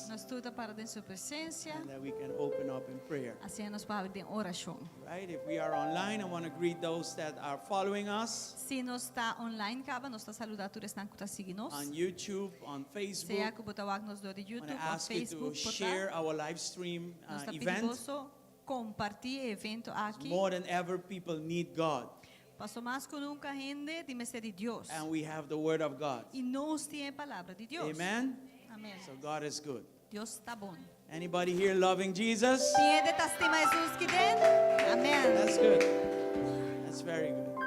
Nos tur ta para den su presensia. And that we can open up in prayer. Asina nos por habri den orashon. Right? If we are online, I want to greet those that are following us Si nos ta online kaba, nos ta saludá tur esnan ku ta sigui nos. On YouTube, on Facebook. Sea ku bo ta wak nos dor di I want to YouTube òf ask you to Facebook por ta. Share our live stream Nos ta pidi event. boso kompartí e evento aki. More than ever, people need God. Paso mas ku nunka hende tin mester di Dios. And we have the Word of God. I nos tin e Palabra di Dios. Amen? Amèn. So God is good. Dios ta bon. Anybody here loving Jesus? Tin hende ta stima Hesus aki den? Amèn. That's good. That's very good.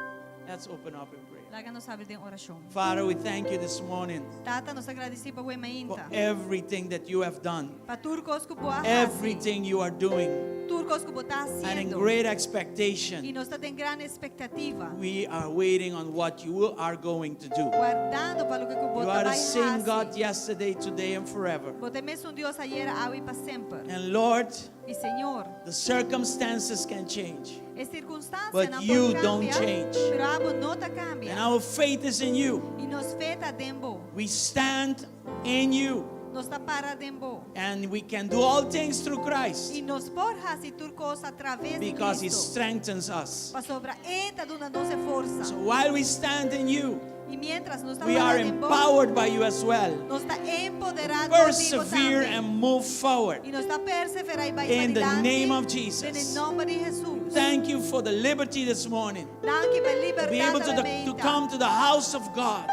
Let's open up in prayer. Laga nos habri den orashon. Father, we thank you this morning Tata, nos ta gradisí bo awe for mainta. Everything that you have done, Pa tur kos ku bo a hasi. Everything you are doing, Tur kos ku bo ta and in hasiendo. Great I expectation, nos ta den gran ekspektativa. We are waiting on what you are going to do. Wardando pa loke ku bo You ta are the bai same God hasi. Yesterday, today, and forever. Bo ta e mesun Dios ayera, awe i pa semper. And Lord, I Señor, the circumstances can change, e sirkunstansianan but por you don't kambia, change. Pero abo no ta kambia. And our faith is in you. I nos fe ta den bo. We stand in you. Nos ta para den bo. And we can do all things through Christ I nos por hasi tur kos atraves di because He Kristu. Strengthens us. Pasobra E ta duna nos e forsa. So while we stand in you, I mientras nos ta we para are den bo, empowered by you as well. Nos ta empoderá dor di bo Persevere tambe. and move forward. I nos ta perseverá i bai In the padilanti name of Den e Jesus. nòmber di Hesus. Thank you for the liberty this morning Danki pa to be libertat able to awe mainta. Come to the house of God.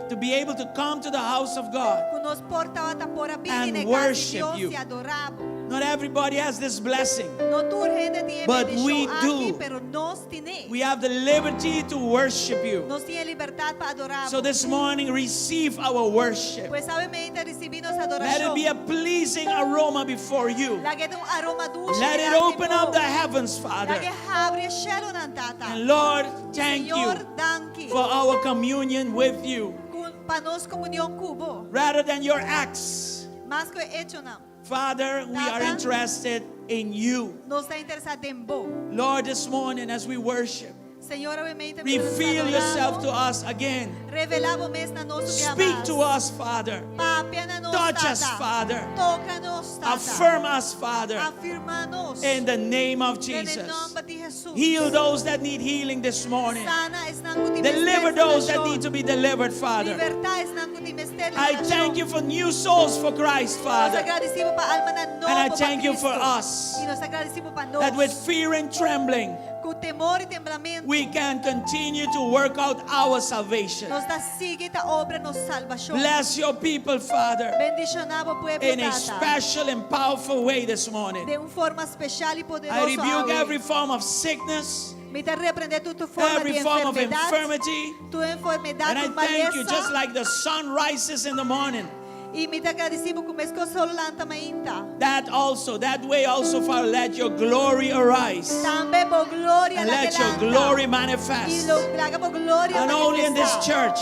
To be able to come to the house of God Ku nos por tabata por a bini and na kas di worship Dios you. i adorá bo. Not everybody has this blessing. No tur hende tin e But bendishon we aki, do. pero nos tin'é. We have the liberty to worship you. Nos tin e libertat pa adorá bo. So this morning, receive our worship. Pues awe mainta risibí nos Let it adorashon. Be a pleasing aroma before you. Lag'é ta un aroma dushi Let it dilanti open up bo. the heavens, Father. Lag'é habri e shelunan, Tata. And Lord, thank you Señor, danki. For our communion with you. Ku pa nos komunion ku bo. Rather than your acts, Mas ku echonan. Father, we are Tata. Interested in you. Nos ta interesá den bo. Lord, this morning as we worship, Señor, awe mainta reveal yourself to us again. Revelá bo mes na nos Speak to us, Father. Papia na nos, Touch us, Tata. Father. Toka nos, Tata. Affirm us, Father. Afirmá nos. In the name of Den Jesus. nòmber di Hesus. Heal those that need healing this morning. Sana esnan ku tin Deliver mester those that sanashon. Need to be delivered, Father. Libertá esnan ku tin mester I thank you for new souls for Christ, Nos Father. ta gradisí bo pa almanan nobo And I pa thank you for Kristu. Us. I nos ta gradisí bo pa nos. That with fear and trembling, Ku temor i temblamentu. We can continue to work out our salvation. Nos ta sigui ta obra nos salbashon. Bless your people, Father, Bendishoná bo pueblo, in a Tata. Special and powerful way this morning. Di un forma spesial i poderoso. I rebuke awe. Every form of sickness, Mi ta reprendé tur forma every di form of enfermedat. Infirmity. Tur enfermedat, And I tur thank you, malesa. Just like the sun rises in the morning, I mi ta gradisí bo ku meskos solo lanta mainta. That also, that way also, Father, let your glory arise. Tambe bo gloria And let your lanta. Glory I manifest. lo laga bo gloria Not only in this manifestá. Church,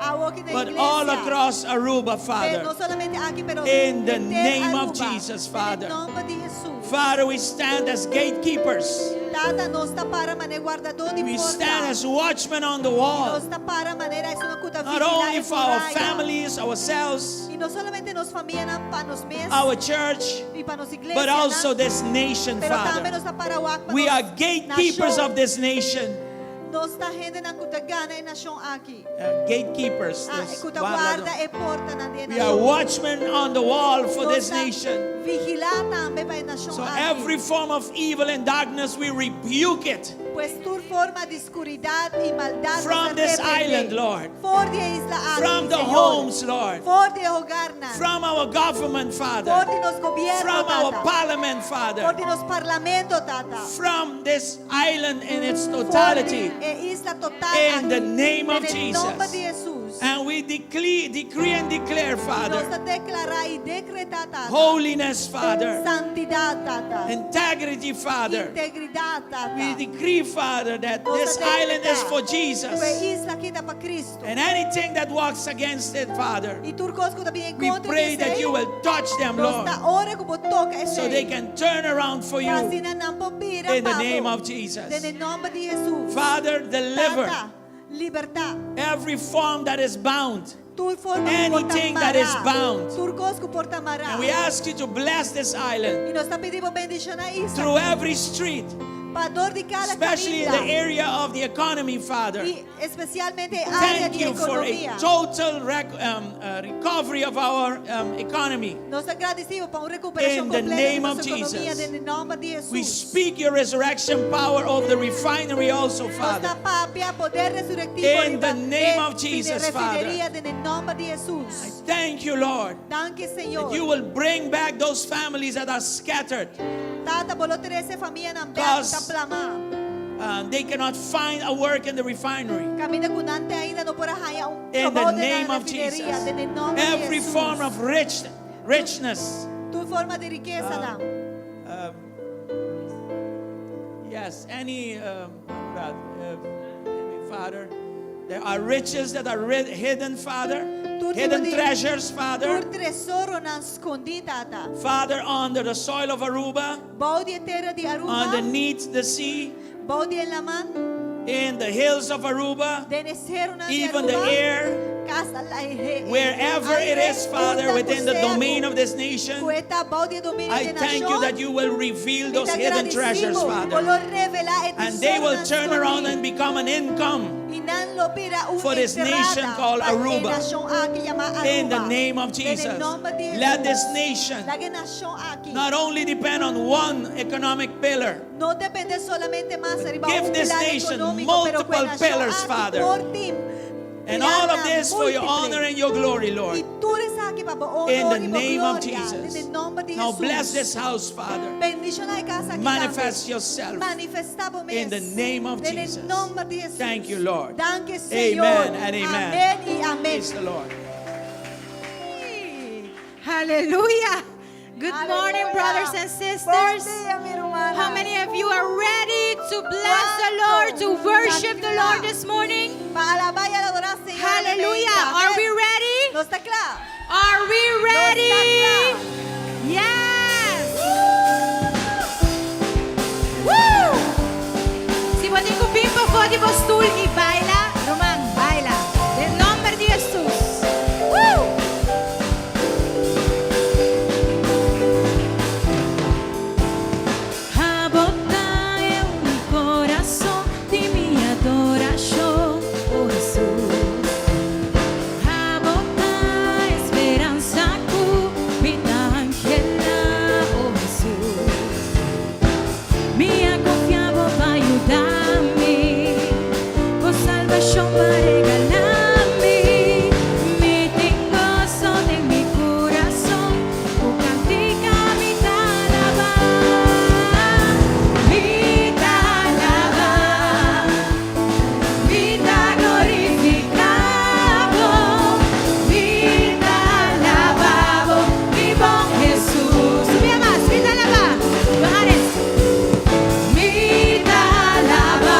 Awor den but iglesia. all across Aruba, Pero Father. no solamente aki, pero In the henter name of Aruba. Jesus, Den Father. nòmber di Hesus. Father, we stand as gatekeepers. Tata, nos ta para manera wardadó di We porta. Stand as watchmen on the wall. Nos ta para manera esnan ku ta Not vigilá only e for our muraya. Families, ourselves, I no solamente nos famianan, pa nos mes. Our church, I pa nos iglesia. But also this nation, Pero tambe Father. nos ta para wak pa We nos are gatekeepers nashon. Of this nation. Nos ta hendenan ku ta gana e nashon aki. Gatekeepers. Ah, This ku ta guardador. warda e portanan di We are nashon. Watchmen on the wall for Nos this ta nation. Vigilá tambe pa e nashon So aki. Every form of evil and darkness, we rebuke it Pues tur forma di skuridat i maldat from nos ta this reprendé. Island, Lord. For di e isla aki, From the Señor. Homes, Lord. For di e hogarnan. From our government, Father. For di nos gobièrnu, From our Tata. Parliament, For Father. di nos parlamento, Tata. From this island in its For di totality. e isla total In aki. the name of Den nòmber Jesus. di Hesus. And we decree and declare, Nos Father, ta deklará i dekretá, Tata. Holiness, Father, Santidat, Tata. Integrity, Father. Integridat, Tata. We decree, Father, that Nos this ta island is dekretá for ku e Jesus. Isla aki ta pa Kristu. And anything that walks against it, Father, I tur kos ku ta bin we kontra pray that you will touch them, Nos Lord, ta ora ku bo toka esei. So they can turn around for you Asina nan por bira in the pa bo. Name of Jesus. Den nòmber di Hesus. Father, deliver Tata, Libertat. Every form that is bound. Tur forma ku por ta Anything that is mará. bound. Tur kos ku por ta mará. And we ask you to bless this island I nos ta pidi bo bendishoná e isla. through every street, Pa dor di kada especially in the kaminda. area of the economy, Father. I espesialmente área Thank di you for a ekonomia. total recovery of our economy. Nos ta gradisido pa un rekuperashon In the kompleto di name of nos ekonomia Jesus. den nòmber di We Hesus. speak your resurrection power over the refinery also, Nos Father. ta papia poder resurektivo In the riba name e of Jesus, Father. refineria den nòmber di Hesus. Thank you, Lord, Danki, Señor. that you will bring back those families that are scattered. Tata, bo lo trese famianan bèk Because ta plamá. They cannot find a work in the refinery. Kaminda ku nan te ainda no por a haña un In the trabou den name la of refineria. Jesus. Den nòmber di Every Hesus. form of richness. Tur forma di rikesanan. Yes, any Father. There are riches that are hidden, Father. Tur Hidden tipo di- treasures, Father. Tur tesoronan skondí, Tata. Father, under the soil of Aruba, Bou di tera di Aruba. underneath the sea, Bou di laman. in the hills of Aruba, Den e serunan di even the Aruba. air, Asta la wherever it is, Father, within the domain of this nation, Ku ta bou di dominio I di thank you that you will reveal those hidden treasures, Father. And they will turn around and become an income for this nation called Aruba. In the name of Jesus. Let this nation not only depend on one economic pillar, No dependé solamente mas riba Give un this pilar nation ekonómiko, pero ku multiple nashon pillars, aki Father. por tin And all of pilarnan this for your múltiple. honor and your glory, Lord. I tur esaki pa bo In honor the i bo name of gloria. Jesus. Den nòmber di Now Hesus. bless this house, Father. Bendishoná e kas aki Manifest tambe. yourself. Manifestá bo mes. In the name of Den Jesus. nòmber di Hesus. Thank you, Lord. Danki, Señor. Amen and amen. Amèn i amèn. Praise the Lord. Hallelujah. Good morning, Aleluya. brothers and Bon sisters. dia, mi rumannan. How many of you are ready to bless the Lord, to worship the Lord this morning? Pa alabá i adorá Señor. Hallelujah. Are we ready? Nos ta kla. Are we ready? Nos Yes. Woo! Si bo tin ku bin for di stul i baila, ruman, baila. Den nòmber di Hesus. Woo! Abo ta e kurason di mi adorashon, oh Hesus. Abo ta e speransa ku mi ta anhelá, oh Hesus. Mi a konfia bo pa yuda mi, bo salbashon pa regalá mi. Mi tin goso den mi kurason, ku kantika mi ta alabá, mi ta alabá. Mi ta glorifiká bo, mi ta alabá bo, mi bon Hesus. Subi mas, mi ta alabá. Johannes. Mi ta alabá,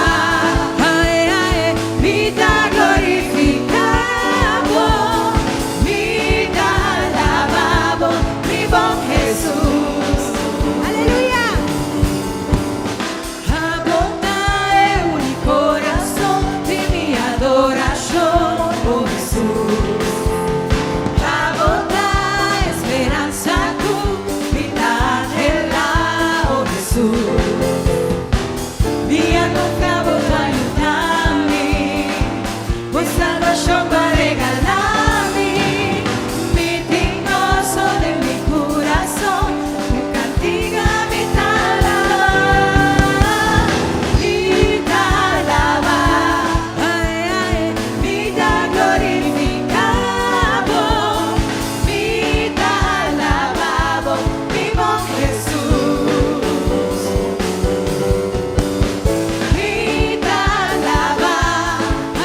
ai ai, mi ta glorifiká bo, mi ta alabá bo, mi bon Hesus. Aleluya. Abo ta e kurason di mi adorashon, oh Hesus. Abo ta e speransa ku mi ta anhelá, oh Hesus. Mi a konfia bo pa yuda mi, bo salbashon pa regalá mi. Mi tin goso den mi kurason, ku kantika mi ta alabá, mi ta alabá, ai ai, mi ta glorifiká bo, mi ta alabá bo, mi bon Hesus. Mi ta alabá,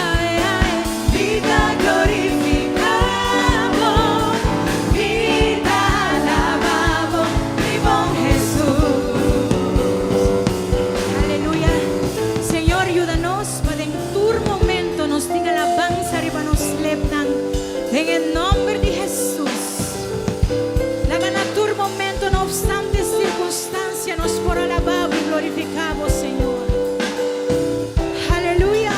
ai ai, mi ta glorifiká bo, mi ta alabá bo, mi bon Hesus. Aleluya. Señor, yuda nos pa den tur momento nos tin alabansa riba nos lepnan. Den nòmber di Hesus. Laga na tur momento, no opstante sirkunstansia, nos por alabá i glorifiká, Señor. Aleluya.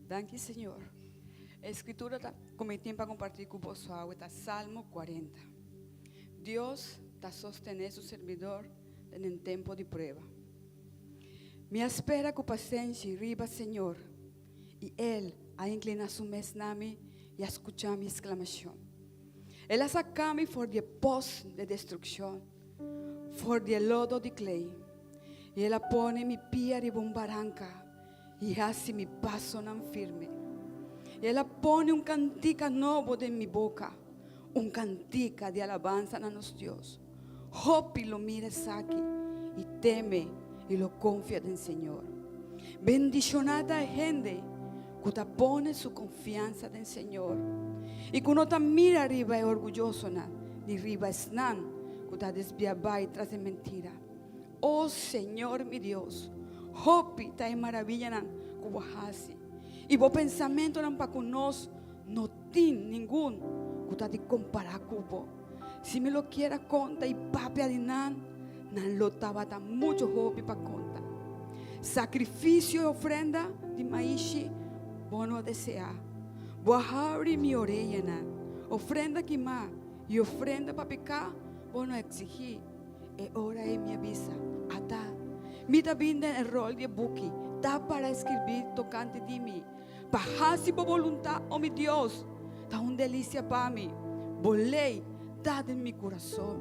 Danki Señor. E escritura ta cu mi tin pa comparti cu boso awe ta Salmo 40. Dios ta sostene su servidor den en tempo di prueba. Mi a spera cu pasenshi riba Señor, y El a inclina su mes na mi y a scucha mi exclamacion. El a saca mi for di e pos de destruccion, for di e lodo di klei, y El a pone mi pia riba un baranca y haci mi pasonan firme. El a pone un cantica nobo den mi boca, un cantica di alabanza na nos Dios. Hopi lo mira esaki y teme y lo confia den Señor. Bendiciona ta e hende cu ta pone su confianza den Señor y cu no ta mira riba e orguyosonan ni riba esnan cu ta desbia bay tras e mentira. O Señor mi Dios, hopi ta e maravillanan cu bo haci, y bo pensamentonan pa cu nos no tin ningun cu ta di compara cu bo. Si mi lo kier a conta y papia di nan, nan lo tabata mucho hopi pa conta. Sacrificio y ofrenda di maishi bo no a desea. Bo a habri mi oreyanan. Ofrenda kimá y ofrenda pa picá bo no a exigí. E ora ei mi a bisa, Ata, mi ta bin den e ròl di e buki, ta para skirbí tokante di mi. Pa hasi bo boluntat, o mi Dios, ta un delisia pa mi. Bo lei ta den mi kurason.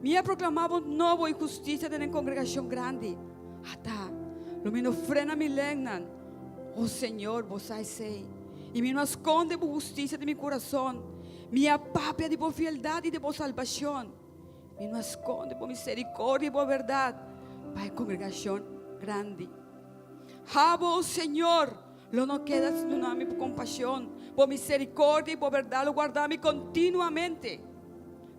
Mi a proklamá bo nobo i hustisia den e kongregashon grandi. Ata, lo mi no frena mi lengnan. O Señor, bo sa esei. I mi no a skonde bo hustisia di mi kurason. Mi a papia di bo fieldat i di bo salbashon. Mi no a skonde bo misericordia i bo berdad pa e congregacion grandi. Habo, o Señor, lo no keda sin duna mi bo compasion, bo misericordia i bo berdad lo guarda mi continuamente.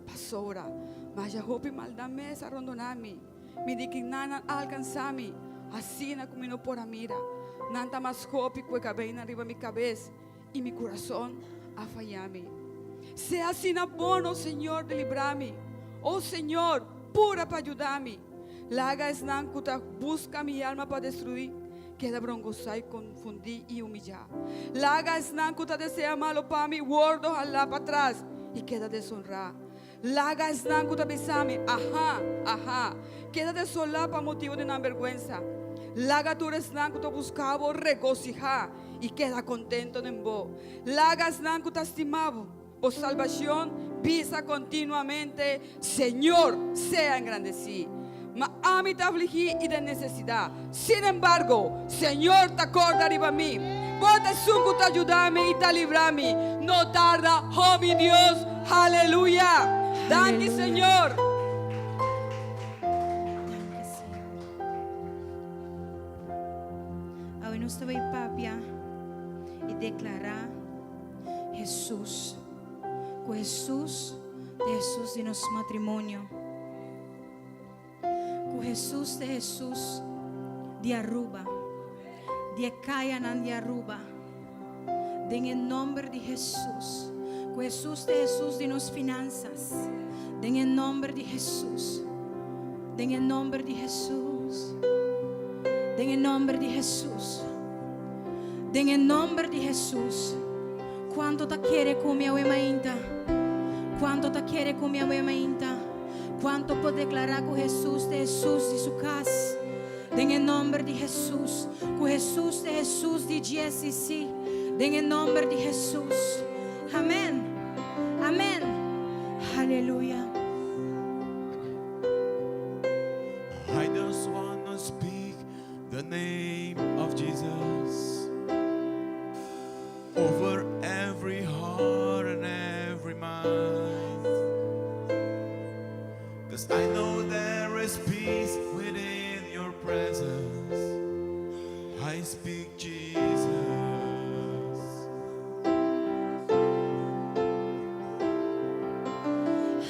Pasobra masha hopi maldad mes a rondona mi, mi di ki nan a alcansa mi, asina cu mi no por a mira. Nan ta mas hopi cu e cabeinan riba mi cabes. I mi kurason a faya mi. Sea asina bon, o Señor, di libra mi. O Señor, pura pa yuda mi. Laga esnan ku ta buska mi alma pa destruí keda brongosá i konfundí i humillá. Laga esnan ku ta desea malu pa mi wòrdu halá patras i keda desonrá. Laga esnan ku ta bisa mi, Aha, aha, keda desolá pa motibu di nan bèrgwensa. Laga tur esnan ku ta buska bo regosihá i keda kontentu den bo. Laga esnan ku ta stima bo, bo salbashon, bisa kontinuamente, Señor sea engrandesí. Ma ami ta afligí i den nesesidat. Sin embargo, Señor ta kòrda riba mi. Bo ta esun ku ta yuda mi i ta libra mi. No tarda, oh mi Dios. Haleluya! Danki, Señor. Danki, Señor. Awe nos ta bai papia i deklará Hesus, ku Hesus ta Hesus di nos matrimonio. Ku Hesus ta Hesus di Aruba, di e kayanan di Aruba, den e nomber di Hesus. Ku Hesus ta Hesus di nos finansas, den e nomber di Hesus, den e nomber di Hesus, den e nomber di Hesus, den e nomber di Hesus. Kuanto ta kere ku mi awe mainta? Kuanto ta kere ku mi awe mainta? Kuanto por deklará ku Hesus ta Hesus di su kas? Den e nòmber di Hesus. Ku Hesus ta Hesus di GSCC. Den e nòmber di Hesus. Amèn. Amèn. Aleluya. I just wanna speak the name of Jesus over every heart and every mind. Cause I know there is peace within your presence. I speak Jesus.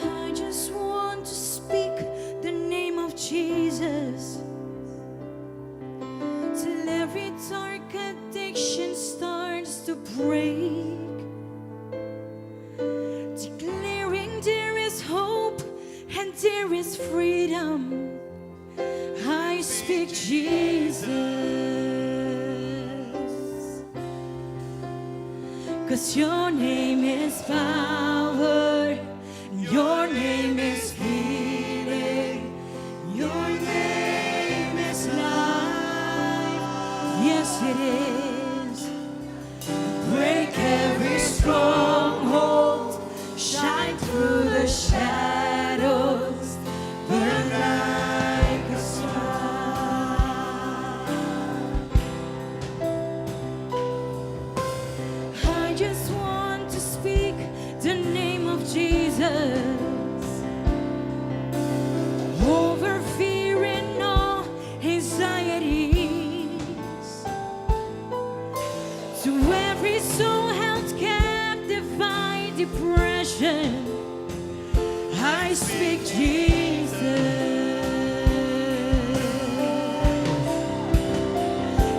I just want to speak the name of Jesus till every dark addiction starts to break. Declaring there is hope and there is freedom. I speak Jesus. Cause your name is power, your name is healing, your name is life. Yes, it is. Break every stronghold, shine through the shadows, burn like a star. I just want to speak the name of Jesus over fear and all anxieties. To every soul held captive by depression, I speak Jesus.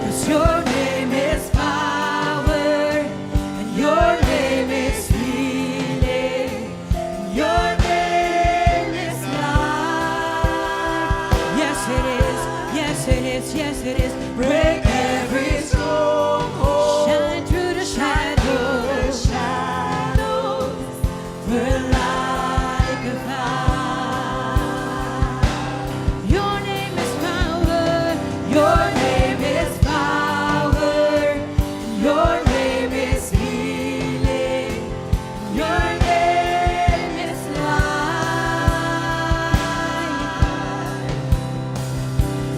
Cause your name is power, and your name is healing, and your name is life. Yes, it is. Yes, it is. Yes, it is. Break every stronghold. Shine through the shadows. Burn like a fire. Your name is power. Your name is power. Your name is healing. Your name is life.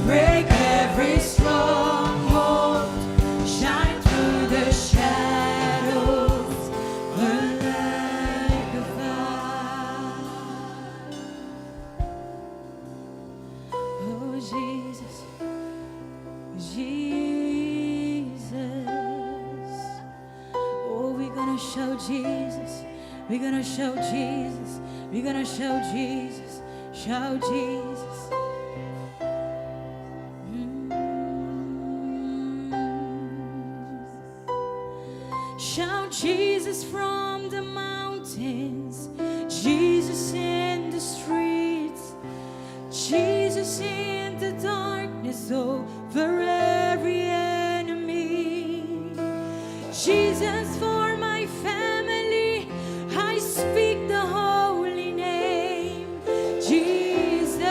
Break every stronghold, shine through the shadows, burn like a fire. Oh Jesus, Jesus. Oh, we're gonna show Jesus. We're gonna show Jesus. We're gonna show Jesus. Show Jesus. Shout Jesus from the mountains, Jesus in the streets, Jesus in the darkness over every enemy. Jesus for my family, I speak the holy name, Jesus.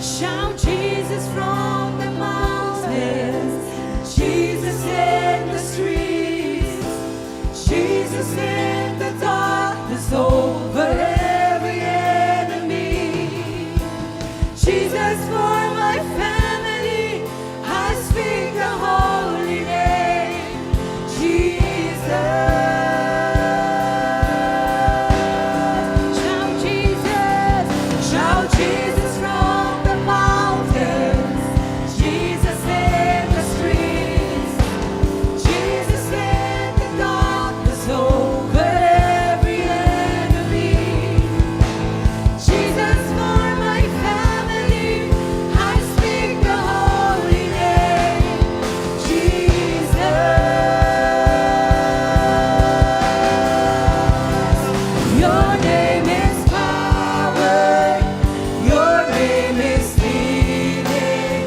Shout Jesus from the mountains, Jesus in the streets, Jesus in the darkness over every enemy. Jesus for my family, I speak the holy name, Jesus. Shout Jesus, shout Jesus from the mountains, Jesus in the streets, Jesus in the darkness over every enemy. Jesus for my family, I speak the holy name, Jesus. Your name is power, your name is healing,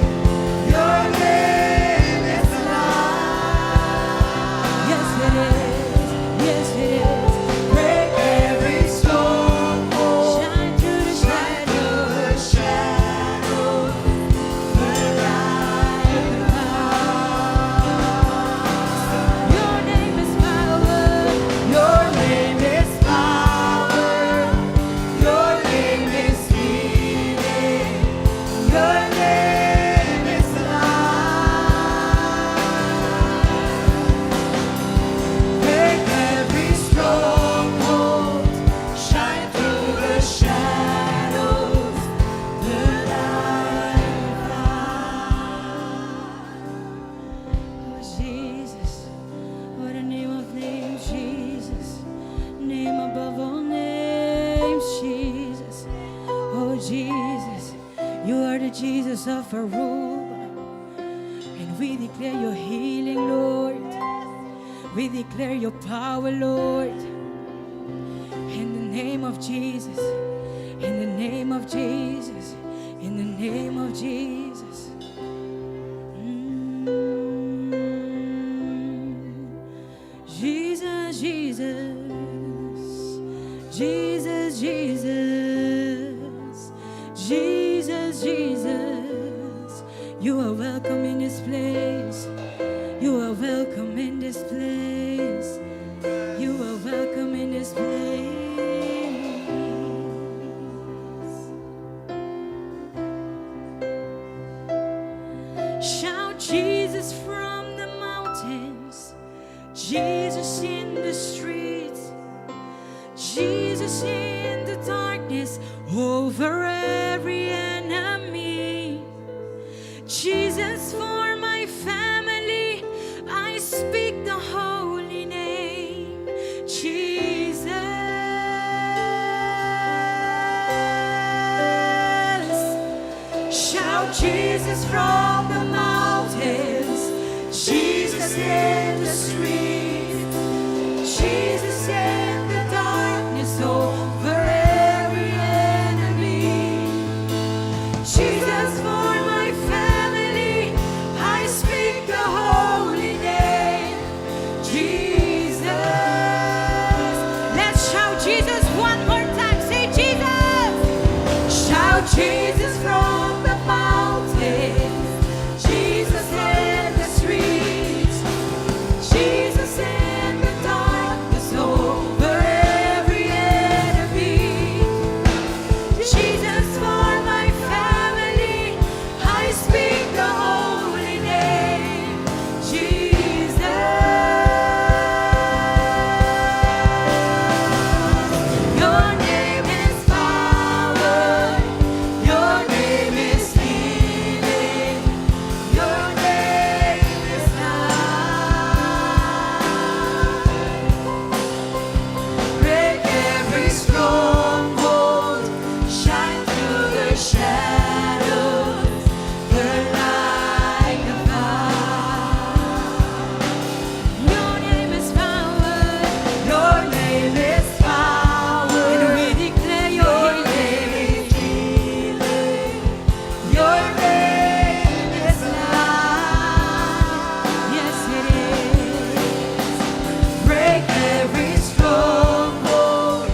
your name is life. Yes, it is. Yes, it is. Break every stronghold. Shine through the shadows. Shadows. Burn like a fire. Your name is power. Your name is power. Your name is healing. Your name is life. Break every stronghold. Shine through the shadows. Burn like a fire. Oh, Jesus. What a name of names, Jesus. Name above all names, Jesus. Oh, Jesus. You are the Jesus of Aruba. And we declare your healing, Lord. We declare your power, Lord. In the name of Jesus. In the name of Jesus. In the name of Jesus. You are welcome in this place. You are welcome in this place. You are welcome in this place. Shout Jesus from the mountains, Jesus in the streets, Jesus in the darkness over every enemy. Jesus for my family, I speak the holy name, Jesus. Shout Jesus from the mountains, Jesus in the streets, Jesus in the darkness over every enemy. Jesus for my family, I speak the holy name, Jesus. Let's shout Jesus one more time. Say Jesus. Shout Jesus from the mountains, Jesus in the streets, Jesus in the darkness over every enemy. Jesus for my family, I speak the holy name, Jesus. Your name is power, your name is healing, your name is life. Break every stronghold, shine through the shadows, burn like a fire. Your name is power, your name is power, and we declare your name is healing. Your name is life. Yes, it is. Break every stronghold,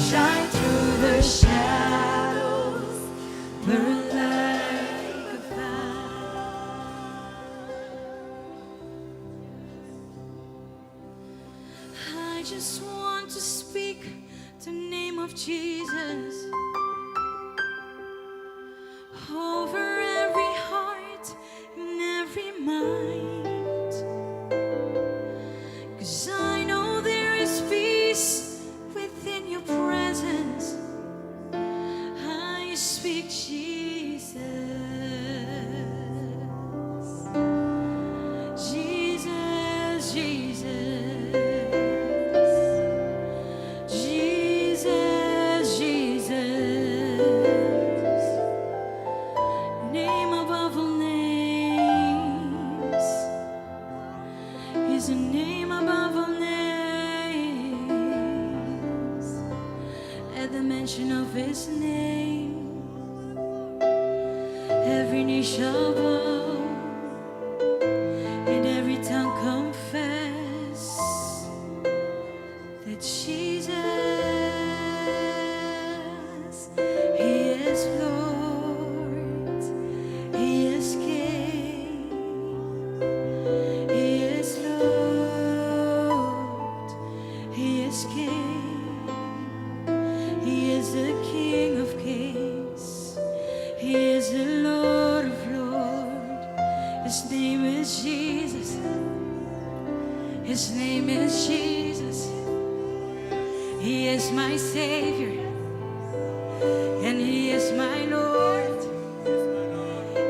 shine through the shadows, burn like a fire. I just want to speak the name of Jesus over every heart and every mind. 'Cause I know there is peace within your presence. I speak Jesus. Jesus, Jesus. Jesus, Jesus. Name above all names is a name above all names. At the mention of his name, every knee shall bow and every tongue confess that Jesus, He is Lord, He is King, He is Lord, He is King, He is the King of Kings, He is the Lord of Lords. His name is Jesus. His name is Jesus. He is my Savior and He is my Lord.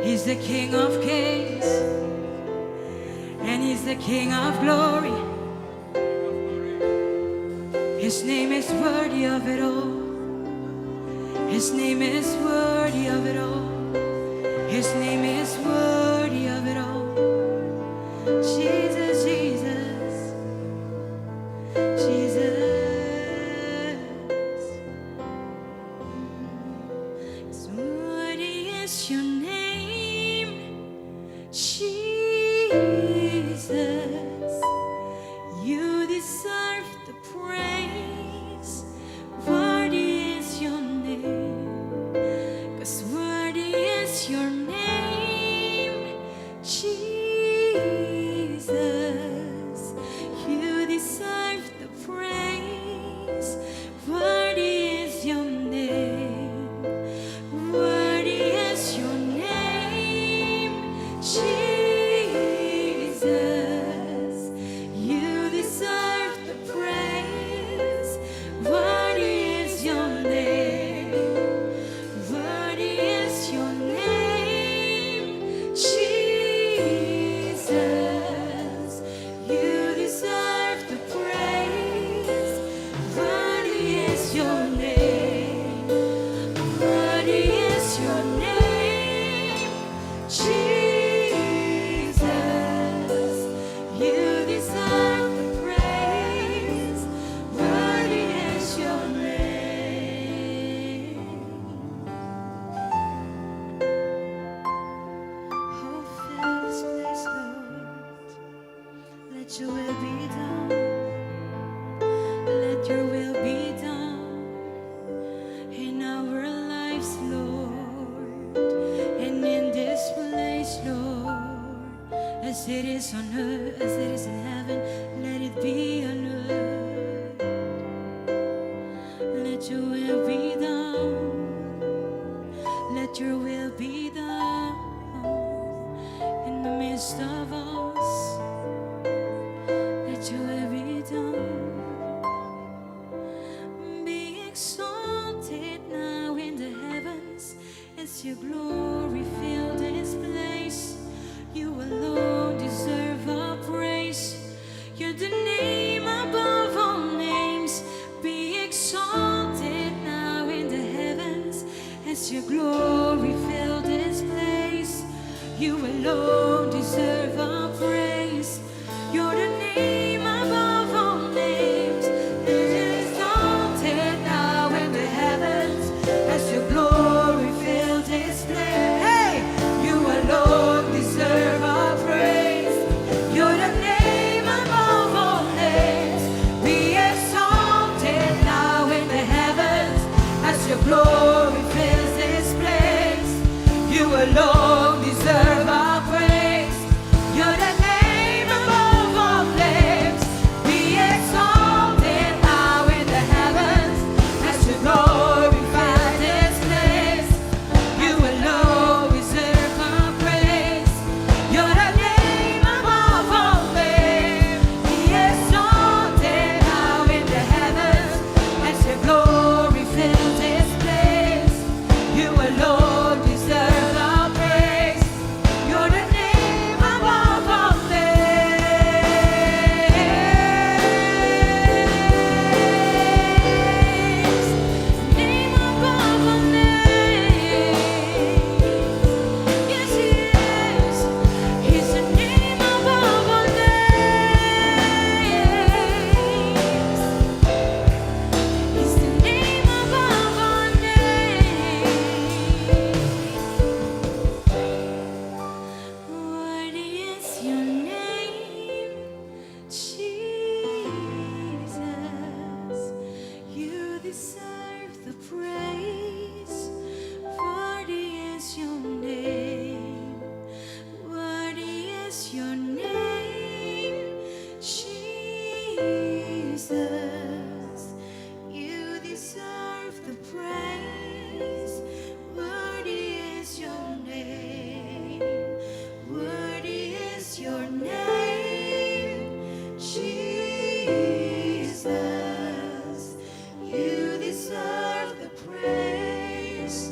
He's the King of Kings and He's the King of Glory. His name is worthy of it all. His name is worthy of it all. His name is worthy of it all. Jesus, Jesus, Jesus. 'Cause worthy is your name, Jesus. You deserve the praise. Worthy is your name. 'Cause worthy is your name, is your name, Jesus. You deserve the praise. Worthy is your name. Oh, fill this place, Lord. Let your will be done. Let your will be done in our lives, Lord, and in this place, Lord, as it is on earth, as it is in heaven, let it be on earth. Let your will be done. Let your will be done in the midst of us. Let your will be done. Be exalted now in the heavens as your glory fill this place. You alone deserve our praise. You're the name above all names. Be exalted now in the heavens as your glory fill this place. You alone deserve our praise. You're the name above all names. Be exalted now in the heavens as your glory fill this place. Hey, you alone deserve our praise. You're the name above all names. Be exalted now in the heavens as your glory fills this place. You alone deserve our praise. You're the name above all names. Be exalted now in the heavens as your glory fills this place. You alone deserve our praise. You're the name above all names. Be exalted now in the heavens as your glory fills this place. You alone deserve our praise. You're the name above all names. Name above all names. Yes, he is. He's the name above all names. He's the name above all names. Worthy is your name, Jesus. You deserve the praise. Worthy is your name. Worthy is your name, Jesus. You deserve the praise. Worthy is your name. Worthy is your name, Jesus. You deserve the praise.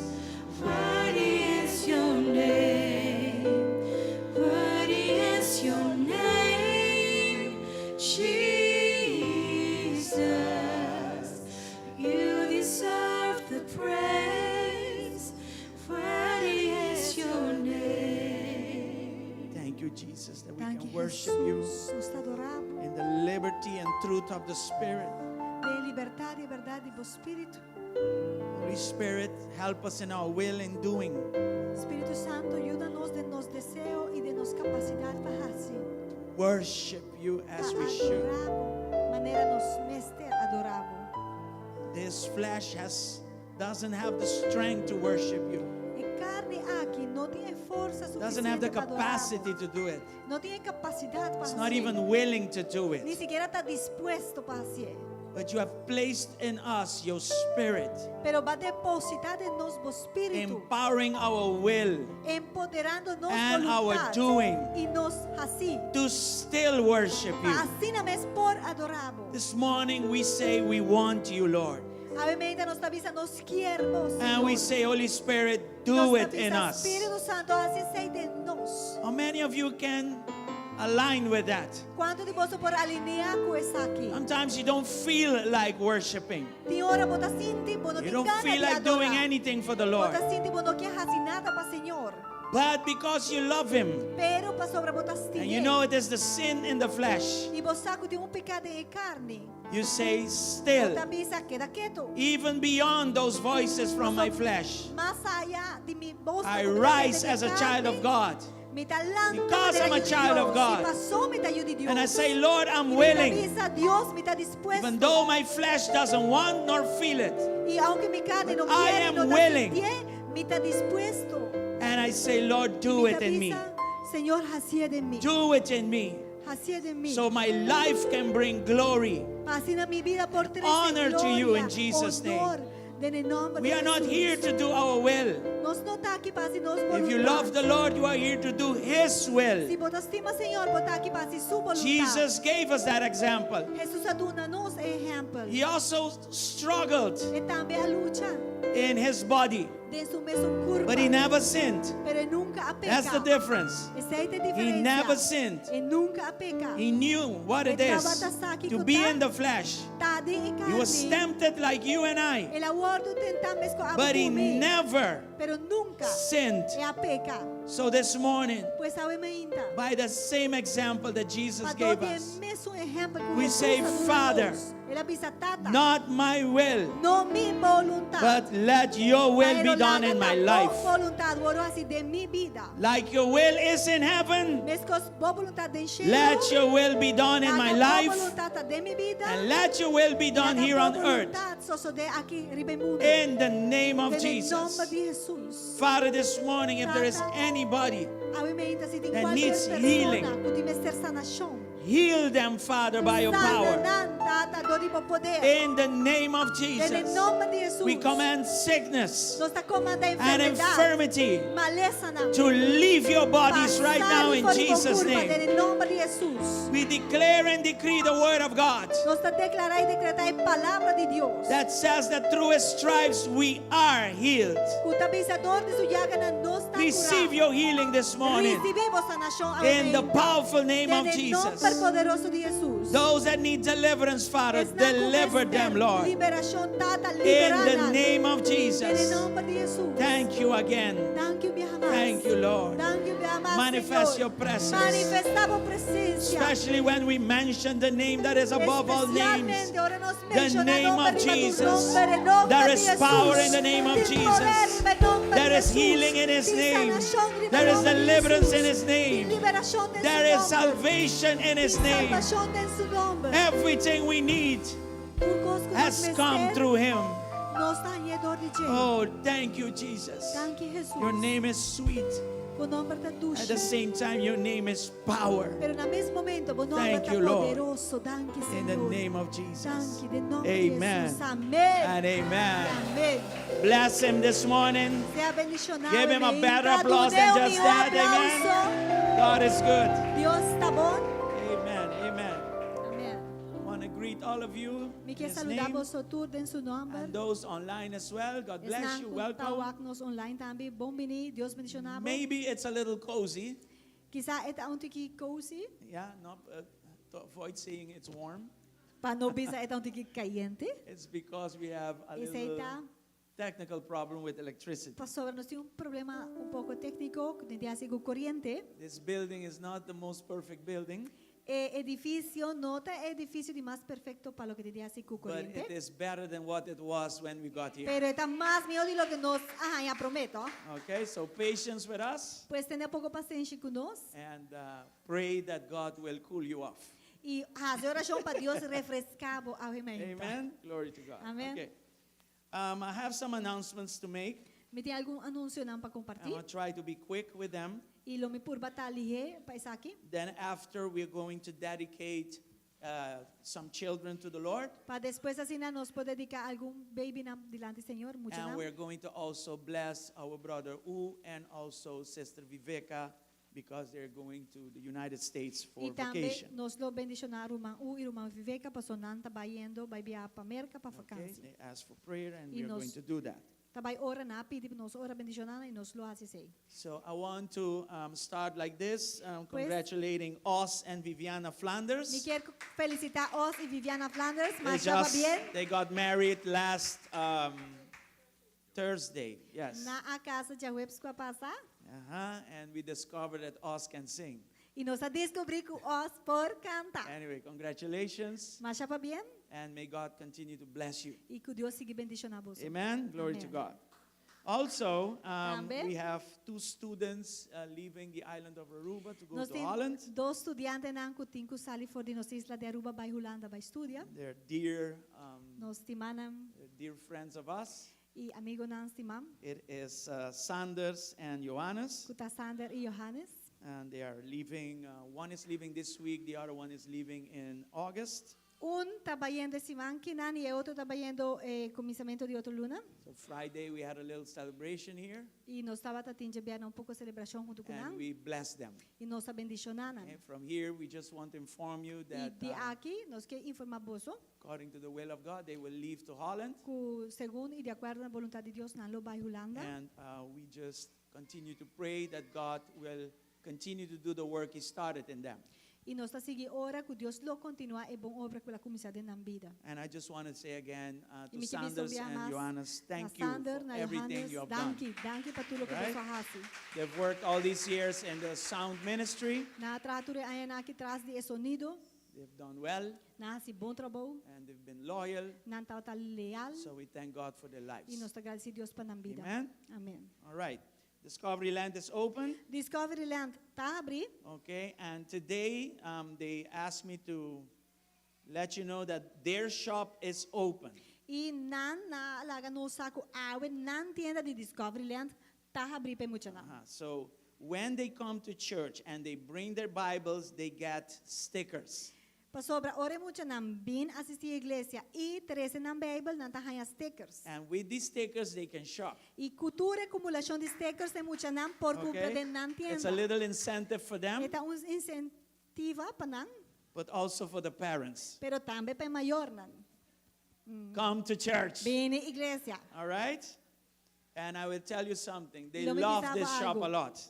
Worthy is your name. Worthy is your name, Jesus. You deserve the praise. Worthy is your name. Thank you, Jesus, that we Thank can you, worship you Jesus. Nos ta adora Bo. in the liberty and truth of the Spirit. Den libertat i berdat di bo Spiritu. Holy Spirit, help us in our will and doing. Spiritu Santu, yuda nos den nos deseo i den nos kapasidat pa hasi. Worship you as Pa we should. adora Bo, manera nos mester adora Bo. This flesh has doesn't have the strength to worship you. E karni aki no tin forsa Doesn't have the sufisiente pa adora Bo. capacity to do it. No tin kapasidat pa It's not hasi. even willing to do Ni it. sikiera ta dispuesto pa hasi. But you have placed in us your spirit, Pero bo a depositá den nos bo Spiritu, empowering our will empoderando nos and our boluntat doing i nos hasi. to still worship you. Asina mes por adora Bo. This morning we say we want you, Lord. Awe mainta nos ta bisa nos ke Bo, And we Señor. say, Holy Spirit, do Nos it in ta bisa, us. Spiritu Santu, hasi esei den nos. How many of you can align with that? Kuantu di boso por alineá ku esaki? Sometimes you don't feel like worshiping. Tin ora bo ta sinti, bo no You tin don't gana feel di like doing adorá. anything for the Bo Lord. ta sinti bo no ke hasi nada pa Señor. But because you love Him, Pero pasobra bo ta and you stim'é. know it is the sin in the flesh, I bo sa ku tin un piká den e karni. you say, Bo Still, ta bisa, keda ketu. even beyond those voices from my flesh, Mas aya di mi bos I rise as a child of God. Mi ta lanta Because manera I'm a yu di child of Dios. God. I pasó mi ta yu di Dios. And I say, Lord, I'm I mi ta willing. bisa, Dios, mi ta dispuesto. Even though my flesh doesn't want nor feel it. I aunke mi karni no But I kier, am no ta willing. sintié, mi ta dispuesto. And I say, Lord, do Mi ta it in me. bisa, Señor, hasié den mi. Do it in me. Hasié den mi. So my life can bring glory. Pa asina mi bida por trese Honor to you in gloria, Jesus' name. honor den e nòmber We di are not Hesus. here to do our will. Nos no ta aki pa hasi nos If you boluntat. love the Lord, you are here to do His Si will. bo ta stima Señor, bo ta aki pa hasi su boluntat. Jesus gave us that example. Hesus a duna nos ehèmpel. He also struggled E tambe a lucha in his body, den su mesun kurpa. but he never sinned. Pero e nunka a peka. That's the difference. Esei ta e He diferensia. never sinned. E nunka a peka. He knew what it is to be in the flesh. Ta den e He was karni. tempted like you and I, El a wòrdu tentá meskos ku abo but he ku mi. never Pero nunka sinned. el a peka. So this morning, Pues awe mainta. by the same example that Jesus Pa gave dor di us, mesun ehèmpel ku we Hesus say, a duna Father, nos. El a bisa tata. not my will, No mi boluntat. but let your will be Pero done laga in my ta bo life. boluntat wòrdu hasí den mi bida. Like your will is in heaven, Meskos bo boluntat den shelu. let your will be done in my Laga bo life, boluntat ta den mi bida. and let your will be done Laga here bo on earth. boluntat sosodé aki riba mundu. In the name of Den e nòmber Jesus. di Hesus. Father, this morning, if there is Tata. anybody, Awe mainta si tin that kualke needs persona healing, ku tin mester sanashon. heal them, Father, by your Sana power. nan, tata, dor di bo poder. In the name of Den e Jesus, nòmber di Hesus. we command sickness Nos ta komandá and enfermedat. infirmity Malesanan. to leave your bodies right now in Pa sali for di bo Jesus' kurpa, name. Den e nòmber di Hesus. We declare and decree the word of God Nos ta deklará i dekretá e palabra di Dios. that says that through his stripes we are healed. Ku ta bisa dor di su yaganan nos ta Receive kurá. your healing this morning Risibí bo sanashon in the awe mainta. powerful name Den of e nòmber Jesus. poderoso di Hesus. Those that need deliverance, Father, Esnan ku deliver them, mester Lord. Liberashon, tata, In liberá the nan. name of Den e Jesus. nòmber di Hesus. Thank you again. Thank you, biaha mas. Thank you, Lord. Thank you, biaha mas, Manifest Señor. your presence. Manifestá bo presensia. Especially when we mention the name that is above all names. Espesialmente ora nos The menshoná name nòmber of riba tur Jesus. nòmber, e nòmber There di is Hesus. power in the name of Tin poder Jesus. riba e nòmber There di is Hesus. healing in his Tin name. sanashon riba There is nòmber di deliverance in Hesus. his name. Tin liberashon den There su is nòmber. salvation in his Tin name. salvashon den su nòmber. Everything we need Tur kos ku nos has come mester, through him. nos ta hañ'é dor di dje. Oh, thank you, Jesus. Danki, Hesus. Your name is sweet. Bo nòmber ta At dushi. the same time, your name is power. Pero na mes momento, bo nòmber Thank ta you, Lord. poderoso. Danki, In the Señor. name of Jesus. Danki, den nòmber di Amen. Hesus. Amèn. And amen. Amèn. Bless him this morning. Sea bendishoná. Give him a mainta. better applause than Dun'é un just mihó that. Amen. aplauso. God is good. Dios ta bon. Amen. Amen. Amèn. I want to greet all of you Mi in ke his saludá name boso tur den su nòmber. and those online as well. God bless Esnan you. ku Welcome. ta wak nos online tambe. Bon bini. Dios bendishoná bo. Maybe it's a little cozy. Kisas e ta un tiki cozy. Yeah, not, to avoid saying it's warm. Pa no bisa e ta un tiki kayente. It's because we have a Esei little ta technical problem with electricity. pasobra nos tin un problema un poko tékniko, ku tin di hasi ku koriente. This building is not the most perfect building, E edifisio no ta e edifisio di mas perfekto pa loke tin di hasi ku but it koriente. is better than what it was when we got here. Pero e ta mas mihó di loke nos a haña promé. Okay, so patience with us Pues tene poko pasenshi ku nos and pray that God will cool you off. i hasi orashon pa Dios refreská bo awe mainta. Amen. Glory to God. Amen. Okay. I have some announcements to make. Mi tin algun anunsionan pa I'm kompartí going to try to be quick with them. I lo mi purba ta lihé pa esaki. Then after, we're going to dedicate some children to the Lord. Pa despues asina nos por dediká algun babynan dilanti Señor, mucha And nan. we're going to also bless our brother U and also sister Viveka because they're going to the United States for I tambe vacation. nos lo bendishoná ruman U i ruman Viveka paso nan ta bayendo bai biaha pa Merka pa Okay, vakansi. they asked for prayer and I we are nos going to do that. Ta bai ora nan pidi nos ora bendishoná i nos lo hasi esei. So I want to um, start like this, um, Pues- congratulating Os and Viviana Mi Flanders. ke felisitá Os i Viviana Flanders, They masha pa just bien. they got married last um, Thursday. Yes. Nan a kasa djaweps ku a pasa. And we discovered that Os can sing. I nos a deskubrí ku Os por kanta. Anyway, congratulations, Masha pabien and may God continue to bless you. i ku Dios sigui bendishoná boso. Amen. Glory to Amen. God. Also, um, Tambe. we have two students uh, leaving the island of Aruba to go Nos to tin Holland. dos studiantenan ku tin ku sali for di nos isla di Aruba bai Hulanda bai studia. They're dear, um, Nos stima nan they're dear friends of us. i amigunan stimá. It is uh, Sanders and Johannes, Ku ta Sander i Johannes. and they are leaving. Uh, one is leaving this week, the other one is leaving in August. Un ta bayendo e siman akinan i e otro ta bayendo eh, kuminsamentu di otro luna. So Friday we had a little celebration here, I nos tabatin djabièrnè un poko selebrashon huntu ku and nan. we blessed them. I nos a bendishoná nan. Okay, from here, we just want to inform you I that, di uh, aki nos ke informá boso according to the will of God, they will leave to Holland, ku segun i di akuerdo na boluntat di Dios nan lo bai Hulanda. and uh, we just continue to pray that God will continue to do the work He started in them. I nos ta sigui ora ku Dios lo kontinuá e bon obra ku el a kuminsá den nan bida. And I just want to say again uh, I to mi ke bisa un Sanders bia and mas Johannes, na thank you Sander, for na everything Johannes, you have done. danki, danki pa tur loke Right? boso a hasi. They've worked all these years in the sound ministry. Nan a traha tur e añanan aki tras di e sonido, They've done well nan a hasi bon trabou, and they've been loyal. nan tabata leal So we thank God for their i lives. nos ta gradisí Dios pa nan bida. Amen. Amèn. All right. Discovery Land is open. Discovery Land ta habrí. Okay. And today um, they asked me to let you know that their shop is open. I nan a laga nos sa ku awe nan tienda di Discovery Land ta habrí pa e muchanan. Uh-huh. So when they come to church and they bring their Bibles, they get stickers. Pasobra ora e muchanan bin asistí iglesia i trese nan Beibel nan ta haña stickers. And with these stickers, they can shop. I ku tur e akumulashon di stickers e muchanan por kumpra Okay? den nan It's a tienda. little incentive for them, E ta un insentiva pa nan, but also for the parents. pero tambe pa e mayornan. Come to church. Bini iglesia. All right? And I will tell you something. They Lo mi love bisa this bo shop algu. a lot.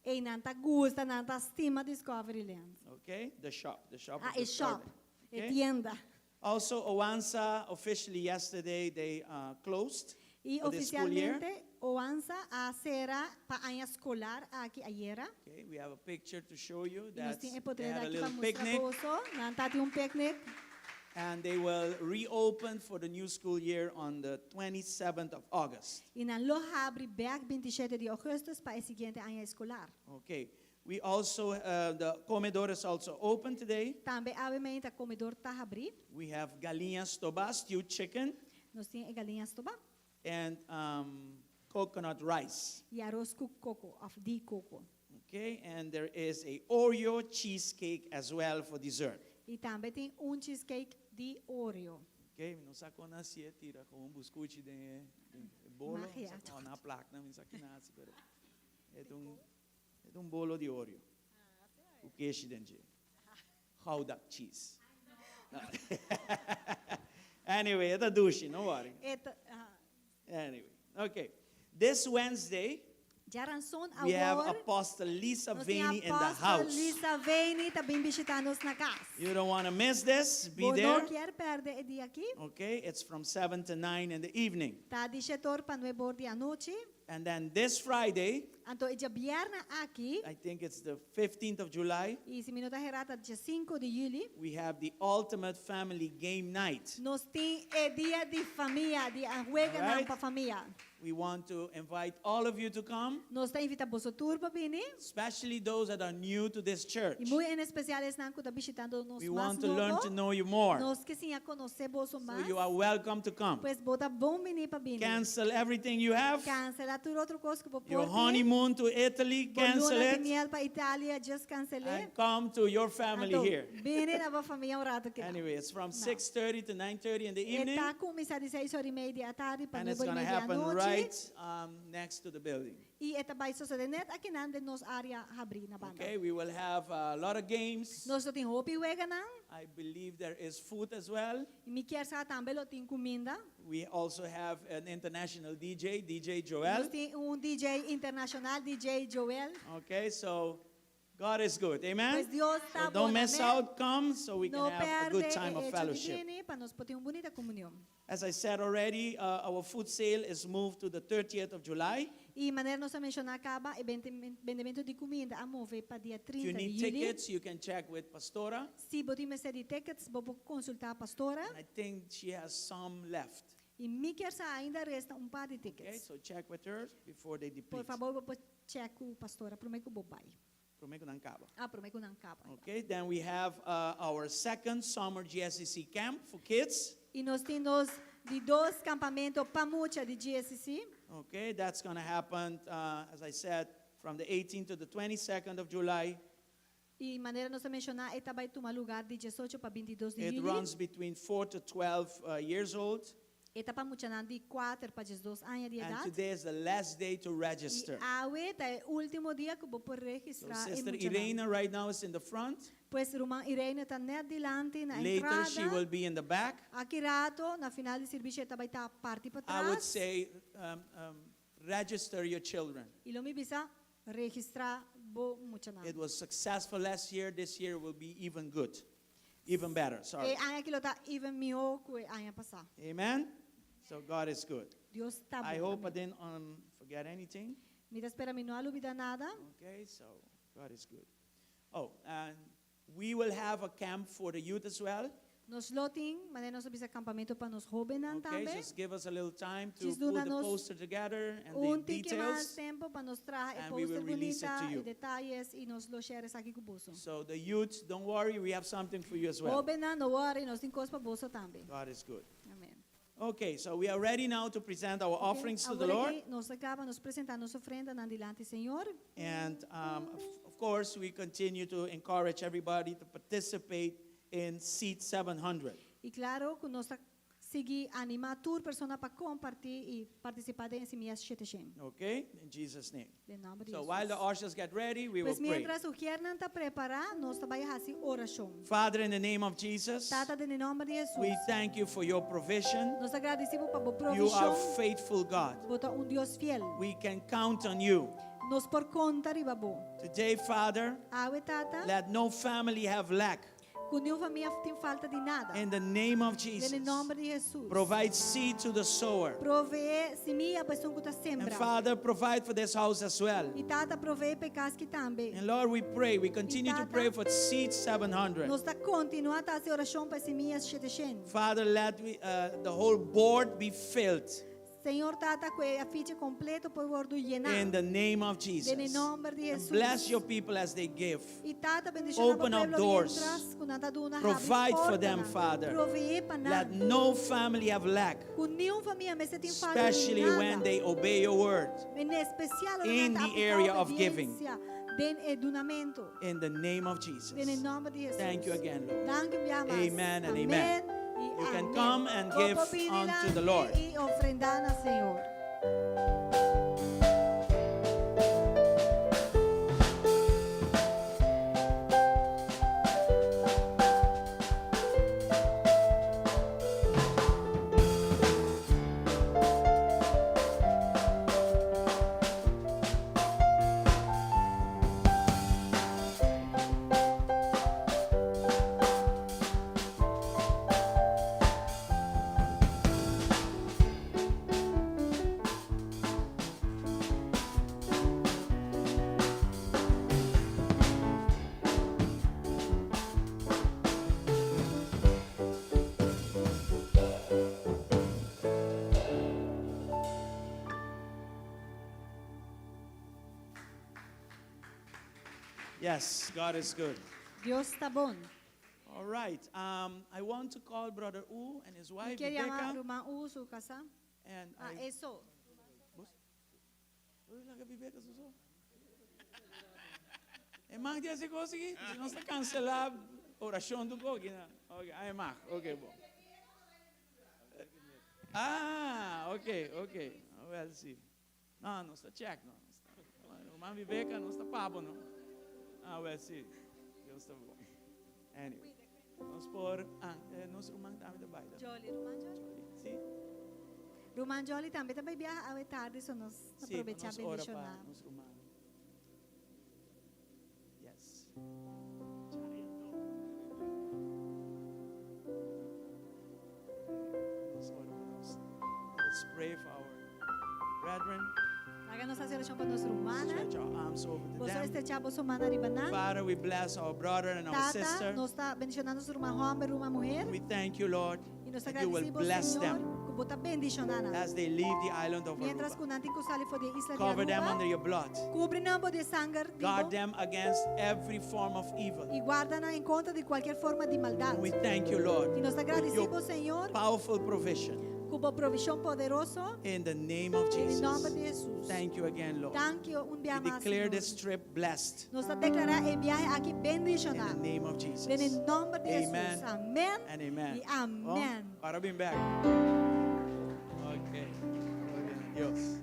E nan ta gusta, nan ta stima Discovery Land. Okay? The shop. The shop. Ah, of e shop, Discovery. e Okay? tienda. Also, Oansa officially yesterday they uh, closed I for this school year. ofisialmente Oansa a sera pa aña eskolar aki ayera. Okay, we have a picture to show you I nos that tin e they potrèt had a aki pa little mustra picnic, boso. Nan tatin un picnic. and they will reopen for the new school year on the 27th of August. I nan lo habri bèk 27 di ougùstùs pa e siguiente aña eskolar. Okay, we also uh, the comedor is also open today. Tambe awe mainta komedor ta habrí. We have galiña stobá, stewed chicken, Nos tin e galiña stobá and um, coconut rice. i aros ku koko, òf di koko. Okay, and there is a Oreo cheesecake as well for dessert. I tambe tin un cheesecake di Oreo. Okay, mi no sa kon nan a hasié tira ku un buskuchi den e bolo, Magia. sa kon nan a plak nan, mi sa ki nan a hasi, pero e ta un e ta un bolo di Oreo. Ku keshi den dje. Gouda cheese. Anyway, e ta dushi, no worry. E ta, ah. Anyway, okay. This Wednesday, Djaranson we have awor, Apostle Lisa nos tin Veni in the Apostle house. Lisa Veni ta bin bishitá nos na kas. You don't want to miss this. Be Bo no there. kier pèrdè e dia aki. Okay, it's from 7 to 9 in the evening. Ta di shetor pa nuebor di anochi. And then this Friday, Anto e djabièrnè aki, I think it's the 15th of July, i si mi no ta herá ta 5 di yüli, we have the ultimate family game night. nos tin e dia di famia, di weganan Alright. pa famia. We want to invite all of you to come, Nos ta invitá boso tur pa bini. especially those that are new to this church. I mui en espesial esnan ku ta bishitando nos We mas want to learn nobo. to know you more. Nos ke siña konosé boso So mas. you are welcome to come. Pues bo ta bon biní pa bini. Cancel everything you have. Kanselá tur otro kos ku bo Your por tin. honeymoon to Italy, Bo cancel luna di it. miel pa Italia, just kansel'é. And come to your family Anto, here. bini na bo famia un ratu aki. Anyway, it's from 6.30 to 9.30 in the evening. E ta kuminsá di 6 or i mei di atardi pa And it's 9 or going to i mei di happen anochi. right um, next to the building. I e ta bai sosodé nèt akinan den nos área habrí na banda. Okay, we will have a lot of games. Nos lo tin hopi weganan. I believe there is food as well. I mi kier sa tambe lo tin kuminda. We also have an international DJ, DJ Joel. Nos tin un DJ internashonal, DJ Joel. Okay, so God is good. Amen. Pues Dios So ta don't bon, miss amen. out. Come so we No can have a good perde time e of hecho di fellowship. bini pa nos por tin un bunita komunion. As I said already, our food sale is moved to the 30th of July. I manera nos a menshoná kaba, e bendementu di kuminda a move pa dia If you 30 di need yüli. tickets, you can check with Pastora. Si bo tin mester di tickets, bo por konsultá Pastora. And I think she has some left. I mi kier sa ainda resta un par di Okay, tickets. so check with her before they Por deplete. fabor, bo por check ku Pastora promé ku bo bai. Promé ku nan kaba. Ah, promé ku nan kaba. Okay, then we have our second summer GSCC camp for kids. I nos tin nos di dos kampamento pa mucha di GSCC. Okay, that's going to happen, as I said, from the 18th to the 22nd of July. I manera nos a menshoná, e ta bai tuma lugar di diesocho pa bintidos di It yüli. runs between 4 to 12 years old. E ta pa muchanan di kuater pa diesdos aña di And edat. today is the last day to I register. awe ta e último dia ku bo por So registrá e Sister muchanan. Irena right now is in the front. Pues ruman Irene ta net dilanti na Later she entrada. will be in the back. Aki rato, na final di servisio e ta bai ta parti pa I would tras. say register your children. I lo mi bisa registrá bo muchanan. It was successful last year. This year will be even good. Even better, sorry. E aña aki lo ta even mihó ku e aña pasá. Amen? So God is good. Dios ta I bon. hope I Amén. didn't forget anything. Mi ta spera mi no a lubida nada. Okay, so God is good. Oh, and we will have a camp for the youth as well. Nos lo tin, manera nos a bisa kampamentu pa nos hóbennan Okay, tambe. just give us a little time to Djis put duna the nos poster together and the un tiki mas details. tempu pa nos traha e And we will poster release it bunita, to e you. detayes i nos lo share esaki ku boso. So the youth, don't worry, we have something for you as well. Hóbennan, no worry, nos tin kos pa boso tambe. God is good. Amen. Okay, so we are ready now to present our Okay, offerings to the awor Lord. aki nos a kaba, nos presenta nos ofrendanan dilanti Señor. And of course, we continue to encourage everybody to participate in Seed 700. I klaro ku nos ta sigui animá tur persona pa kompartí i partisipá den Simia 700. Okay? In Jesus' name. Den nòmber di So Jesus. while the ushers get ready, we will Pues pray. mientras ushiernan ta prepará, nos ta bai hasi orashon. Father, in the name of Jesus, Tata, den e nòmber di Jesus, we thank you for your provision. nos ta gradisí bo pa bo You are provishon. faithful, God. Bo ta un Dios fiel. We can count on you. Nos por konta riba bo. Today, Father, Awe, Tata, let no family have lack. Ku niun famia tin falta di nada. In the name of Den Jesus. e nòmber di Hesus. Provide seed to the sower. Proveé simia pa esun ku ta And sembra. Father, provide for this house as well. I Tata proveé pa e kas aki tambe. And Lord, we pray, we continue to Tata, pray for seed 700. Nos ta kontinuá ta hasi orashon pa simia 700. Father, let the whole board be filled. Señor Tata, ku e afiche kompleto por wòrdu yená. In the name of Jesus. Den e nòmber di And Jesus. bless your people as they give. I Tata, bendishoná Open bo up pueblo doors. mientras ku nan ta duna habri Provide for them, portanan. Father. Proveé pa nan. Let no family have lack. Ku niun famia mester tin falta di Especially nada. when they obey your word. En espesial ora In nan ta the apliká area of giving. obedensia den e dunamentu. In the name of Jesus. Den e nòmber di Jesus. Thank you again, Lord. Danki un bia mas. Amen and amen. Amen i You can amen. come and Bo give por bini unto the dilanti Lord. I ofrendá na Señor. Yes, God is good. Dios ta bon. All right. I want to call Brother U and his wife, Mi ke yama Viveka. Ruman U su kasá. And Ah, I, eso. Bus? Uy, laga Viveka su so. E mag di hasi kos aki? Si nos ta kanselá orashon tur kos aki na. Okay, ah, e mag. Okay, bon. Ah, okay, okay. Well, si. No, nos ta check, no. Ruman Viveka, nos ta pa bo, no? Ah, well, sí. Dios ta bon. Anyway, nos por, ah, eh, nos ruman tambe ta bai. Jolly, ruman Jolly. Jolly, sí. Ruman Jolly tambe ta bai biaha awe tardi, so nos ta Sí, pa probecha nos ora pa bendiciona. nos ruman. Yes. Chari anto. Nos ora pa nos. Let's pray for our brethren. Laga nos hasi orashon pa nos rumannan. Stretch our arms over to Boso them. estrechá boso man ariba nan. Father, we bless our brother and our Tata, sister. nos ta bendishoná nos ruman hòmber, ruman muher. We thank you, Lord, I nos ta that you will gradisí bo, bless Señor, them ku bo ta bendishoná nan. as they leave the island of Mientras Aruba. ku nan tin ku sali for di e isla di Cover them Aruba, under your blood. kubri nan bo di e sanger di Guard bo them against every form of evil. i guarda nan en kontra di kualkier forma di maldat. And we thank you, Lord, I nos ta with gradisí your bo, Señor, powerful provision. ku bo provishon poderoso In the name of den e nòmber Jesus. di Hesus. Thank you again, Lord. Danki un We bia mas, declare Señor. this trip blessed Nos ta deklará e biahe aki in bendishoná. the name of Den e Jesus. nòmber di Amen. Hesus. Amèn And amen. i amèn. Oh, para bin back. Okay. Gloria a Dios.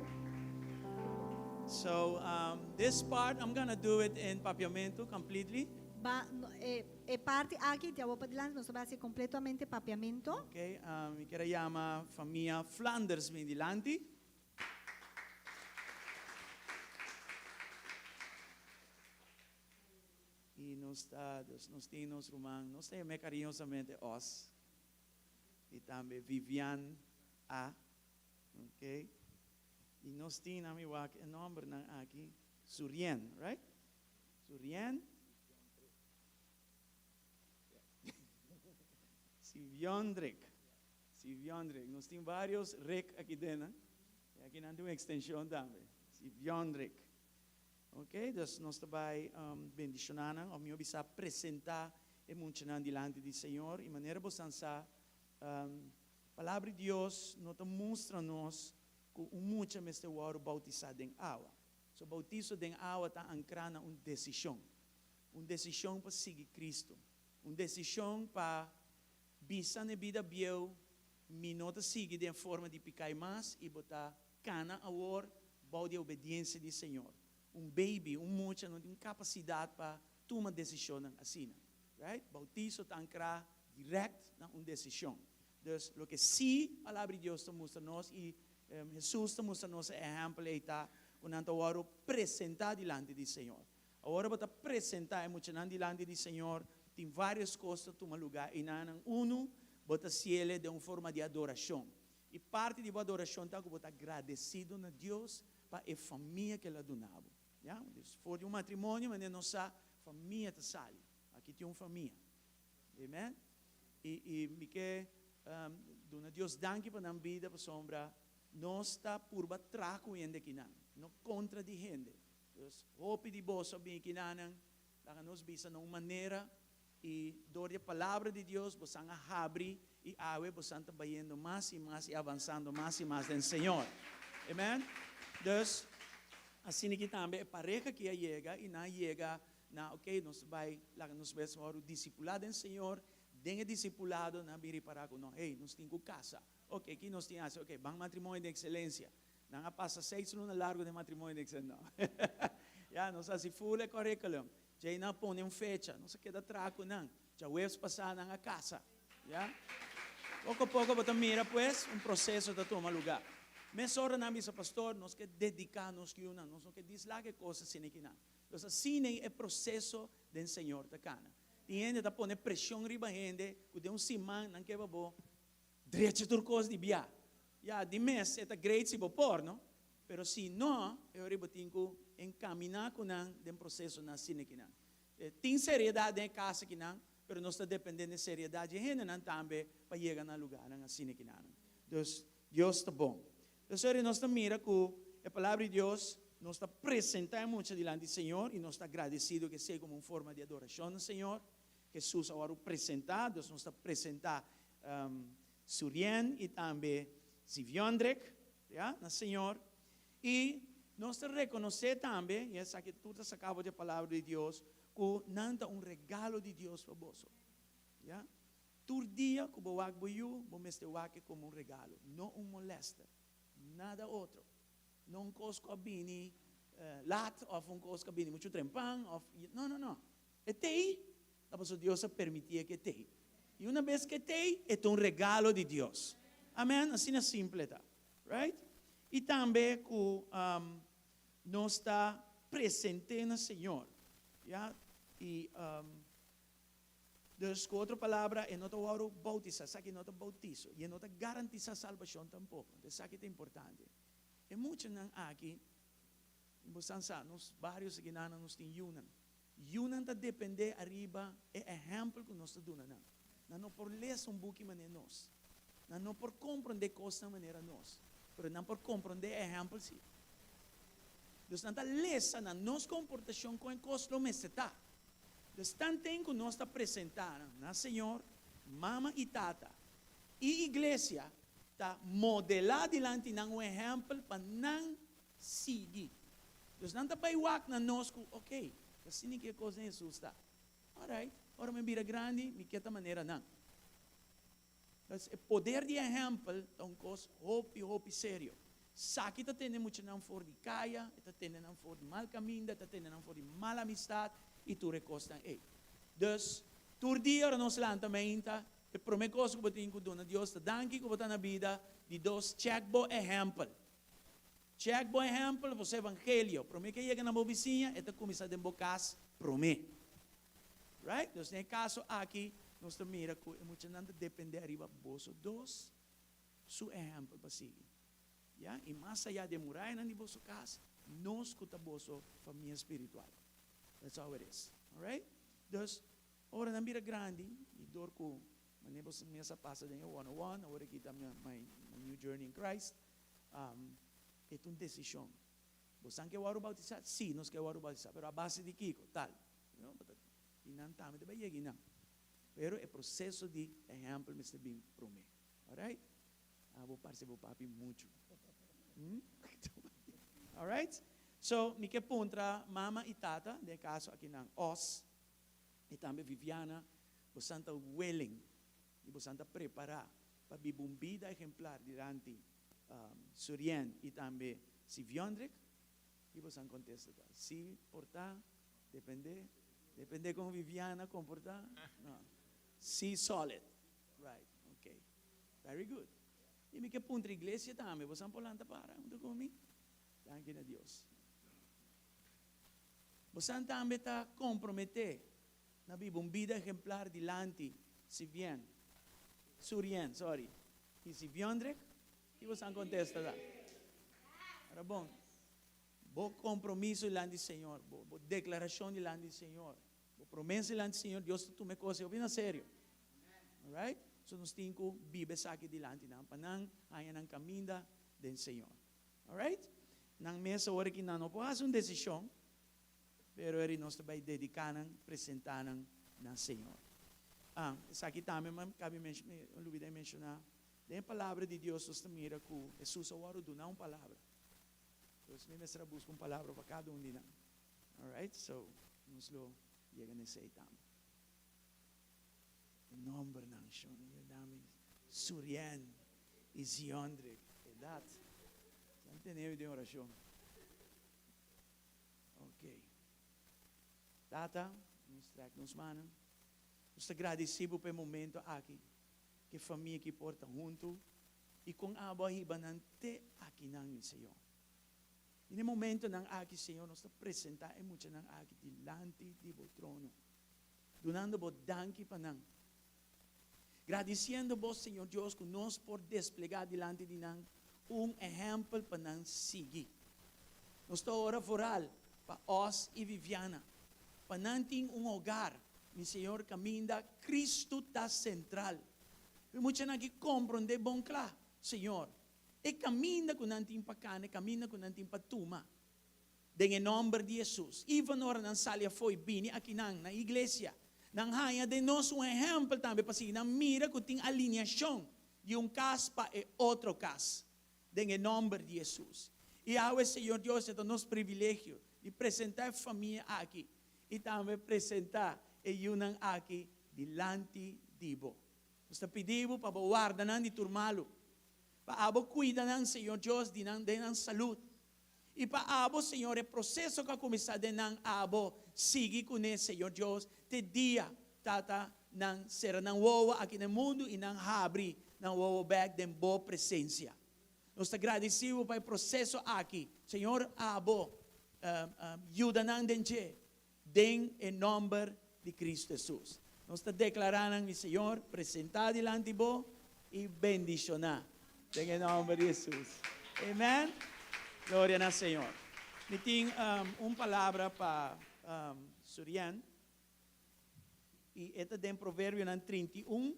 So um, this part, I'm going to do it in Papiamento completely. Ba, no, e, e parti aki, di awor padilanti, nos ta bai hasi kompletamente Papiamento. Okay, um, mi kier yama famia Flanders bin dilanti. I nos ta, dus nos tin nos ruman, nos ta yam'é kariñosamente Os. I tambe Vivian A. Okay. I nos tin, ami wak e nòmbernan aki, Surien, right? Surien. Siviondrik. Siviondrik. Nos tin varios Rick aki den, hè? I aki nan tin un extension tambe. Siviondrik. Ok, dus nos ta bai um, bendishoná nan, of mihó bisa presentá e muchanan dilanti di Señor. I manera bosan sa, um, Palabra di Dios no ta mustra nos ku un mucha mester wòrdu boutisá den awa. So bautiso den awa ta ankrá na un desishon. Un desishon pa sigui Kristu. Un desishon pa bisa na e bida bieu, Mi no ta sigui den e forma di pikai mas i bo ta kana awor bou di e obediensia di Señor. Un baby, un mucha no tin kapasidat pa tuma desishonnan asina. Right? Bautiso ta ankrá dirèkt na un desishon. Dus, loke sí Palabra di Dios ta mustra nos i Hesus ta mustra nos e ehèmpel ei ta ku nan ta wòrdu presentá dilanti di Señor. Awor bo ta presentá e muchanan dilanti di Señor, tin vários kos ta tuma lugá einanan. Unu, bo ta siele den un forma di adorashon. I parti di bo adorashon ta ku bo ta agradesido na Dios pa e famia ku El a duna bo. Ya, dus for di un matrimonio manera nos sa, famia ta sali. Aki tin un famia. Amen. I i mi ke duna Dios danki pa nan bida pasobra nos ta purba traha ku hende akinan, no kontra di hende. Dus hopi di boso a bini kinanan, laga nos bisa na un manera i dor di e palabra di Dios bosan a habri i awe bosan ta bayendo mas i mas i avansando mas i mas den Señor. Amen. Dus asina ki tambe e pareha ki a yega i nan a yega Na ok, nos ta bai laga nos mes wòrdu disipulá den Señor, den e disipulado nan a bin ripará ku no, hey, nos tin ku kasa. Ok, ki nos tin hasi? Ok, ban matrimonio den ekselensia. Nan a pasa seis luna largu den matrimonio den ekselensia. No. Ya, nos a hasi full e curriculum. Djei nan a pone un fecha, nos a keda traha ku nan. Djaweps pasá nan a kasa. Ya. Poko poko bo ta mira pues un proseso ta tuma lugá. Mesora nan a bisa, Pastor, nos ke dediká nos yunan, nos no ke dislak e kos asina kinan. Nos a sine e proseso den Señor ta kana. Tin hende ta pone presion riba hende ku den un siman nan ke pa bo drecha tur kos di bia. Ya, di mes e ta great si bo por, no? Pero si no, e ora bo tin ku enkamina ku nan den prosesonan asina kinan. Tin seriedat den e kas akinan, pero nos ta depende den seriedat di e hendenan tambe pa yega na lugarnan asina kinan. Dus, Dios ta bon. P'esei nos ta mira ku e Palabra di Dios nos ta presentá e mucha dilanti di Señor i nos ta agradesido ku esei komo un forma di adorashon na Señor. Hesus a wòrdu presentá, dus nos ta presentá Surien i tambe Ziviondrik, ya, na Señor. I nos ta rekonosé tambe, i esaki tur ta saká for di e Palabra di Dios, ku nan ta un regalo di Dios pa boso, ya. Tur dia ku bo wak bo yu, bo mester wak e komo un regalo, no un molèster, nada otro. No un kos ku a bini Lat of un kos ku a bini muchu trempan of no no no. E t'ei ta pasobra Dios a permitié ku e t'ei. I una bes ku e t'ei, e ta un regalo di Dios. Amen. Asina simple e ta. Right? I tambe ku nos ta present'é na Señor. Ya. I dus ku otro palabra e no ta wòrdu boutisá. Esaki no ta boutiso. I e no ta garantisá salbashon tampoko. Esaki ta importante. E muchanan aki, bo san sa, nos bario Siginana nos tin yunan. Yunan ta depende ariba e ehempel ku nos ta duna nan. Nan no por lesa un buki manera nos. Nan no por komprondé kosnan manera nos. Pero nan por komprondé e ehempel si. Dus nan ta lesa na nos komportashon kon e kos lo mester ta. Dus tanten ku nos ta presentá nan na Señor, mama i tata, i iglesia, ta modelá dilanti nan un ehèmpel pa nan sigui. Dus nan ta bai wak na nos ku, ok, ta asina ki e kos den Hesus ta. Alright, ora mi bira grandi, mi ke ta manera nan. Dus e poder di ehèmpel ta un kos hopi, hopi serio. Saki ta tene muchanan for di kaya, e ta tene nan for di mal kaminda, e ta tene nan for di mal amistat i tur e kosnan ei. Dus, tur dia ora nos lanta meinta, E promé kos ku bo tin ku duna Dios ta danki ku bo ta na bida, di dos, chèk bo ehèmpel. Chèk bo ehèmpel, bo evangelio. Promé ku e yega na bo bisiña, e ta kuminsá den bo kas promé. Right? Dus den e kaso aki, nos ta mira ku e muchanan ta dependé ariba boso dos su ehèmpel pa sigui. Ya? I mas ayá di e murayanan di boso kas, nos ku ta boso famia spiritual. That's how it is. Alright? Dus, Ora nan bira grandi, i dor ku manera bo mes a pasa den e one on one, awor aki ta my my new journey in Christ, e ta un desishon. Bo san ke wòrdu boutisá? Sí, nos ke wòrdu boutisá, pero a base di kiko? Tal. I nan tambe ta bai yega i nan. Pero e proseso di ehèmpel mester bin promé. Alright? Abo parse bo papi muchu. Alright? So, mi ke puntra mama i tata, den e kaso aki nan Os, I tambe Viviana, bosan ta willing i bosan ta prepará pa biba un bida ehemplar dilanti Surien i tambe Siviondrik? I bosan kontesta ta, Sí, por ta, dependé, dependé kon Viviana komportá, no, sí solid, right, ok, very good. I mi ke puntra iglesia tambe, bosan por lanta para huntu ku mi? Danki na Dios. Bosan tambe ta komprometé na biba un bida ehemplar dilanti Sivien, Surien, sorry, i Siviondrik? Ki bosan kontesta ta? Ora bon, bo kompromiso dilanti Señor, bo bo deklarashon dilanti Señor, bo promesa dilanti Señor, Dios ta tuma e kos ei hopi na serio. Alright? So nos tin ku biba esaki dilanti nan pa nan haña nan kaminda den Señor. Alright? Nan mes awor aki nan no por hasi un desishon, pero eri nos ta bai dediká nan, presentá nan na Señor. Ah, esaki tambe mi kabi mi lubida di menshoná. Den e Palabra di Dios nos ta mira ku Hesus a wòrdu duna un palabra. Pues mi mester a buska un palabra pa kada un di nan. Alright? So, nos lo yega na esei tambe. E nombernan, shon, yuda mi. Surien i Ziondrik, edat. San tene mi den orashon. Ok. Tata, nos trek nos mannan. Nos ta gradisí bo pa e momento aki, ku e famia aki por ta huntu i kon abo a hiba nan te akinan, mi Señor. I na e momentonan aki, Señor, nos ta presentá e muchanan aki dilanti di bo trono. Dunando bo danki pa nan. Gradisiendo bo, Señor Dios, ku nos por desplegá dilanti di nan un ehèmpel pa nan sigui. Nos ta ora foral pa Os i Viviana, pa nan tin un hogar, mi Señor, kaminda Kristu ta sentral. Mi muchanan aki komprondé bon kla, Señor, e kaminda ku nan tin pa kana, e kaminda ku nan tin pa tuma. Den e nomber di Hesus. Even ora nan sali afó i bini akinan na iglesia, nan haña den nos un ehèmpel tambe pa sigui nan mira ku tin aliniashon di un kas pa e otro kas. Den e nomber di Hesus. I awe, Señor Dios, e ta nos privilegio di presentá e famia aki i tambe presentá e yunan aki dilanti di Bo. Nos ta pidi Bo pa Bo warda nan di tur malu, pa abo kuida nan, Señor Dios, di nan den nan salud. I pa Abo, Señor, e proseso ku a kuminsá den nan, Abo sigui kuné, Señor Dios, te dia, Tata, nan sera nan wowo aki na e mundu i nan habri nan wowo bèk den Bo presensia. Nos ta gradisí Bo pa e proseso aki. Señor, Abo yuda nan den dje, den e nòmber di Kristu Hesus. Nos ta deklará nan, mi Señor, presentá dilanti Bo i bendishoná den e nòmber di Hesus. Amen. Gloria na Señor. Mi tin un palabra pa Surian. I e ta den Proverbionan 31,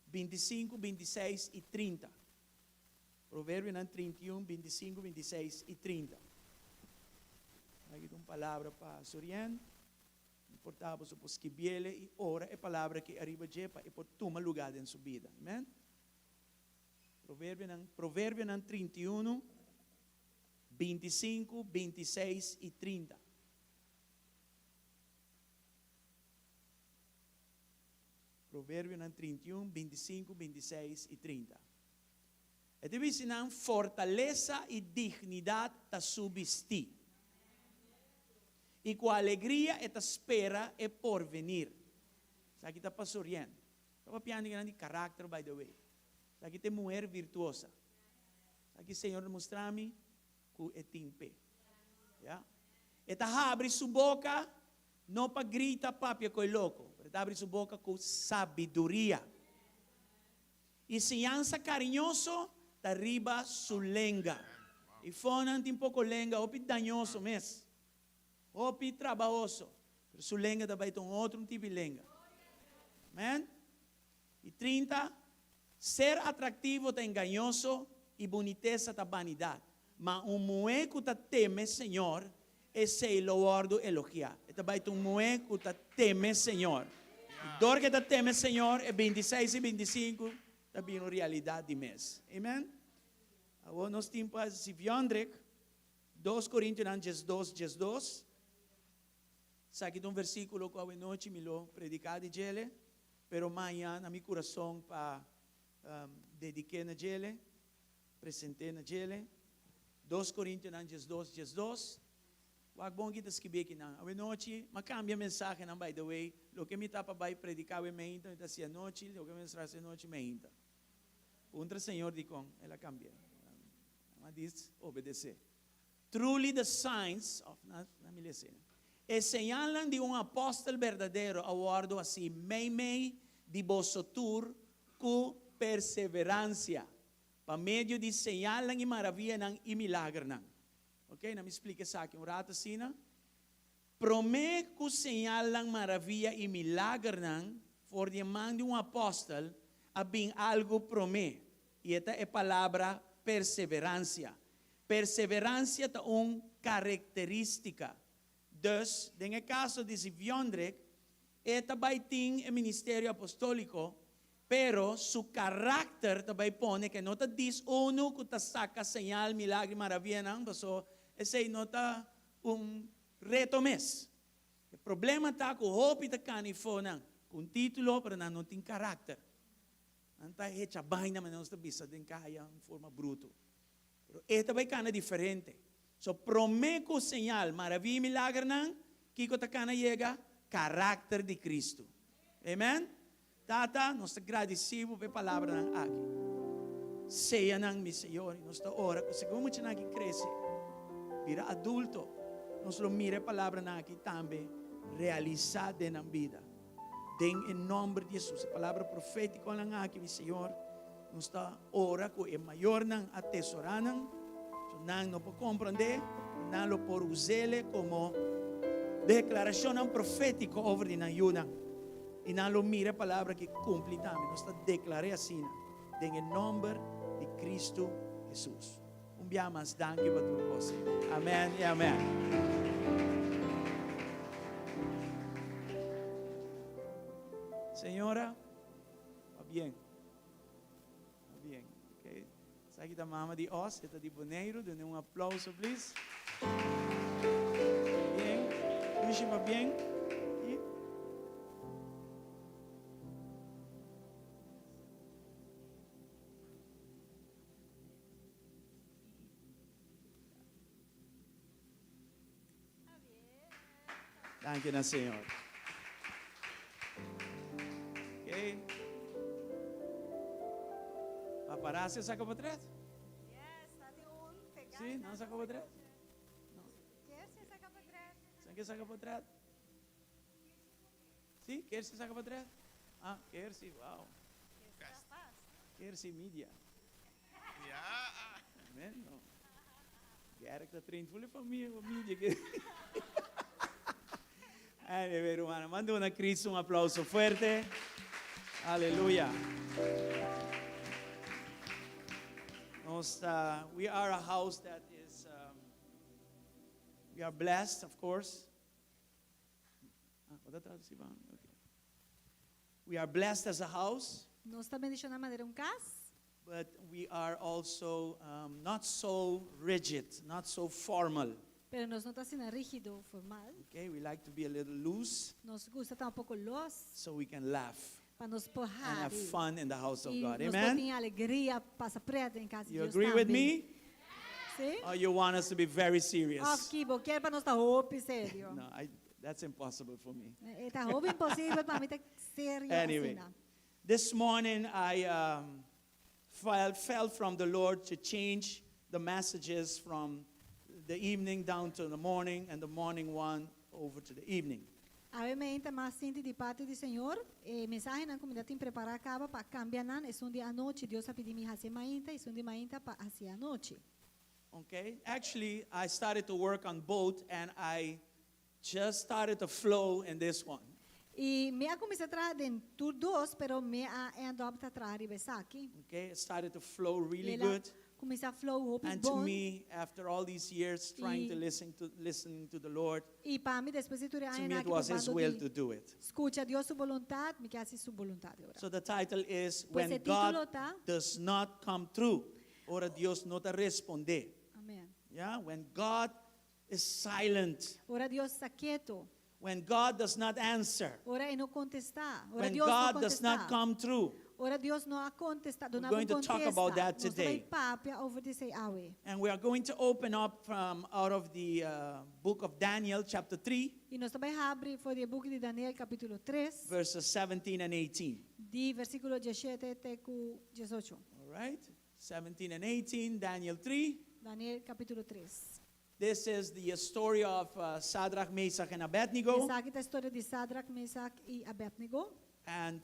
25, 26 i 30. Proverbionan 31, 25, 26 i 30. Aki ta un palabra pa Surian. Por ta boso por skibiele i ora e palabra aki ariba dje pa e por tuma lugá den su bida. Amen. Proverbionan, Proverbionan 31, 25, 26 i 30. Proverbionan 31, 25, 26 i 30. E ta bisa nan, Fortalesa i dignidat ta su bistí, i ku alegria e ta spera e porvenir. Esaki ta pa Sorian. Ta papiando di nan di karakter, by the way. Esaki ta e muher virtuosa. Esaki Señor ta mustra mi ku e tin p'e. Ya. E ta habri su boka no pa grita papia ku e loko, pero e ta habri su boka ku sabiduria. I siñansa kariñoso ta riba su lenga. I fonan tin poko lenga, hopi dañoso mes, hopi trabahoso, pero su lenga ta bai ta un otro tipo di lenga. Amen. I 30, Ser atraktivo ta engañoso i bunitesa ta banidat, ma un muhé ku ta teme Señor, esei lo wòrdu elogiá. E ta bai ta un muhé ku ta teme Señor. I dor ku e ta teme Señor, e 26 i 25 ta bira un realidat di mes. Amen. Awor nos tin pa Ziviondrik, 2 Korintionan 12, 12. Esaki ta un versíkulo ku awenochi mi lo prediká di djele. Pero maña na mi kurason pa dedik'é na djele, present'é na djele. 2 Korintionan 12, 12. Wak bon ki ta skibí akinan. Awenochi m'a kambia mensahenan by the way. Loke mi ta pa bai prediká awe meinta mi ta hasi anochi, loke mi mester hasi anochi meinta. Puntra Señor dikon el a kambia. M'a dis obedesé. Truly the signs of, na mi lesa ei. E señalnan di un apòstel berdadero a wòrdu hasí meimei di boso tur ku perseveransia, pa medio di señalnan i maravianan i milagernan. Ok, na mi splika esaki un rato asina. Promé ku señalnan, maravia i milagernan for di e man di un apòstel a bin algu promé, i e ta e palabra perseveransia. Perseveransia ta un karakterístika. Dus, den e kaso di Ziviondrik, e ta bai tin e ministerio apostóliko, pero su karakter ta bai pone ku e no ta dis unu ku ta saka señal, milagro i maravianan, paso esei no ta un reto mes. E problema ta ku hopi ta kana ifó nan ku un título, pero nan no tin karakter. Nan ta hecha baina manera nos ta bisa den kaya, un forma bruto. Pero e ta bai kana diferente. So promé ku señal, maravia i milagernan, kiko ta kana yega? Karakter di Kristu. Amen? Tata, nos ta gradisí Bo pa e palabranan aki. Seya nan, mi Señor, i nos ta ora ku segun muchanan aki krese, bira adulto, nos lo mira e palabranan aki tambe realisá den nan bida. Den e nòmber di Hesus, e palabra profétikonan aki, mi Señor, nos ta ora ku e mayornan a tesorá nan, so nan no por komprondé, pero nan lo por us'é komo deklarashonnan profétiko over di nan yunan. I nan lo mira e palabra aki kumpli tambe. Nos ta deklar'é asina den e nòmber di Kristu Hesus. Un bia mas danki pa tur kos. Amèn i amèn. Señora, pa bien. Pa bien. Okay. Esaki ta mama di Os, e ta di Boneiru. Dune un aplauso, please. Bien. Lushi, pa bien. I. Danki na Señor. Okay. Paparazzi a saca portret? Sí, nan a saca portret? No. San ke saca portret? Sí, Kersi saca portret? Ah, Kersi, wow. Kersi Media. Amen, no. Gerrit ta train full e famia pa media. Anyway, hermano, manda una Cristo un aplauso fuerte. Aleluya. Nos ta, we are a house that is, we are blessed, of course. Ah, bo ta traduci pa mi? Okay. We are blessed as a house. Nos ta bendiciona manera un cas. But we are also not so rigid, not so formal. Pero nos no ta asina rigido, formal. Okay, we like to be a little loose. Nos gusta ta un poco los. So we can laugh. Pa nos por And have hari. fun in the house of Y God. nos por Amen? tin alegria, pasa pret den cas di You Dios agree with tambe. me? Sí? Or you want us to be very serious? Of ki bo kier pa nos ta hopi serio? No, I, that's impossible for me. E ta hopi imposibel pa mi ta serio Anyway, asina. this morning I felt from the Lord to change the messages from the evening down to the morning and the morning one over to the evening. Awe meinta m'a sinti di parti di Señor e mensahenan ku mi ta tin prepará kaba pa kambia nan, esun di anochi Dios a pidi mi hasi e mainta, esun di mainta pa hasi e anochi. Okay, actually I started to work on both and I just started to flow in this one. I mi a kuminsá traha den tur dos, pero mi a end up ta traha riba esaki. Okay, it started to flow really El a good. kuminsá flow hopi And to bon. me, after all these years trying to I listen to listening to the Lord, I pa mi, despues di tur e to me añanan it aki was His probando will di to do it. skucha Dios su boluntat, mi ke hasi su boluntat ora. So the title is Pues When e God título ta. Does Not Come Through. Ora Dios no ta respondé. Amen. Yeah, when God is silent. Ora Dios ta keto. When God does not answer. Ora e no contesta. Ora When Dios no God does not contesta. come through. Ora Dios no a contesta, We're duna going un to talk about contesta. that Nos ta bai today. papia over di esei awe. And we are going to open up from out of the book of Daniel, chapter 3. I nos ta bai habri for di e buki di Daniel, capítulo 3. Verses 17 and 18. Di versículo diesshete te ku diesocho. All right? 17 and 18, Daniel 3. Daniel capítulo 3. This is the story of Sadrach, Mesach and Abednego. Esaki ta e storia di Sadrach, Mesach i Abednego. And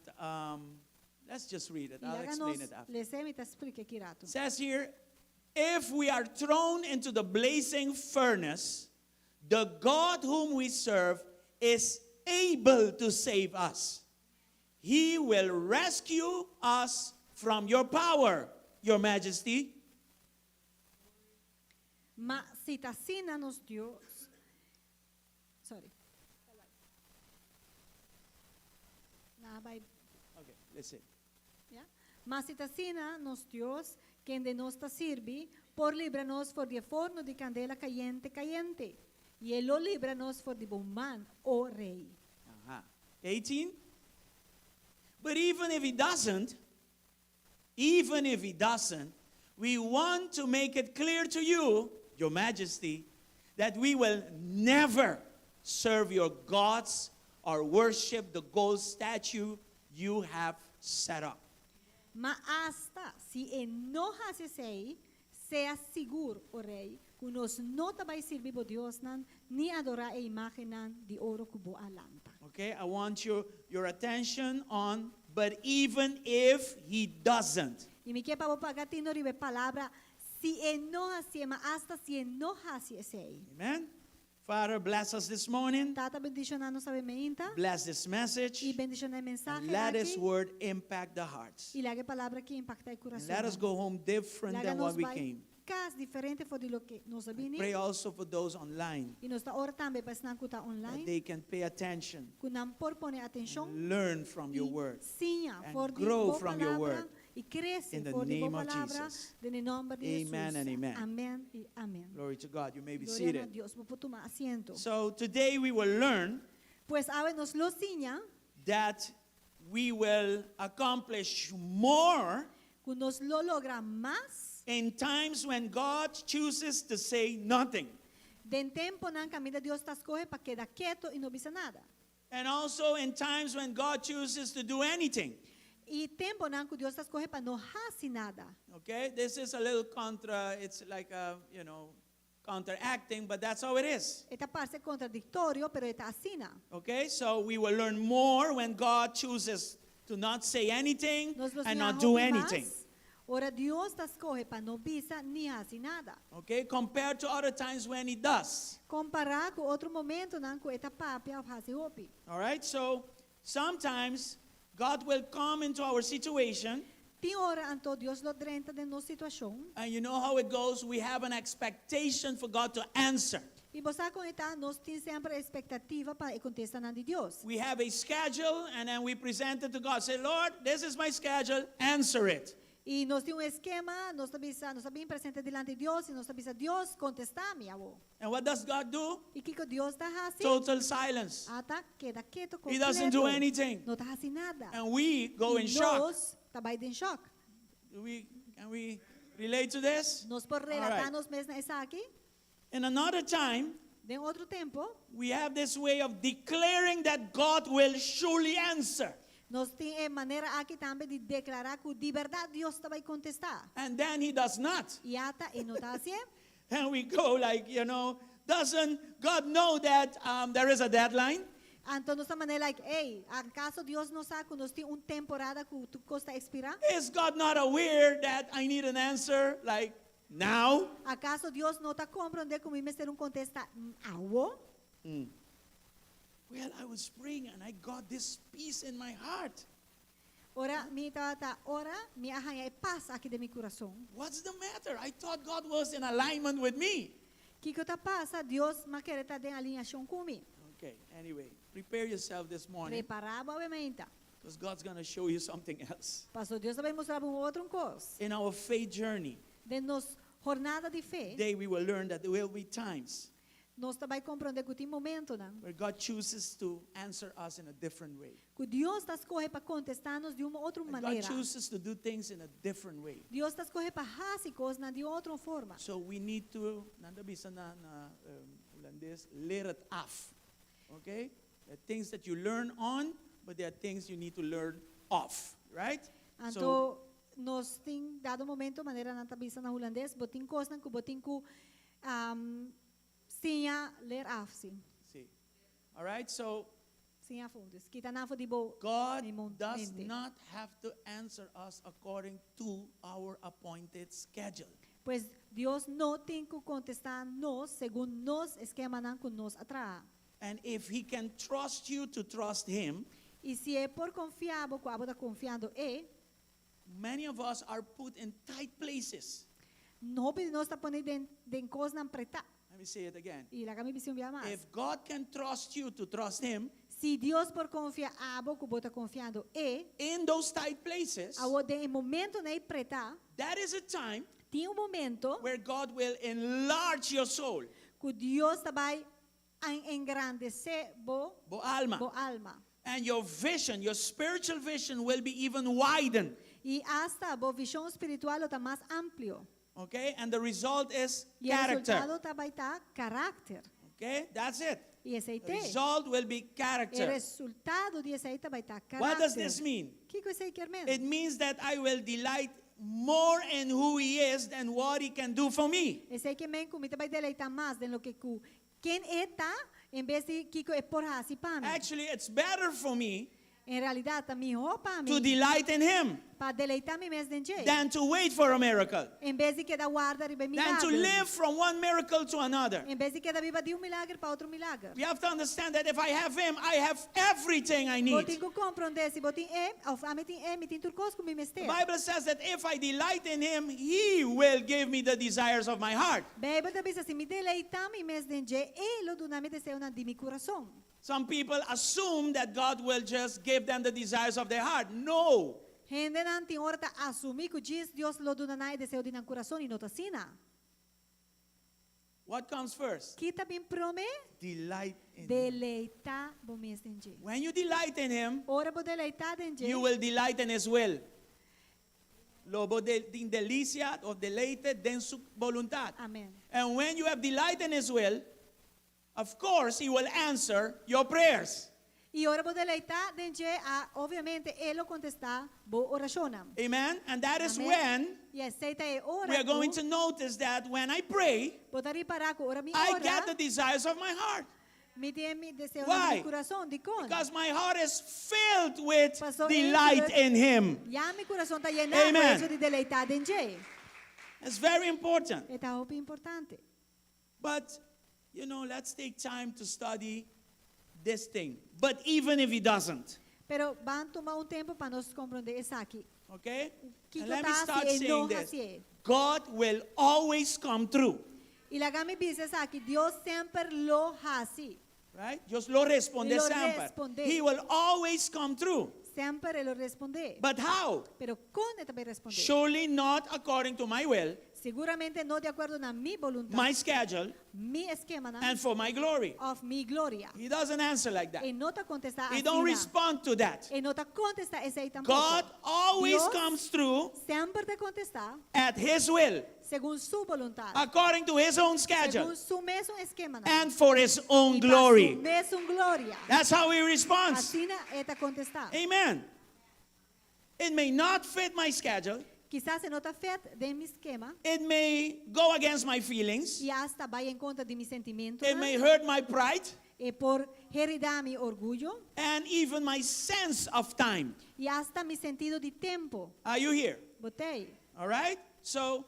let's just read it. I I'll laga explain nos it after. les'é, mi ta splika ki rato. It says here, if we are thrown into the blazing furnace, the God whom we serve is able to save us. He will rescue us from your power, your majesty. Ma si ta asina nos Dios, sorry. Na bai. Okay, listen. Ya. Ma si ta asina nos Dios, kende nos ta sirbi, por libra nos for di e forno di candela cayente cayente, i e lo libra nos for di bo man, o rey. Aha. 18. But even if he doesn't, even if he doesn't, we want to make it clear to you, your majesty, that we will never serve your gods or worship the gold statue you have set up. Ma asta si e no hasi esei, sea sigur, o rei, ku nos no ta bai sirbi bo diosnan ni adorá e imágennan di oro ku bo a lanta. Okay, I want your, your attention on, but even if he doesn't. I mi ke pa bo paga tino riba e palabra, si e no hasié, ma asta si e no hasi esei. Amen. Father, bless us this morning. Tata bendishoná nos awe meinta. Bless this message. I bendishoná e mensahe And let this aki. word impact the hearts. I laga e palabra aki impaktá e And let us kurasonnan. go home different Laga than what nos we bai came. kas diferente for di loke nos a bini. Pray also for those online. I nos ta ora tambe pa esnan ku ta That online. they can pay attention. Ku nan por pone atenshon. And learn from your I word. siña And for di grow bo from your palabra. word. I krese In the for di bo name of palabra. Jesus. Den e nòmber di Amen Hesus. and amen. Amèn i amèn. Glory to God. You may be Gloria na seated. Dios. Bo por tuma asiento. So today we will learn Pues awe nos lo siña. that we will accomplish more Ku nos lo logra mas. in times when God chooses to say nothing. Den temponan kaminda Dios ta skohe pa keda ketu i no bisa nada. And also in times when God chooses to do anything. I temponan ku Dios ta skohe pa no hasi nada. Okay, this is a little contra, it's like a, counteracting, but that's how it is. E ta parse kontradiktorio, pero e ta asina. Okay, so we will learn more when God chooses to not say anything Nos lo and siña not do hopi anything. mas ora Dios ta skohe pa no bisa ni hasi nada. Okay, compared to other times when He does. Kompará ku otro momentonan ku e ta papia òf hasi hopi. All right, so sometimes God will come into our situation. Tin ora anto Dios lo drenta den nos situashon. And you know how it goes. We have an expectation for God to answer. I bo sa kon e ta, nos tin semper ekspektativa pa e kontestanan di Dios. We have a schedule and then we present it to God. Say, Lord, this is my schedule, answer it. I nos tin un eskema, nos ta bisa, nos ta bin present'é dilanti Dios i nos ta bisa, Dios, kontestá mi awor. And what does God do? I kiko Dios ta hasi? Total silence. Ata keda keto He doesn't do kompleto. anything. No ta hasi nada. And we go I in shock. nos ta bai den shòk. Do we, can we relate to this? Nos por All relatá right. nos mes na esaki? In another time, Den otro tempu, we have this way of declaring that God will surely answer. nos tin e manera aki tambe di deklará ku di bèrdat Dios ta bai kontestá. And then he does not. I ata e no ta hasié. And we go like, doesn't God know that there is a deadline? Anto nos ta manera like, ey, akaso Dios no sa ku nos tin un temporada ku tur kos ta ekspirá? Is God not aware that I need an answer like now? Akaso Dios no ta komprondé ku mi mester un kontesta awo? Well, I was praying and I got this peace in my heart. Ora mi tabata ora, mi a haña e pas aki den mi kurason. What's the matter? I thought God was in alignment with me. Kiko ta pasa? Dios m'a kere ta den alineashon ku mi. Okay, anyway, prepare yourself this morning. Prepará bo awe mainta. Because God's going to show you something else. Paso Dios ta bai mustra bo un otro kos. In our faith journey, Den nos jornada di fe, today we will learn that there will be times nos ta bai komprondé ku tin momentonan where God chooses to answer us in a different way. ku Dios ta skohe pa kontestá nos di un otro And God manera. chooses to do things in a different way. Dios ta skohe pa hasi kosnan di otro forma. So we need to, nan ta bisa na, na Hulandes, leer het af. Okay? There are things that you learn on, but there are things you need to learn off, right? Anto So, nos tin dado momento manera nan ta bisa na hulandes, bo tin kosnan ku bo tin ku um, siña leer af, si. see. All right? So Siña afó. Kita nan for di bo God mente. does not have to answer us according to our appointed schedule. Pues Dios no tin ku kontestá nos segun nos eskemanan ku nos a traha. And if he can trust you to trust him, I si e por konfia bo ku abo ta konfiando e, many of us are put in tight places. Hopi di nos ta poné den den kosnan pretá. Let me say it again. I laga mi bis'é un bia mas. If God can trust you to trust him, Si Dios por konfia abo ku bo ta konfiando e, in those tight places, awo den e momentonan ei pretá, that is a time tin un momento where God will enlarge your soul. ku Dios ta bai engrandesé bo, Bo alma. bo alma. And your vision, your spiritual vision will be even widened. I asta bo vishon spiritual lo ta mas amplio. Okay? And the result is I e character. resultado ta bai ta karakter. Okay? That's it. I esei The te. result will be E character. resultado di esei ta bai ta What does karakter. this mean? Kiko esei kier men? It means that I will delight more in who he is than what he can do for me. Esei ke men ku mi ta bai deleitá mas den loke ku ken e ta en bes di kiko e por hasi pa mi. Actually, it's better for me En realidat ta mihó pa to mi delight in him pa deleitá mi mes den dje. than to wait for a miracle, En bes di keda warda riba e than to milager. live from one miracle to another. En bes di keda biba di un milager pa otro milager. We have to understand that if I have him, I have everything I Bo need. tin ku komprondé si bo tin e, òf ami tin e, mi tin tur kos ku mi mester. The Bible says that if I delight in him, he will give me the desires of my heart. Beibel ta bisa si mi deleitá mi mes den dje, e lo duna mi deseonan di mi kurason. Some people assume that God will just give them the desires of their heart. No. Hendenan tin ora ta asumí ku djis Dios lo duna nan e deseo di nan kurason i no ta asina. What comes first? Ki ta bin promé? Delight in him. Deleitá bo mes den dje. When you delight in him, Ora bo deleitá den dje, you will delight in his will. Lo bo de, tin delicia of deleite den su boluntat. Amen. And when you have delight in his will, of course, He will answer your prayers. I ora bo deleitá den dje, a obviamente e lo kontestá bo orashonnan. Amen. And that is Amen. when I esei ta e ora we are going ku to notice that when I pray, bo ta ripará ku ora mi I ora, get the desires of my heart. mi tin mi deseonan di Why? mi kurason. Dikon? Because my heart is filled with Paso delight e in Him. Ya mi kurason ta yená ku Amen. echo di deleitá den dje. It's very important. E ta hopi importante. But, let's take time to study this thing. But even if He doesn't, Pero ban tuma un tempu pa nos komprondé esaki. okay? Kiko And let me ta start si e saying no this. hasié. God will always come through. I laga mi bisa esaki, Dios semper lo hasi. Right? Dios lo responde Lo semper. responde. He will always come through. Semper e lo respondé. But how? Pero kon e ta bai respondé? Surely not according to my will, Siguramente no di akuerdo na mi boluntat, my schedule, mi eskemanan, and for my glory. òf mi gloria. He doesn't answer like that. E no ta kontestá He don't asina. respond to that. E no ta kontestá esei tampoko. God always Dios comes through semper ta kontestá at His will, segun su boluntat, according to His own schedule, segun su mesun eskemanan, and for His own i pa su glory. mesun gloria. That's how He responds. Asina e ta kontestá. Amen. It may not fit my schedule. Kisas e no ta fit den mi eskema It may go against my feelings. i asta bai en kontra di mi sentimentonan. It may hurt my pride E por heridá mi orguyo and even my sense of time. i asta mi sentido di tempu. Are you here? Bo t'ei. All right? So,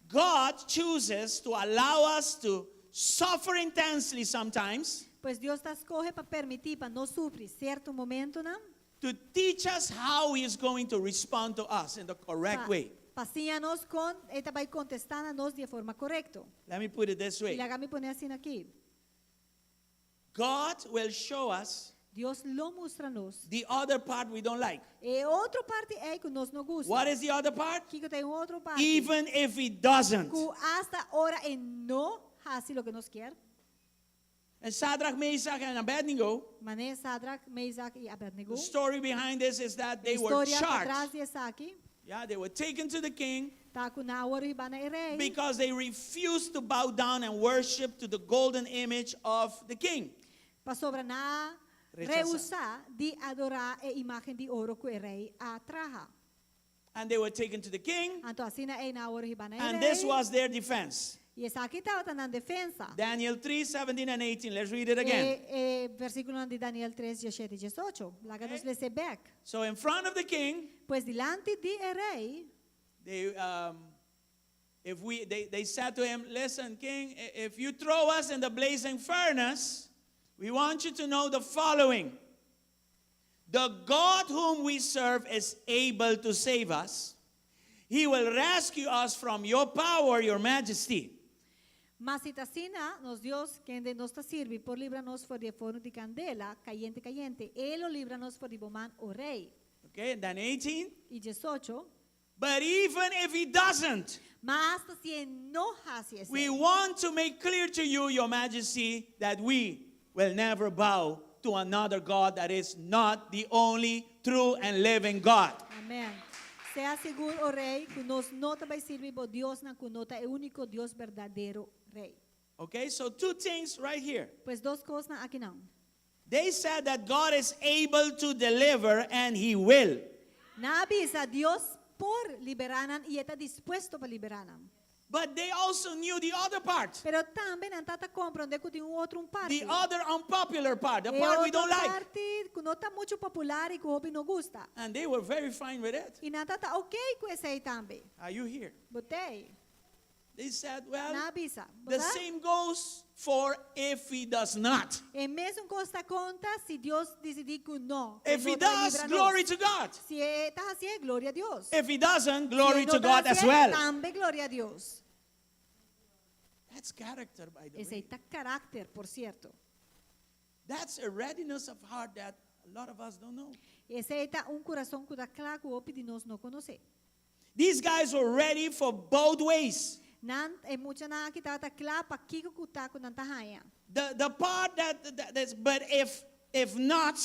God chooses to allow us to suffer intensely sometimes Pues Dios ta skohe pa permití pa nos sufri sierto momentonan. to teach us how He is going to respond to us in the correct Pa, way. pa siña nos kon e ta bai kontestá na nos di forma korekto. Let me put it this I way. laga mi pon'é asina aki. God will show us Dios lo mustra nos. the other part we don't like. E otro parti ei ku nos no gusta. What is the other part? Kiko ta e otro parti? Even if He doesn't. Ku asta ora e no hasi loke nos ke. And Shadrach, Meshach, and Abednego, Manera Shadrach, Meshach i Abednego. the story behind this is that they were Historia charged. patras di esaki. Yeah, they were taken to the king Ta ku nan a wòrdu hibá na e rei. because they refused to bow down and worship to the golden image of the king. Pasobra nan a Rechasá. rehusá di adorá e imágen di oro ku e rei a traha. And they were taken to the king, Anto asina ei nan a wòrdu hibá na and e this rei. was their defense. I esaki tabata nan defensa. Daniel 3 17 and 18. Let's read it again. E, e versíkulo di Daniel 3, 17 i 18. Laga nos les'é bèk. So, in front of the king, Pues dilanti di e rei, they, if we, they said to him, Listen, king, if you throw us in the blazing furnace, we want you to know the following. The God whom we serve is able to save us. He will rescue us from your power, your majesty. Ma si ta asina, nos Dios, kende nos ta sirbi, por libra nos for di e forno di kandela, kayente, kayente, e lo libra nos for di bo man, o rei. Okay, and then 18. I 18. But even if he doesn't, Ma asta si e no hasi esei. we want to make clear to you, your majesty, that we will never bow to another God that is not the only true and living God. Amèn. Sea sigur, o rei, ku nos no ta bai sirbi bo diosnan ku no ta e úniko Dios berdadero, rei. Okay, so two things right here. Pues dos kosnan akinan. They said that God is able to deliver and he will. Nan a bisa Dios por liberá nan i e ta dispuesto pa liberá nan. But they also knew the other part, Pero tambe nan tabata komprondé ku tin un otro un parti. the other unpopular part, the E part we otro don't like. parti ku no ta muchu popular i ku hopi no gusta. And they were very fine with it. I nan tabata ok ku esei tambe. Are you here? Bo t'ei. They said, well, Nan a bisa. the same goes for if he does not. E mesun kos ta konta si Dios disidí ku no. If he does, glory to God. Si e ta hasié, gloria na Dios. If he doesn't, glory Si no to God ta as hasié, well. Tambe gloria na Dios. That's character, by the Esei way. ta karakter, por sierto. That's a readiness of heart that a lot of us don't know. Esei ta un kurason ku ta kla ku hopi di nos no konosé. These guys were ready for both ways. Nan e muchanan aki tabata kla pa kiko ku ta ku nan ta haña. The part that, that's, but if not,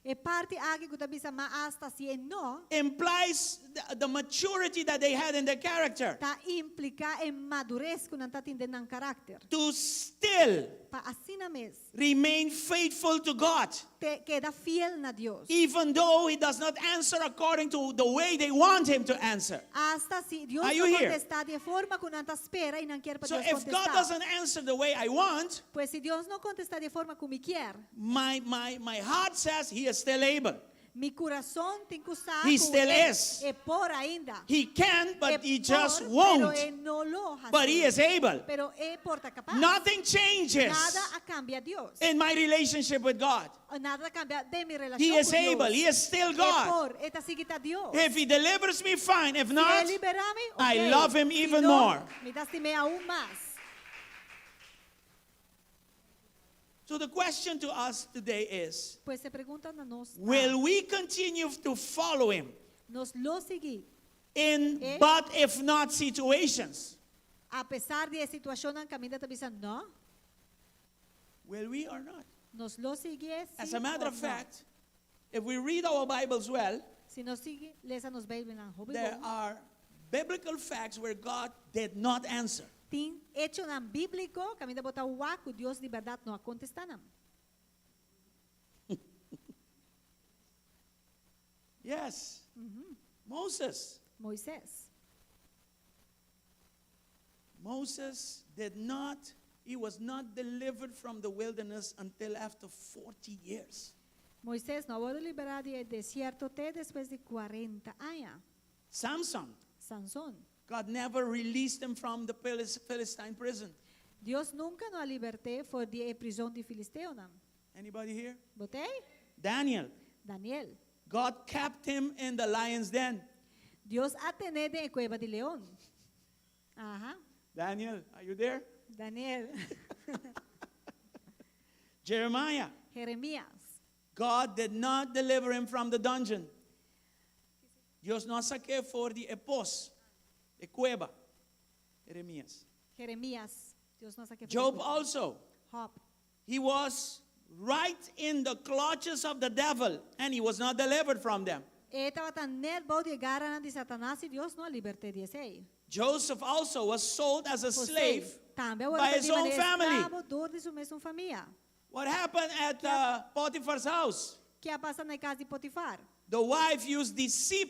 E parti aki ku ta bisa ma asta si e no implies the maturity that they had in their character. Ta impliká e madures ku nan tatin den nan karakter. To still Pa asina mes remain faithful to God. Te keda fiel na Dios. Even though he does not answer according to the way they want him to answer. Asta si Dios Are no you here? kontestá di e forma ku nan ta spera i nan kier pa So Dios if God kontestá. doesn't answer the way I want, Pues si Dios no kontestá di e forma ku mi kier, my heart says he is still able. Mi kurason tin ku sa He ku still e, is. e por ainda. He can, but E he just por, won't. Pero e no lo hasi. But he is able. Pero e por ta kapas. Nothing changes Nada a kambia Dios. in my relationship with God. Nada a kambia den mi relashon He is ku Dios. able. He is still E God. por, e ta sigui ta Dios. If he delivers me, fine. If Si not, e liberá mi, I okay. love him Si even no, more. Mi ta stim'é aún mas. So the question to us today is, Pues e pregunta na nos ta, will we continue to follow him Nos lo sigui in Eh? but if not situations? Apesar di e situashonnan kaminda ta bisa no? Will we or not? Nos lo sigui As a matter of fact, if we read our Bibles well, Si nos sigui lesa nos Beibelnan hopi there bon, are biblical facts where God did not answer. Tin echonan bíbliko kaminda bo ta wak ku Dios di bèrdat no a kontestá nan. Yes. Moses. Moises. Moses did not, he was not delivered from the wilderness until after 40 years. Moises no a wòrdu liberá di e desierto te despues di kuarenta aña. Samson. Samson. God never released him from the Philistine prison. Dios nunka no a libert'é for di e prizon di filisteonan. Anybody here? Bo t'ei? Daniel. Daniel. God kept him in the lion's den. Dios a ten'é den e kueba di leon. Aha. Daniel, are you there? Daniel. Jeremiah. Jeremias. God did not deliver him from the dungeon. Dios no a sak'é for di e pos, e kueba. Jeremias. Jeremias. Dios no a sak'é for Job also. Job. He was right in the clutches of the devil and he was not delivered from them. E tabata nèt bou di e garanan di Satanas i Dios no a libert'é di esei. Joseph also was sold as a José slave tambe by his own family. Esklabo dor di su mesun famia. What happened at Potiphar's house? Kiko a pasa na kas di Potifar? The wife used deceit,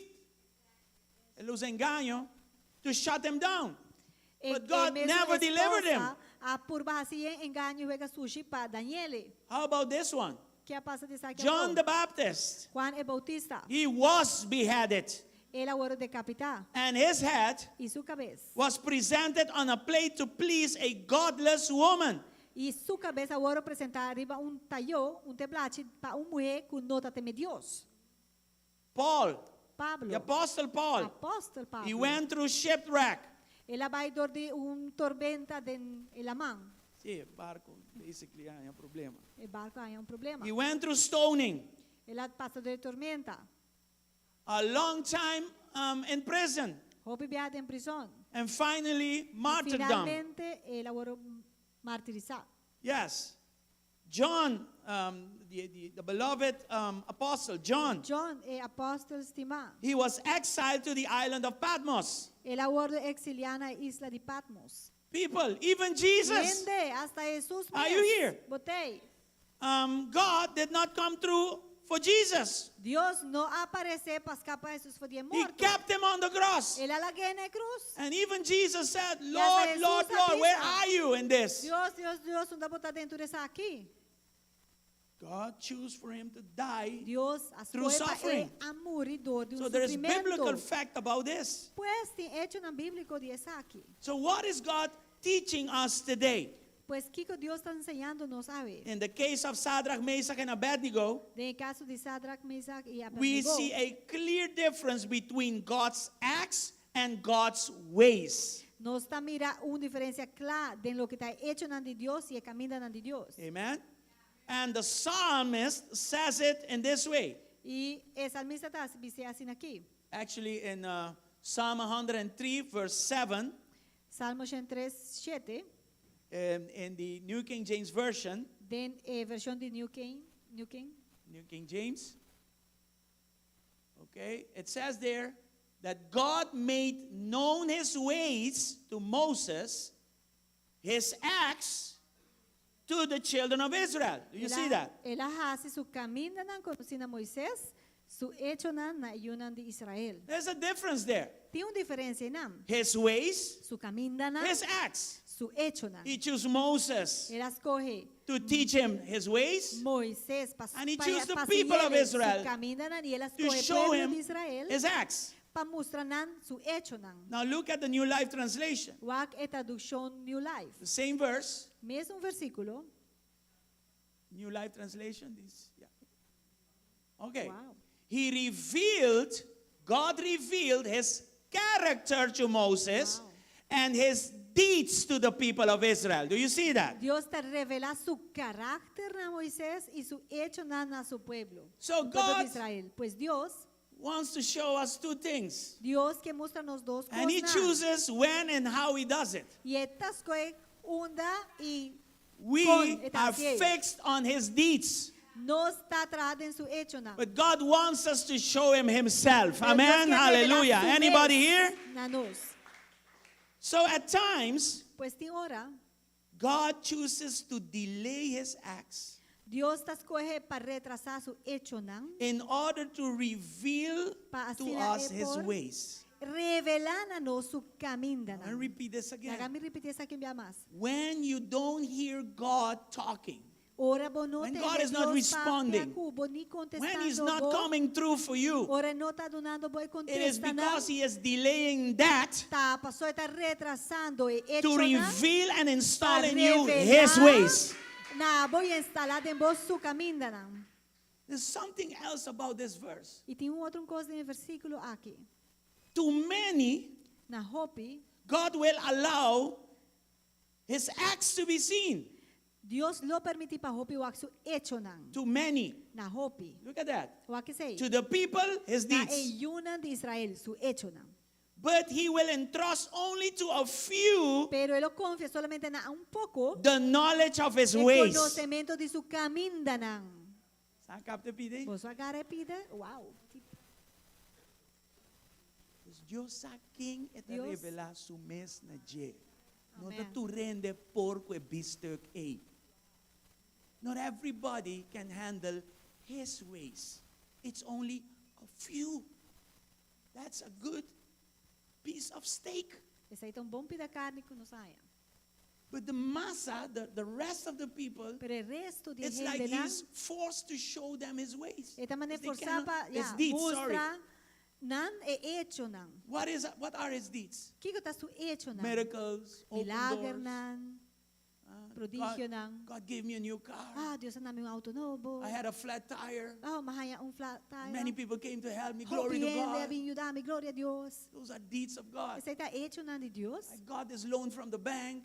el a usa engaño, to shut him down. E, But God never delivered him. A purba hasi engaño wega sushi pa Daniele. How about this one? Kiko a pasa di esaki? John the Baptist. Juan e Bautista. He was beheaded. El a wòrdu dekapitá. And his head I su kabes. was presented on a plate to please a godless woman. I su kabes a wòrdu presentá riba un tayó, un teblachi, pa un muhé ku no ta teme Dios. Paul, Pablo. the Apostle Paul, Apòstel Pablo. he went through shipwreck. El a bai dor di un tormenta den laman. Sí, barku, basically, a haña problema. E barku a haña un problema. He went through stoning. El a pasa dor di tormenta. A long time in prison. Hopi biaha den prizòn. And finally, martyrdom. Finalmente, el a wòrdu martirisá. Yes. John, the beloved apostle, John. John, e apòstel stimá. He was exiled to the island of Patmos. El a wòrdu eksiliá na e isla di Patmos. People, even Jesus. Hende, hasta Jesus Are you here? Bo t'ei. God did not come through for Jesus. Dios no a aparesé pa skapa Jesus for di He morto. kept him on the cross. El a lag'é na krus. And even Jesus said, Lord, Jesus Lord, Lord, where a bisa. are you in this? Dios, Dios, Dios, unda bo ta den tur esaki? God chose for him to die Dios a through skohe pa suffering. e a muri dor di un So there is biblical sufrimentu. fact about this. Pues tin echonan bíbliko di esaki. So what is God teaching us today? Pues kiko Dios ta siñando nos awe. In the case of Shadrach, Meshach, and Abednego, Den kaso di Sadrach, Mesach i we Abednego, see a clear difference between God's acts and God's ways. nos ta mira un diferensia kla den loke ta echonan di Dios i e kamindanan di Dios. Amen. And the psalmist says it in this way. I e salmista ta bis'é asina aki. Actually, in Psalm 103, verse 7, Salmo 103, 7, in the New King James Version, den e vershon di New King, New King. New King James, Okay? It says there that God made known his ways to Moses, his acts to the children of Israel. Do you see that? El a hasi su kamindanan konosí na Moises, su echonan na e yunan di Israel. There's a difference there. Tin un diferensia einan. His ways, Su kamindanan, his acts. su echonan. He chose Moses El a skohe to teach him his ways, Moises pa And he pa chose the pa people of siñ'é Israel su kamindanan i el a to skohe show pueblo him di Israel his acts. pa mustra nan su echonan. Now look at the New Life Translation. Wak e tradukshon New Life. The same verse, Mesun versíkulo. New Life Translation. This, yeah. Okay. Wow. He revealed, God revealed his character to Moses Wow. and his deeds to the people of Israel. Do you see that? Dios ta revelá su karakter na Moises i su echonan na su pueblo. So pueblo di God Israel. Pues Dios, wants to show us two things. Dios ke mustra nos dos And he kosnan. chooses when and how he does it. I e ta skohe unda i We kon e ta are hasié. fixed on his deeds. Nos ta trahá den su echonan. But God wants us to show him himself. Pero Dios Amen. ke revelá Hallelujah. su Anybody mes here? na nos. So at times, Pues tin ora, God chooses to delay his acts Dios ta skohe pa retrasá su echonan in order to reveal pa to asina us e his por ways. revelá na nos su I'm going to kamindanan. repeat this again. Laga mi ripití esaki un bia mas. When you don't hear God talking, Ora bo no When tende God is not Dios papia responding, ku bo ni when he's kontestando not bo, coming through for you, ora e no ta dunando bo e it is kontestanan, because he is delaying that ta paso e ta retrasando e to echonan reveal and pa install in you his revelá ways. na bo i instalá den bo su kamindanan. There's something else about this verse. I tin un otro kos den e versíkulo aki. To many, Na hopi, God will allow his acts to be seen. Dios lo permití pa hopi wak su echonan. To many. Na hopi. Look at that. Wak esei. To the people, his Na deeds. e yunan di Israel, su echonan. But he will entrust only to a few Pero e lo konfia solamente na un poko the knowledge of his e ways. konosementu di su kamindanan. Sa kapta pide? Boso a gara e pida? Wow. Dus Dios sa ken e ta Dios. revelá su mes na dje. No ta Amen. tur hende por ku e biefstuk ei. Not everybody can handle his ways. It's only a few. That's a good piece of steak. Esei ta un bon pida karni ku nos haña. But the massa, the, the rest of the people, Pero e resto di it's like hendenan, he's forced to show them his ways. e ta manera Because they forsá cannot- pa his ya, deeds, sorry. mustra nan e echonan. What, is, what are his deeds? Kiko ta su echonan? Miracles, open doors. Milagernan, God, prodigionan. God gave me a new car. Ah, Dios a duna mi un outo nobo. I had a flat tire. Oh, m'a haña un flat tire. Many people came to help me. Glory Hopi to hende a God. bin yuda mi, gloria na Dios. Those are deeds of God. Esei ta echonan di Dios. I got this loan from the bank.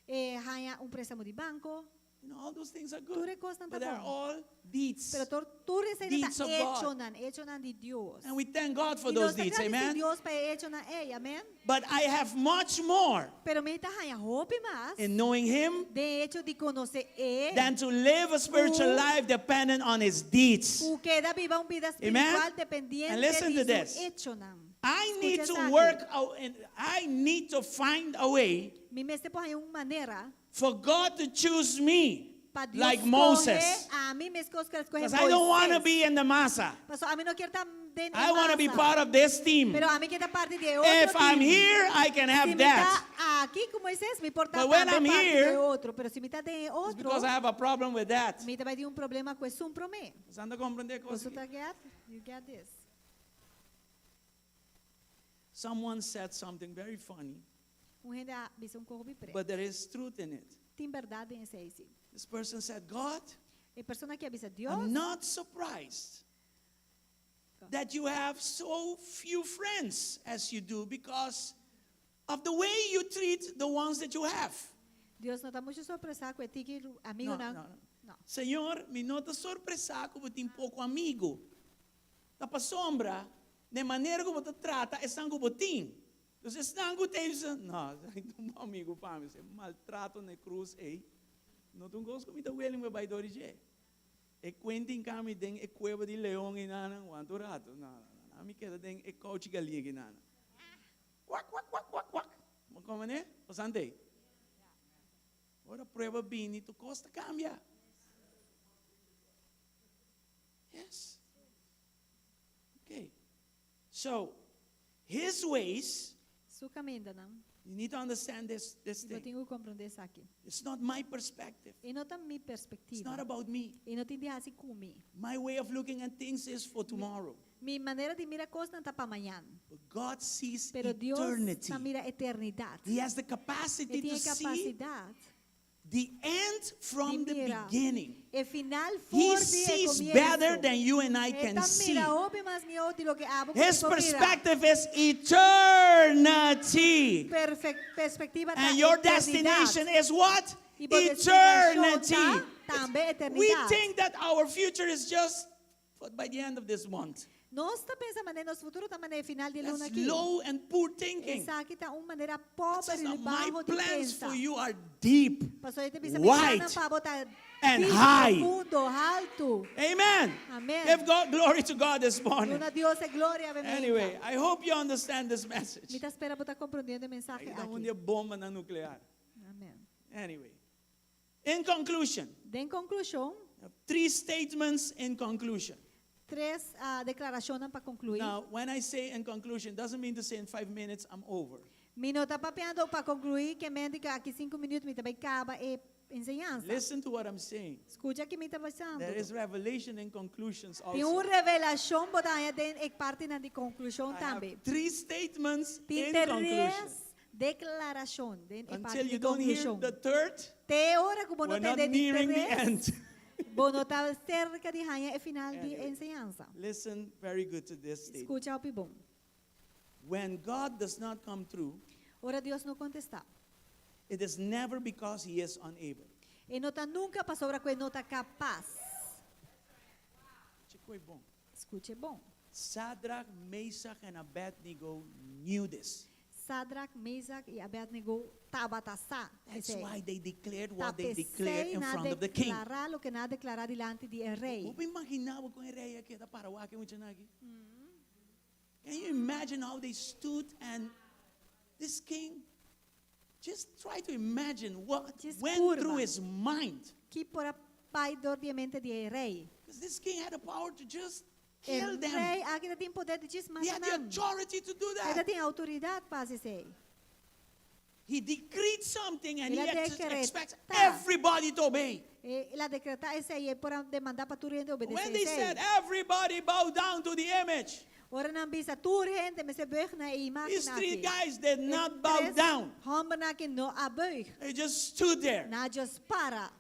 E haña un préstamo di banko. You know, all those things are Tur good. e kosnan But ta they're bon. all deeds. Pero tur tur esei Deeds ta of God. echonan, echonan di Dios. And we thank God for I those nos ta deeds. gradisí Amen. Dios pa e echonan ei, amen. But I have much more Pero mi ta haña hopi mas in knowing Him den echo di konosé E than to live a spiritual Ku- life dependent on His deeds. ku keda biba un bida Amen. spiritual dependiente And listen di to this. su echonan. I need Skucha to esaki. work out and I need to find a way Mi mester por haña un manera for God to choose me pa Dios like skohe Moses. ami meskos ku el a skohe Because I don't want to Moisés. be in the masa. Paso ami no ke ta den I want to be masa. part of this team. Pero ami ke ta parti di otro If I'm team. here, I can Si have mi that. ta aki ku Moisés, mi por ta But when tambe I'm parti here, di otro. Pero si mi ta den It's otro, because I have a problem with that. mi ta bai tin un problema ku esun promé. Boso ta komprondé Boso ta get? You get this. Someone said something very funny, Un hende a bisa un kos hopi prèt. but there is truth in it. Tin bèrdat den esei sí. This person said, God, E persona aki a bisa Dios, I'm not surprised that you have so few friends as you do because of the way you treat the ones that you have. Dios no ta muchu sorpresá ku e tiki amigu No, nan. no, no. No. Señor, mi no ta sorpresá ku bo tin poko amigu. Ta pasobra, di manera ku bo ta trata esnan ku bo tin. Entonses, esnan ku tin, no, un amigu pa mi, maltrato na krus, ei. No ta un kos ku mi ta willing bai dor di dje. E Quentin kami den e kueba di leon einanan wanta un rato. No, no, no. Ami keda den e kouchi galiña einanan. Kwak, kwak, kwak, kwak, kwak. Bo komo ne? Osante? Ora prueba bini, tur kos ta kambia. Yes. Okay. So, his ways, Su kamindanan. you need to understand this I bo thing. tin ku komprondé esaki. It's not my perspective. E no ta mi It's perspektiva. not about me. E no tin di hasi ku mi. My way of looking at things is for tomorrow. Mi manera di mira kosnan ta pa mañan. But God sees Pero Dios eternity. ta mira eternidat. He has the E capacity tin to e see kapasidat the end from di the mira beginning. e final He for di e sees komienso. better than you and I E can ta see. mira hopi mas mihó di loke abo ku His mi por mira. perspective is eternity. Perfect, perspektiva ta And your eternidat. destination is what? I bo destinashon Eternity. ta tambe We eternidat. think that our future is just by the end of this month. Nos ta pensa manera nos futuro ta manera final di luna That's aki. low and poor thinking. Esaki ta un manera It pober says, i "Now, my baho di plans pensa. for you are deep. Pasobra e ta bisa mi wide, plannan pa bo ta and deep, high. profundo, haltu. Amen. Amen. Give God glory to God this morning. Duna Dios e gloria, awe mainta. Anyway, I hope you understand this message. Mi ta spera bo ta komprondiendo e mensahe Aki ta un aki. di e bombanan nuklear. Amen. Anyway, in conclusion, Den konklushon, three statements in conclusion. Tres deklarashonnan pa konkluí. Now, when I say in conclusion, doesn't mean to say in five minutes I'm over. Mi no ta papiando pa konkluí ke men di ku aki sinku minüt mi ta bai kaba e enseñansa. Listen to what I'm saying. Skucha ki mi ta pasando. There is revelation in conclusions Tin also. un revelashon bo ta haña den e partinan di konklushon I have tambe. three statements Tin in tres conclusion. deklarashon den e Until parti you di don't hear konklushon. the third, Te ora ku bo no we're not tende di nearing the tres, end. Bo no ta serka di haña e final di Anyway, enseñansa. listen very good to this statement. Skucha hopi bon. When God does not come through, Ora Dios no kontestá. it is never because he is unable. E no ta nunka pasobra ku e no ta kapas. Chikoi bon. Skucha bon. Sadrach, Mesach, and Abednego knew this. Sadrak, Mesak i Abednego tabata sa That's esei. why they declared Ta what they declared p'esei in nan a front of the king. deklará loke nan a deklará dilanti di e rei. Bo por imaginá bo kon e rei a keda para wak e muchanan aki? Can you imagine how they stood and this king just try to imagine what Just went curva. through his mind. Ki por a bai dor di e mente di e rei? Because this king had the power to just E kill them. rei aki ta tin poder di djis He had mata the nan. authority to do E ta that. tin outoridat pa hasi esei. He decreed something and he El a expects dekretá. everybody to obey. E, el a dekretá esei, e por a demandá pa tur hende obedesé When they esei. said everybody bow down to the image, Ora nan bisa tur hende mester buig na e imágen these three aki. guys did E not bow tres down. hòmbernan aki no a buig. They just stood there. Nan a just para.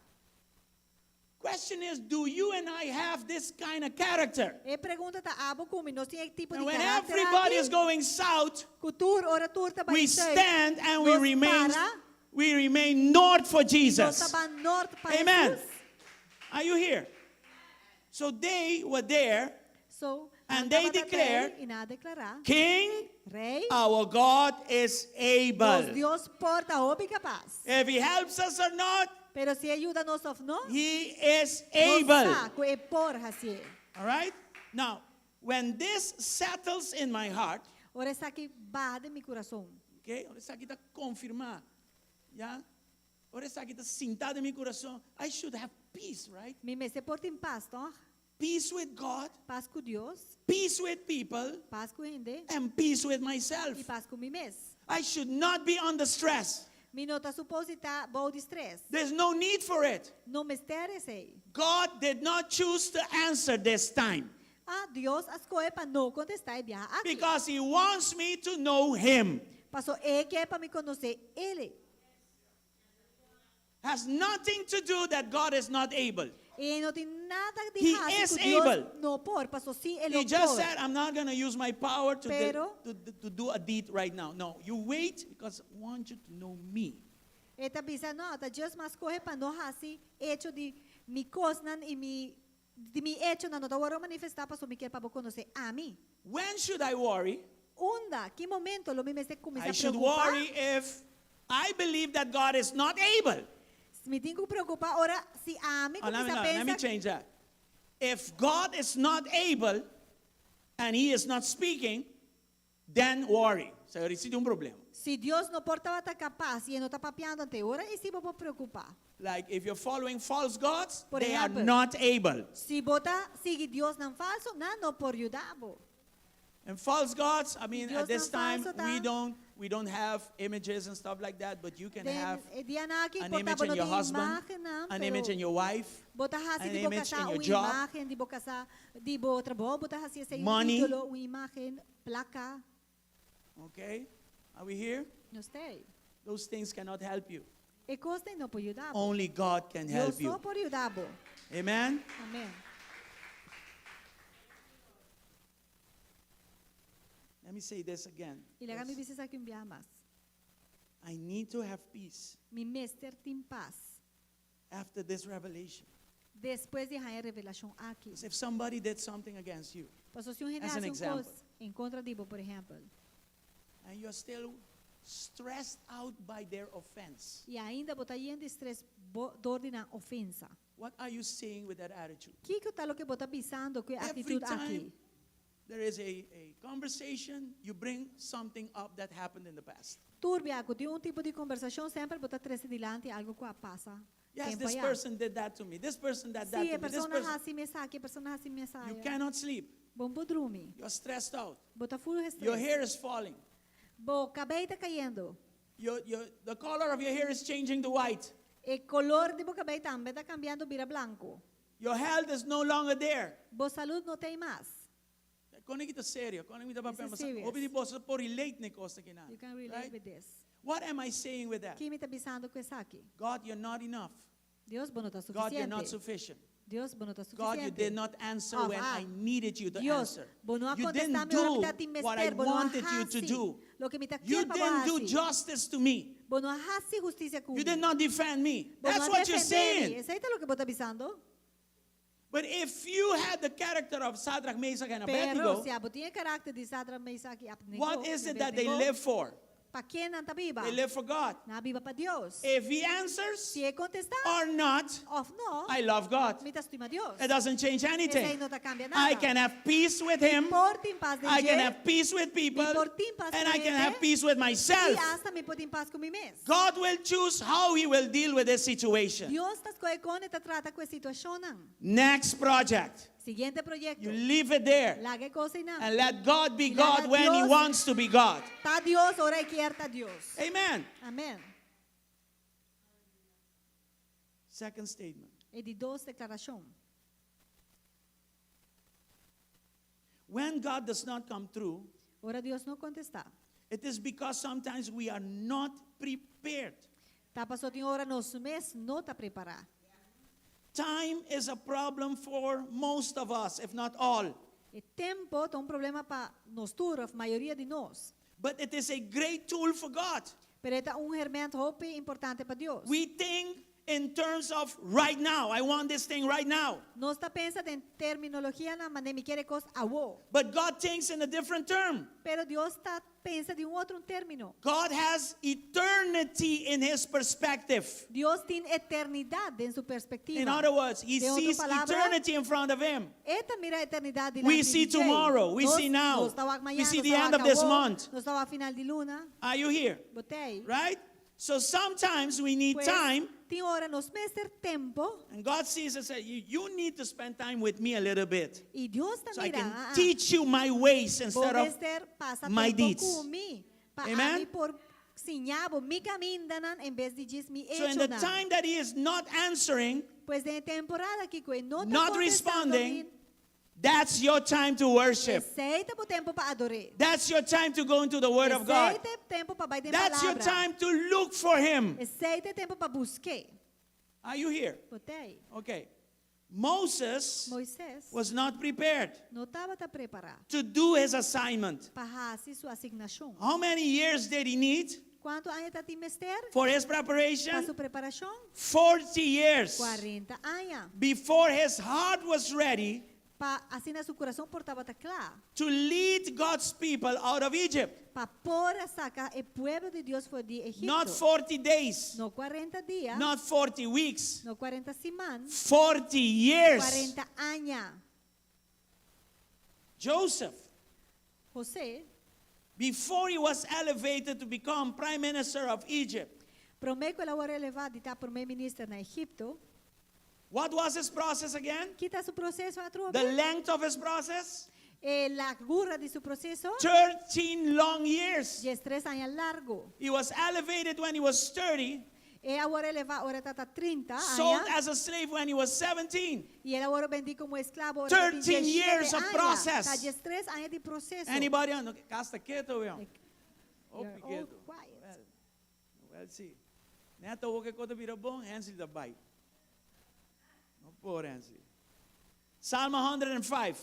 Question is, do you and I have this kind of character? E pregunta ta abo ku mi nos tin e tipo And di when karakter everybody aki? is going south, Ku tur ora tur ta bai we zuid, stand and we nos remain para, we remain north for nos Jesus. ta ban nort pa Amen. Jesus. Are you here? So they were there So, and nan they tabata tei declared, i nan a deklará, King, Rei, our God is able. Nos Dios por ta hopi kapas. If he helps us or not, Pero si e yuda nos òf no, he is nos able. sa ku e por hasié. All right? Now, when this settles in my heart, Ora esaki baha den mi kurason. okay, ora esaki ta konfirmá, ya? Ora esaki ta sintá den mi kurason, I should have peace, right? Mi mester por tin pas, tòg? Peace with God, Pas ku Dios, peace with people, pas ku hende and peace with myself. i pas ku mi mes. I should not be under stress. Mi no ta supos di ta bou di stress. There's no need for it. No mester esei. God did not choose to answer this time. Ah, Dios a skohe pa no kontestá e biaha aki. Because he wants me to know him. Paso e ke pa mi konosé ele. Has nothing to do that God is not able. E no tin nada di He hasi is ku Dios able. no por, paso sí e lo He just por. said, I'm not going to use my power to, Pero to do a deed right now. No, you wait because I want you to know me. E ta bisa, no, ta just m'a skohe pa no hasi hecho di mi kosnan i mi di mi hechonan no ta wòrdu manifestá paso mi kier pa bo konosé ami. When should I worry? Unda, ki momento lo mi mester kuminsá I should preokupá? worry if I believe that God is not able. Mi tin ku preokupá ora si ami Oh, kuminsá let me pensa change that. If God is not able and he is not speaking, then worry. Señor, si tin un problema. Si Dios no por tabata kapas i e no ta papiando anto e ora ei si bo por preokupá. Like if you're following false gods, Por they are ehèmpel. not able. Si bo ta sigui diosnan falsu, nan no por yuda bo. And false gods, I mean, at Diosnan this time falsu ta. we don't have images and stuff like that, but you can Den have e dianan aki an por ta image bo in no your tin husband, imágennan, an pero image in your wife, bo ta hasi an di bo image kasá in your un job. imágen di bo kasá, di bo trabou, bo ta hasi esei un Money. ídolo, un imágen, plaka. Okay? Are we here? Nos t'ei. Those things cannot help you. E kosnan no por yuda bo. Only God can help Dios you. so por yuda bo. Amen? Amèn. Let me say this again. I laga mi bisa esaki un biaha mas. I need to have peace Mi mester tin pas after this revelation. despues di haña e revelashon aki. Because if somebody did something against you, Pasobra si un hende As an hasi un example. kos en kontra di bo, por ehèmpel, and you're still stressed out by their offense, i ainda bo ta yen di stres bo dor di nan ofensa. what are you saying with that attitude? Kiko ta loke bo ta bisando ku e Every aktitut time aki? there is a, a conversation, you bring something up that happened in the past. Tur bia ku tin un tipo di kombersashon semper bo ta trese dilanti algu ku a pasa Yes, tempu this ayá. person did that to me. This person that that Sí, to e me. This persona person. hasi mi esaki, e persona hasi mi You esaya. cannot sleep. Bo no por drumi. You're stressed out. Bo ta full Your stress. hair is falling. Bo kabei ta kayendo. Your, your, the color of your hair is changing to white. E kolor di bo kabei tambe ta kambiando bira blanku. Your health is no longer there. Bo salud no t'ei mas. Kon aki ta serio, kon aki ta This papia, is mas serious. hopi di boso por relate na e kos aki nan. You can relate Right? with this. What am I saying with that? Ki mi ta bisando ku esaki? God, you're not enough. Dios, bo no ta God, you're not sufisiente. sufficient. Dios, bo no ta God, you sufisiente. did not answer Of when ah, I needed you to Dios, answer. bo no a You didn't kontestá mi ora do mi ta tin what I mester, bo no a wanted you to hasi do. loke mi ta You kier pa bo didn't do hasi. justice to me. Bo no a hasi hustisia ku You mi. did not defend me. Bo no That's a what you're defendé mi. saying. Esei ta loke bo ta bisando. But if you had the character of Shadrach, Meshach, and Pero Abednego, si abo tin e karakter di Shadrach, Meshach i Abednego, what is it that they Abednego, live for? Pa ken nan ta biba? They live for God. Nan a biba pa Dios. If he answers Si e kontestá or not, òf no, I love God. mi ta stima Dios. It doesn't change Esei anything. no ta kambia nada. I can have peace with him. Mi por tin pas den I can dje. have peace with people. Mi por tin pas And ku I can hende. have peace with myself. I asta mi por tin pas ku mi mes. God will choose how he will deal with this situation. Dios ta skohe kon e ta trata ku e situashonnan. Next project. Siguiente proyekto. You leave it there Laga e kos einan. and let God be I laga God when he Dios wants to be God. Ta Dios ora e kier ta Dios. Amen. Amèn. Second statement. E di dos deklarashon. When God does not come through, Ora Dios no kontestá. it is because sometimes we are not prepared. Ta paso tin ora nos mes no ta prepará. Time is a problem for most of us, if not all. E tempu ta un problema pa nos tur, òf mayoria di nos. But it is a great tool for God. Pero e ta un hèrmènt hopi importante pa Dios. We think in terms of right now. I want this thing right now. Nos ta pensa den terminologianan manera mi kier e kos awor. But God thinks in a different term. Pero Dios ta pensa den un otro término. God has eternity in his perspective. Dios tin eternidat den su perspektiva. In other words, he Den otro sees palabra, eternity in front of him. E ta mira eternidat We dilanti see di dje. tomorrow. We Nos, see now. Nos ta wak We mañana, see nos the ta end wak of this awor, month. Nos ta wak final di luna. Are you here? Bo t'ei. Right? So sometimes we need Pues, time. tin ora nos mester tempu. And God sees and says, you, you need to spend time with me a little bit. I Dios So I ta mira, can ah, ah, teach you my ways instead of Bo mester pasa my tempu deeds. ku mi. Pa Amen? ami por siña bo mi kamindanan en bes di djis mi So in the echonan. time that he is not answering, Pues den e temporada aki ku e no ta not kontestando responding, mi, that's your time to worship. Esei ta bo tempu pa ador'é. That's your time to go into the Word of God. Esei ta e tempu pa bai den That's your palabra. time to look for Him. Esei ta e tempu pa busk'é. Are you here? Bo t'ei. Okay. Moses Moises was not prepared no tabata prepará to do his assignment. pa hasi su asignashon. How many years did he need Kuantu aña e tabatin mester for his pa preparation? su preparashon? 40 years. 40 aña. Before his heart was ready Pa asina su kurason por tabata kla. To lead God's people out of Egypt. Pa por a saka e pueblo di Dios for di Egipto. Not 40 days. No 40 dia. Not 40 weeks. No 40 siman. 40 years. 40 aña. Joseph. José. Before he was elevated to become prime minister of Egypt. Promé ku el a wòrdu elevá di ta promé minister na Egipto. What was his process again? Ki ta su proseso atrobe? The length of his process? E largura di su proseso? 13 long years. 13 aña largu. He was elevated when he was 30. E a wòrdu elevá ora e tabata 30 Sold aña. as a slave when he was 17. I el a wòrdu bendí komo esklabo ora e tin 13 years 17 of aña. process. Ta 13 aña di proseso. Anybody on? Kasta keto, weón. You're all quiet. Well, well, sí. Neta o que kota bira bom, Hensley da bai. No por Hensley. Psalm 105.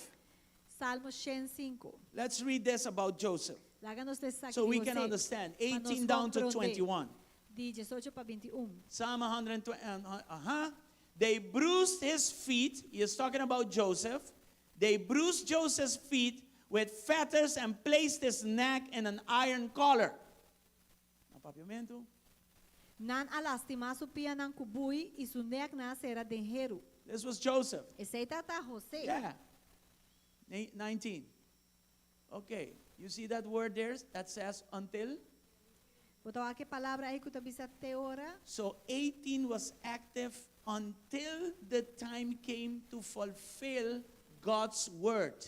Salmo 105. Let's read this about Joseph. Laga nos lesa aki So we di can José, understand. pa nos 18 down to komprondé. 21. Di 18 pa 21. Psalm 120. Uh-huh. They bruised his feet. He is talking about Joseph. They bruised Joseph's feet with fetters and placed his neck in an iron collar. Na papiamento. Nan a lastimá su pianan ku bui i su nek nan a sera den heru. This was Joseph. Esei tabata José. Yeah. 19. Okay. You see that word there that says until? Bo ta wak e palabra ei ku ta bisa te ora. So 18 was active until the time came to fulfill God's word.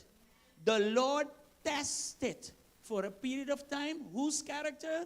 The Lord tested for a period of time whose character?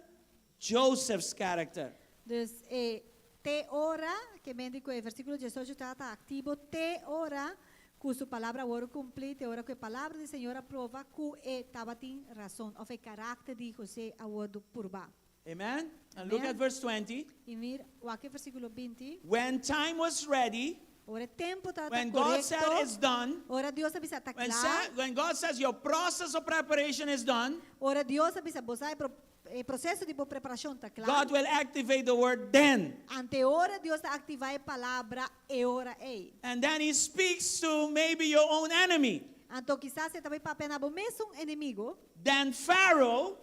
Joseph's character. Dus e te ora, ke men di ku e versíkulo 18 tabata aktivo te ora ku su palabra a wòrdu kumplí, te ora ku e palabra di Señor a prova ku e tabatin rason, òf e karakter di José a wòrdu purbá. Amen? And look Amen. at verse 20. I mira, wak e versíkulo 20. When time was ready, Ora e tempu tabata when God said korekto, it's done, ora Dios a bisa ta when, kla, sa, when God says your process of preparation is done, ora Dios a bisa bo sa e pro, e proseso di bo preparashon ta kla, God will activate the word then. ante ora Dios ta aktivá e palabra e ora ei. And then he speaks to maybe your own enemy. Anto kisas e ta bai papia na bo mesun enemigo. Then Pharaoh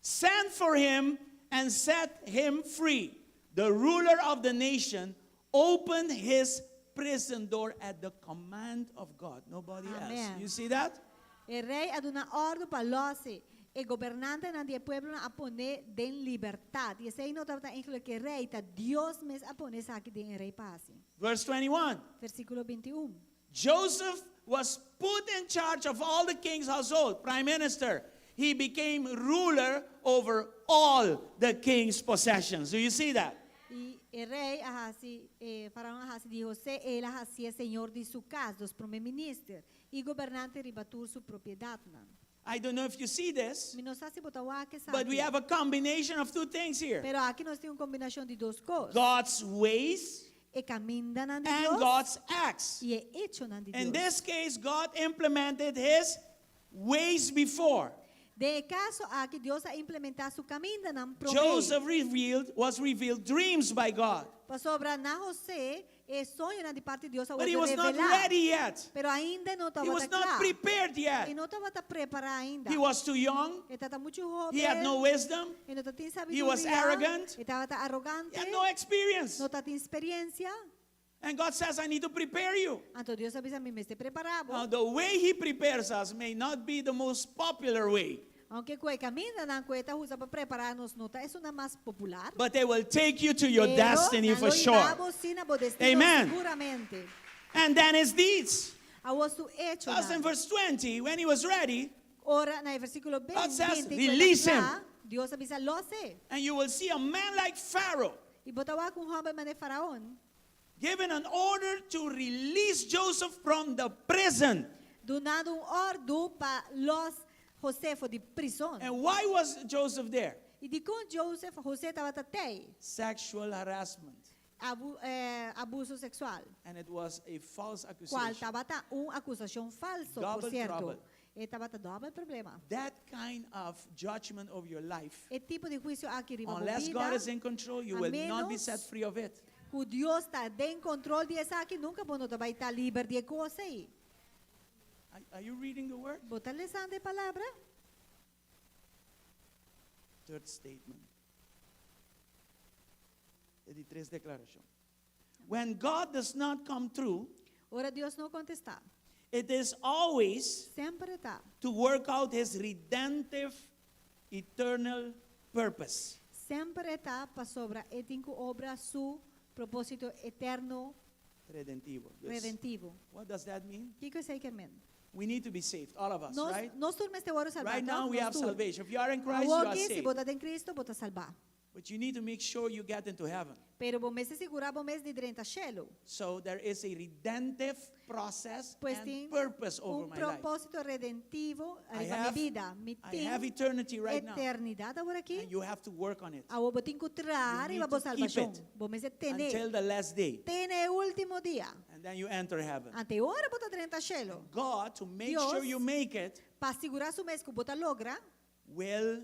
sent for him and set him free. The ruler of the nation opened his prison door at the command of God. Nobody else. Amen. You see that? E rei a duna òrdu pa lòs e. E gobernantenan di e pueblonan a pon'é den libertat. I esei no tabata enkele ku e rei, ta Dios mes a pone esaki den e rei pa hasi. Verse 21. Versíkulo 21. Joseph was put in charge of all the king's household, prime minister. He became ruler over all the king's possessions. Do you see that? I e rei a hasi, e faraon a hasi di José, el a hasié señor di su kas, dus promé minister, i gobernante riba tur su propiedatnan. I don't know if you see this, Mi no sa si bo ta wak esaki. but we have a combination of two things here. Pero aki nos tin un kombinashon di dos kos. God's ways E kamindanan di and Dios God's acts. i e echonan di In Dios. this case, God implemented his ways before. Den e kaso aki, Dios a implementá su kamindanan promé. Joseph revealed, was revealed dreams by God. Pasobra na José e soñonan di parti di Dios a But he wòrdu was not revelá. ready yet. Pero ainda e no He tabata was not kla. prepared E yet. no tabata prepará ainda. He was too young. E tabata muchu hóben. He had no wisdom. E no tabatin He was sabiduria. arrogant. E tabata arogante. He had no experience. No tabatin eksperensia. And God says, I need to prepare you. Anto Dios a bisa mi mester prepará bo. Now, the way He prepares us may not be the most popular way, Aunke ku e kamindanan ku e ta usa pa prepará nos no ta esun mas popular. but they will take you to your Pero destiny nan for lo sure. hiba bo sí na bo destino Amen. seguramente. And then His deeds. Awor su Thus, in echonan. verse 20, when He was ready, Ora na e versíkulo God says, 20 ku e ta "Release him." kla, Dios a bisa lòs e. and you will see a man like Pharaoh I bo ta wak un hòmber manera Faraon. given an order to release Joseph from the prison. Dunando un òrdu pa lòs José for di prison. And why was Joseph there? I dikon Joseph, José tabata tei? Sexual harassment. Abu, eh, abuso seksual. And it was a false Kual accusation. tabata un akusashon falso, por Double sierto. trouble. E tabata dòbel problema. That kind of judgment of your life, E tipo di huisio aki riba bo unless bida, God is in control, you a will not be menos set free of it. ku Dios ta den kontrol di esaki, nunka bo no ta bai ta liber di e kos ei. Are, are you reading the word? Bo ta lesando e palabra? Third statement. E di tres declaracion. When God does not come through, Ora Dios no contesta. it is always Semper ta. to work out his redemptive eternal purpose. Semper ta pasobra e tin cu obra su proposito eterno Redentivo. Yes. redentivo. What does that mean? Kico esey kier men? We need to be saved, all of us, Nos, right? nos tur mester wordo salba. Right now we Nos have tur. salvation. If you are in Christ, you are Awor aki, si saved. bo ta den Cristo, bo ta salba. But you need to make sure you get into heaven. Pero bo mester sigura bo mes di drenta shelo. So there is a redemptive process Pues and tin purpose over un my life. proposito redentivo I riba mi have, bida. Mi I tin have eternity right now. eternidad awor aki. And you have to work on it Awor bo tin cu traha You need riba bo to keep salvacion. it Bo mester tene. until the last day. Tene e ultimo dia. And then you enter heaven. Ante ora bo ta drenta shelo. God, to make Dios, sure you make it, pa sigura su mes cu bo ta logra, will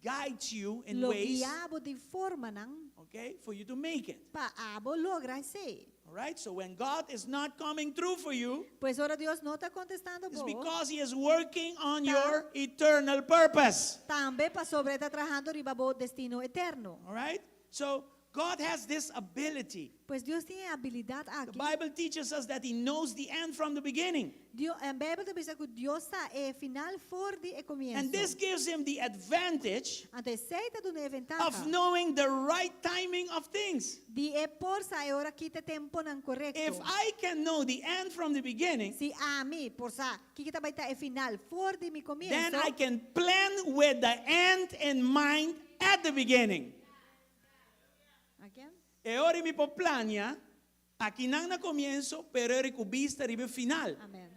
guide you in lo ways, guia bo di formanan okay, for you to make it. pa abo logra esey. All right? So when God is not coming through for you, Pues ora Dios no ta contestando it's bo. because He is working on Ta your eternal purpose. Tambe pasobra e ta trahando riba bo destino eterno. All right? So God has this ability. Pues Dios tin e habilidad The aki. Bible teaches us that He knows the end from the beginning. Dio, e Bijbel ta bisa cu Dios sa e final for di e comienzo. And this gives him the advantage Anto esey ta dun'e e ventaha. of knowing the right timing of things. Di e por sa e ora ki ta e temponan corecto. If I can know the end from the beginning, Si ami por sa kiko ta bay ta e final for di mi comienzo, then I can plan with the end in mind at the beginning. Again? E ora mi por plania akinan na comienzo, pero eri cu bista riba e final. Amen.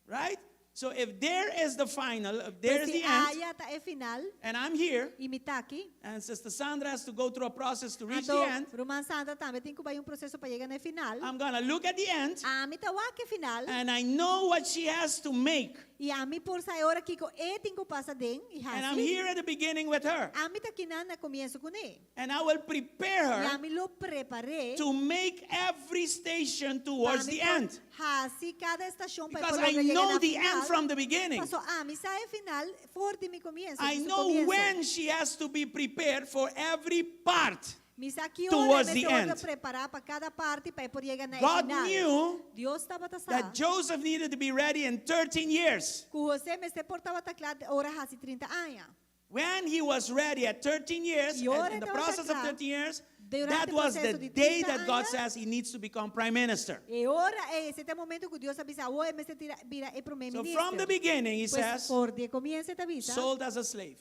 Right? So if there is the final, if there Pues is si the end, aya ta e final, and I'm here, y mi ta aki, and Sister Sandra has to go through a process to reach anto the end, Ruman Sandra tambe tin cu bay un proceso pa yega na e final. I'm going to look at the end, Ami ta wak e final, and I know what she has to make. y ami por sa e ora kico e tin cu pasa den y And I'm haci. here at the beginning with her. Ami ta kinan na comienzo cune. And I will prepare Y her ami lo prepare to make every station towards pa mi the por end. haci cada estacion pa e Because por I logra yega know na the end final. from the beginning. Paso ami sa e final for di mi comienzo, I di su know comienzo. when she has to be prepared for every part. Mi sa ki ora towards e the mester wordo end. prepara pa cada parti pa e por yega na e God final. knew Dios tabata sa that Joseph needed to be ready in 13 years. ku José mester por tabata kla ora hasi 30 aña. When he was ready at 13 years, Y ora and in the tabata process of kla, 13 years, durante that was proceso the di day 30 that God aña, says he needs to become prime minister. E ora ei, esei ta e momento ku Dios a bisa, awor e mester tira, bira e prome So minister. from the beginning, he Pues, says, for di e comienzo e ta bisa, sold as a slave,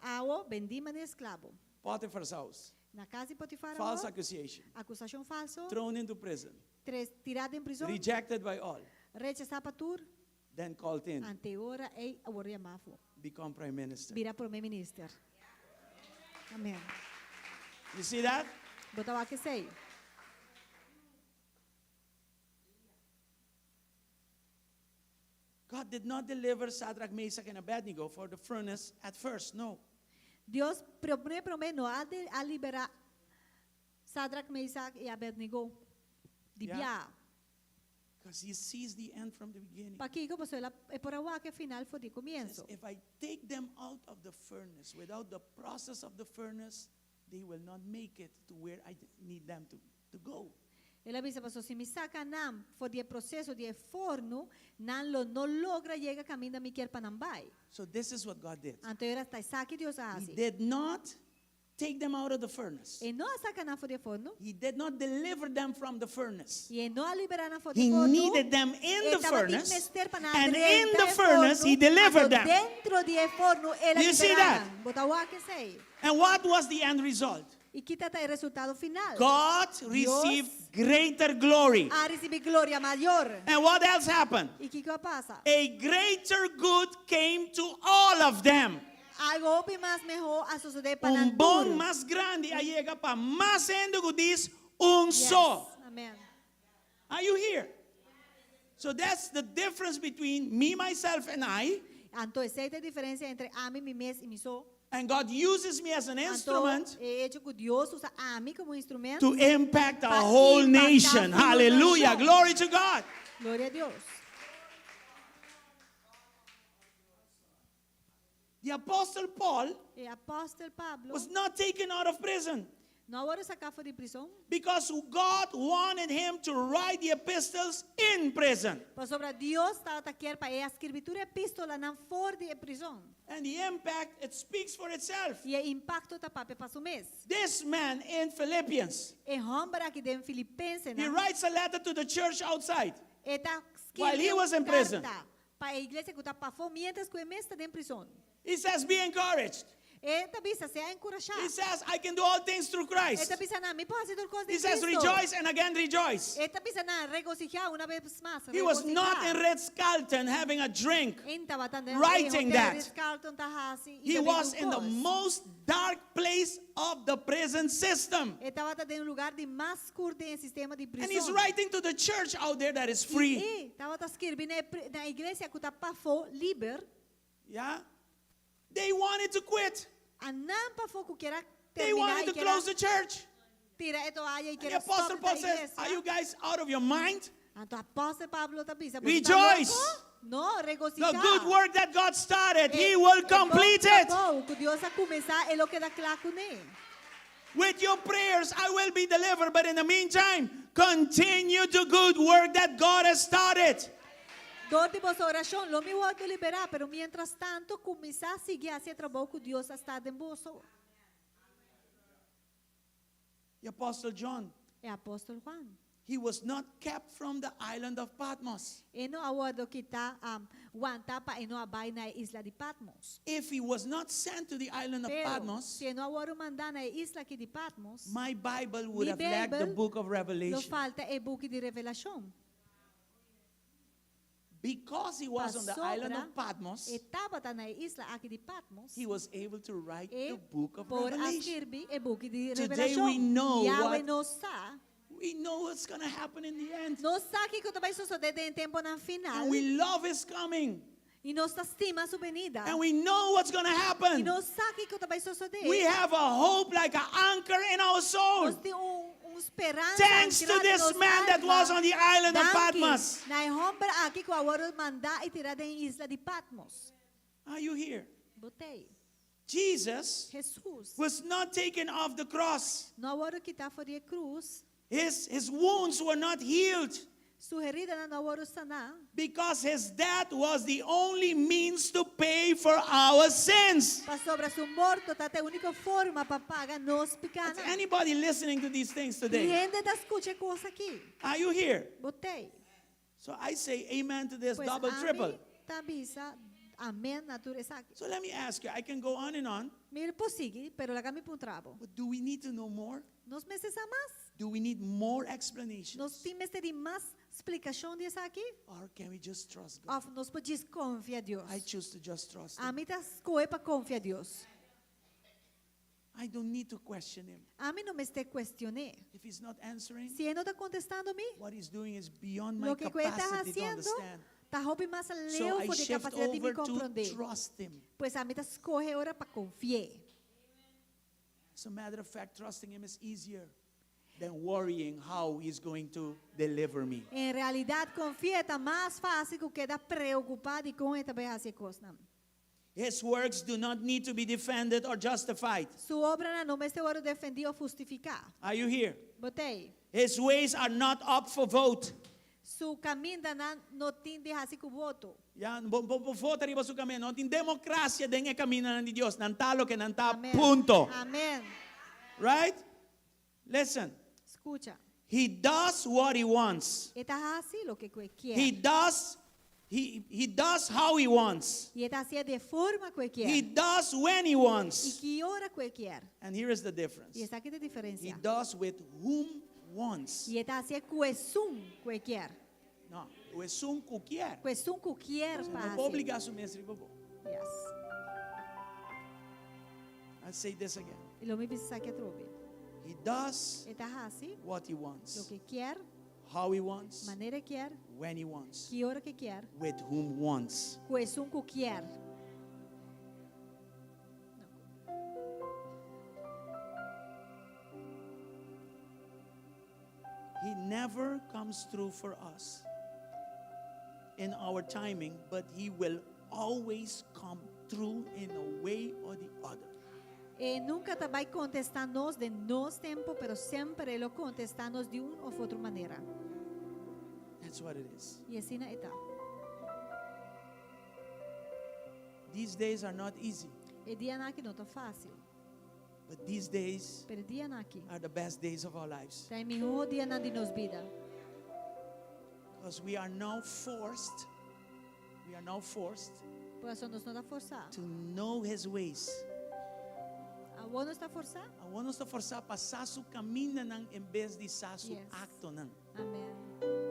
awor bendí manera esklabo. Potiphar's house, Na kas di Potifar false awor, accusation, akusashon falso, thrown into prison, tres, tirá den prizòn, rejected by all, rechasá pa tur, then called in, ante ora ei awor yamá afó. become prime minister. Bira prome minister. Amen. You see that? Bo ta wak esei. God did not deliver Shadrach, Meshach, and Abednego for the furnace at first. No. Dios prome prome no a, de, a libera Sadrach, Meshach y Abednego di Yeah. bia. Because he sees the end from the beginning. Pakico? Pasobra el a, e por a wak e final for di He says, comienzo. if I take them out of the furnace, without the process of the furnace, they will not make it to where I need them to, to go. El a bisa, paso si mi saca nan for di e proceso di e forno, nan lo no logra yega caminda mi kier pa nan bay. So this is what God did. Anto era ta esaki Dios a He haci. did not take them out of the furnace. E no a saca nan for di e forno. He did not deliver them from the furnace. Y e no a libera nan for di He e forno. needed them in E the tabatin furnace, mester pa nan and in drenta the e furnace forno, he delivered anto them. Dentro di e forno el a You see libera that? nan. Bo ta wak esey. And what was the end result? Y ki ta e resultado final? God Dios received greater glory. a ricibi gloria mayor. And what else happened? Y kico a pasa? A greater good came to all of them. Algo hopi mas meho a sosode pa Un nan bon tur. mas grandi a yega pa mas hende cu dis un Yes. so. Amen. Are you here? So that's the difference between me, myself, and I. Anto esey ta e diferencia entre ami, mi mes y mi so. And God uses me as an Anto, instrument e hecho cu Dios usa ami como instrumento to impact a pa whole impacta nation. tur Hallelujah. nacion. Glory to God. Gloria a Dios. The Apostle Paul E apòstel Pablo was not taken out of prison no a wòrdu saká for di prison because God wanted him to write the epistles in prison. pasobra Dios tabata kier pa e a skirbi tur e epístolanan for di e prison. And the impact, it speaks for itself. I e impakto ta papia pa su mes. This man in Philippians, E hòmber aki den he Filipensenan, writes a letter to the church outside. e ta While skirbi he un was in prison. karta pa e iglesia ku ta pafó miéntras ku e mes ta den prison. He says, Be encouraged. E ta bisa, Sea enkurashá. He says, I can do all things through E Christ. ta bisa nan, Mi por hasi tur kos He den says, Cristo. Rejoice and again rejoice. E ta bisa nan, Regosijá una bes mas. He was not Regosijá. in Ritz Carlton having a drink. E n' tabata den writing hotel that. Ritz Carlton ta hasi i He ta bebe was un in the kos. most dark place of the prison system. E tabata den lugar di mas skur den e sistema di And he's prison. writing to the church out there that is I free. e tabata skirbi na e na iglesia ku ta pafó liber. Yeah? They wanted to quit. Anan pafó ku kier a They terminá wanted i to kier a close the church. tira e toaya i And the kier a Apostle stòp Paul e says, iglesia. Are you guys out of your mind? Anto Apòstel Pablo ta bisa, Boso ta Rejoice! loko? No, The regosijá. good work that God started, E He will e bon complete it. trabou ku Dios a kuminsá, e lo keda kla kuné. With your prayers, I will be delivered. But in the meantime, continue the good work that God has started. Dor di boso orashon, lo mi wòrdu liberá, pero miéntras tantu, kuminsá sigui hasi e trabou ku Dios a sta den boso. The Apostle John, E apòstel Juan. he was not kept from the island of Patmos. E no a wòrdu kitá, wantá pa e no a bai na e isla di Patmos. If he was not sent to the island of Pero, Patmos, si e no a wòrdu mandá na e isla aki di Patmos, my Bible would mi have lacked the Beibel book of lo Revelation. falta e buki di Revelashon. Because he was on the island Pasobra of Patmos, e tabata na e isla aki di Patmos, he was able to write e the book of por a Revelation. skirbi e buki di Today we Revelashon. know Yawe what nos sa. We know what's going to happen in the end. Nos sa kiko ta bai sosodé den e temponan final. And we love his coming. I nos ta stima su benida. And we know what's going to I happen. nos sa kiko ta bai sosodé. We have a hope like an anchor in our soul. Nos tin un, un speransa Thanks to ankrá den this nos man that alma. was on the island of Danki Patmos. na e hòmber aki ku a wòrdu mandá i tirá den isla di Patmos. Are you here? Bo t'ei. Jesus Jesus was not taken off the cross. no a wòrdu kitá for di e krus. His, his wounds were not healed Su heridanan no a wòrdu saná. because his death was the only means to pay for our sins. Pasobra su morto tabata e úniko forma pa paga nos Is pikánan. anybody listening to these things today? Tin hende ta skucha e kos aki. Are you here? Bo t'ei. So I say amen to this Pues double, ami triple. ta bisa amen na tur esaki. So let me ask you, I can go on and on, Mi por sigui, pero laga mi puntra bo. but do we need to know more? Nos mester sa mas? Do we need more explanations? Nos tin mester di mas splikashon di esaki? Or can we just trust God? Òf nos por djis konfia Dios? I choose to just trust Him. Ami ta skohe pa konfia Dios. I don't need to question Him. Ami no mester kuestion'é. If He's not answering, Si e no ta kontestando mi, what He's doing is beyond my loke ku e ta capacity to hasiendo understand. ta hopi mas So leu I for di shift kapasidat di mi over to komprondé. trust Him. Pues ami ta skohe ora pa konfi'é. As a matter of fact, trusting Him is easier than worrying how He's going to deliver me. En realidat, konfi'é ta mas fásil ku keda preokupá di kon e ta bai hasi e kosnan. His works do not need to be defended or justified. Su obranan no mester wòrdu defendí òf hustifiká. Are you here? Bo t'ei. His ways are not up for vote. Su kamindanan no tin di hasi ku voto. Ya, bo, bo, bo vota riba su kaminda. No tin demokrasia den e kamindanan di Dios. Nan ta loke nan ta, Amen. punto. Amen. Right? Listen. Skucha. He does what he wants. E ta hasi loke ku e He kier. does he, he does how he wants. I e ta hasié di forma ku e He kier. does when he I wants. ki ora ku e kier. And here is the difference. I esaki ta e He diferensia. does with whom wants. I e ta hasié ku esun ku e kier. No, ku esun ku kier. Ku esun ku kier No pa por hasi. obligá su mes riba bo. Yes. I say this again. I lo mi bisa esaki atrobe. He does E ta hasi what he wants, loke kier, how he wants, manera e kier, when he wants, ki ora ku e kier, with whom wants. ku esun ku kier. He never comes through for us in our timing, but he will always come through in a way or the other. E nunka ta bai kontestá nos den nos tempu, pero semper e lo kontestá nos di un òf otro manera. That's what it is. I asina e ta. These days are not easy, E dianan aki no ta fásil, but these days pero e dianan aki are the best days of our lives. ta e mihó dianan di nos bida. Because we are now forced, we are now forced Pasobra nos no ta forsá. to know his ways. Awor nos ta forsá? Awor nos ta forsá pa sa su kamindanan en bes di sa su Yes. aktonan. Amen.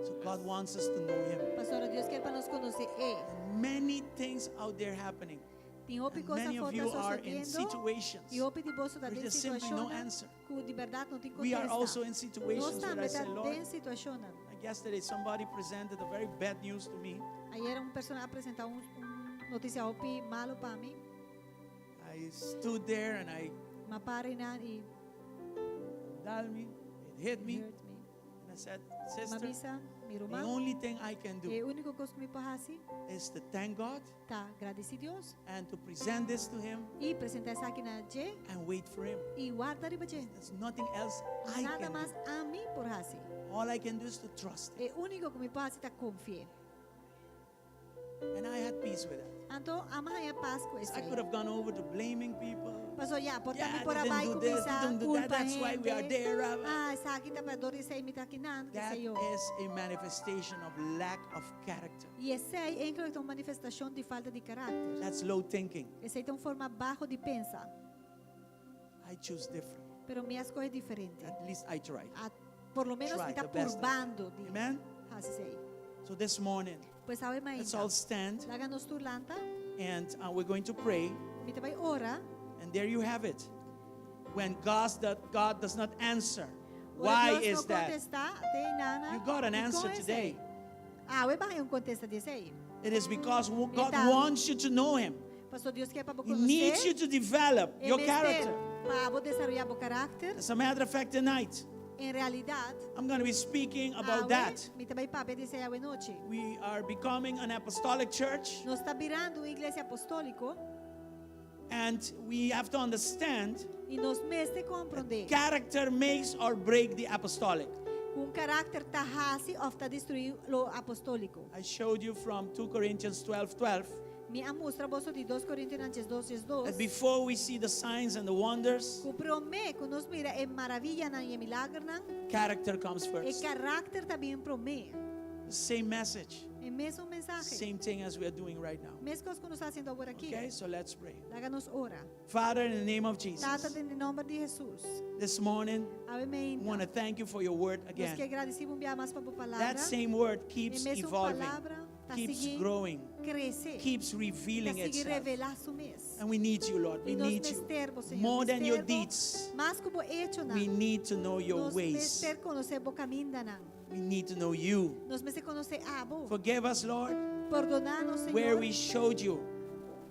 So God wants us to know him. Pasobra Dios kier pa nos konosé E. Many things out there happening. Tin hopi And kos many afó of ta you are in sosodiendo situations i hopi di boso ta where den there's simply no situashonnan answer. ku di bèrdat no tin We are kontesta. also in Nos situations where tambe I ta say, Lord, den situashonnan. like yesterday somebody presented a very bad news to me. Ayera un persona a presentá un un notisia hopi malu pa mi. I stood there and I M'a para einan i dal mi, it hit me. hurt me. And I said, M'a sister, bisa, mi the ruman, only thing I can do e úniko kos ku mi por hasi is to thank God ta gradisí Dios and to present this to him i presentá esaki na dje and wait for him. i warda riba dje. There's nothing else I Nada can mas do. ami por hasi. All I can do is to trust him. E úniko ku mi por hasi ta konfi'é. And I had peace with that. Anto ami a haña pas ku I esei. could have gone over to blaming people. Paso ya, por Yeah, ta mi por they a didn't bai do this, they kuminsá didn't do that. kulpa That's why we are hende. there. Rabbi. Ah, esaki ta pa dor di esei mi ta akinan, ke That sei yo. is a manifestation of lack of character. I esei eigenlijk ta un manifestashon di falta di karakter. That's low thinking. Esei ta un forma baho di pensa. I choose different. Pero mi a skohe diferente. At least I tried. A, por lo menos Try mi ta the best I can. purbando di Amen? hasi esei. So this morning, Pues awe let's mainta. all stand Laga nos tur lanta. and uh, we're going to pray. Mi ta bai ora. And there you have it. When God, that God does not answer, Ora why Dios is no that? kontestá, te nana. You got an I answer kon esei? today. Awe b'a haña un kontesta di esei. It is because God Ta. wants you to know Him. Paso Dios ke pa bo He needs konosé. you to develop E your mester character. pa bo desaroyá bo karakter. As a matter of fact, tonight, En realidat, I'm going to be speaking about awe, that. mi ta bai papia di esei awe nochi. We are becoming an apostolic church, Nos ta birando un iglesia apostóliko and we have to understand i nos mester komprondé character makes or break the apostolic. ku un karakter ta hasi òf ta destruí lo apostóliko. I showed you from 2 Corinthians 12 12 Mi a mustra boso di 2 Korintionan 12, that 2. before we see the signs and the wonders, Ku promé ku nos mira e maravillanan i e milagernan, character comes e first. karakter ta bin promé. The same message, E mesun mensahe. same thing as we are doing right now. Meskos ku nos ta hasiendo awor aki. Okay, so let's pray. Laga nos ora. Father, in the name of Tata, Jesus, den nòmber di Hesus. this morning, Awe we mainta. want to thank you for your word Nos ke again. gradisí un bia mas pa bo palabra. That same word E keeps mesun evolving, palabra ta keeps sigui growing, krese. keeps Ta revealing sigui itself. revelá su mes. And we need you, Lord. We I nos need you. mester bo, Señor. More than your Mester bo, deeds, Mas ku bo echonan. we need to know your Nos ways. mester konosé bo kamindanan. We need to know you. Nos mester konosé abo. Forgive us, Lord, Pordoná nos, Señor. where we showed you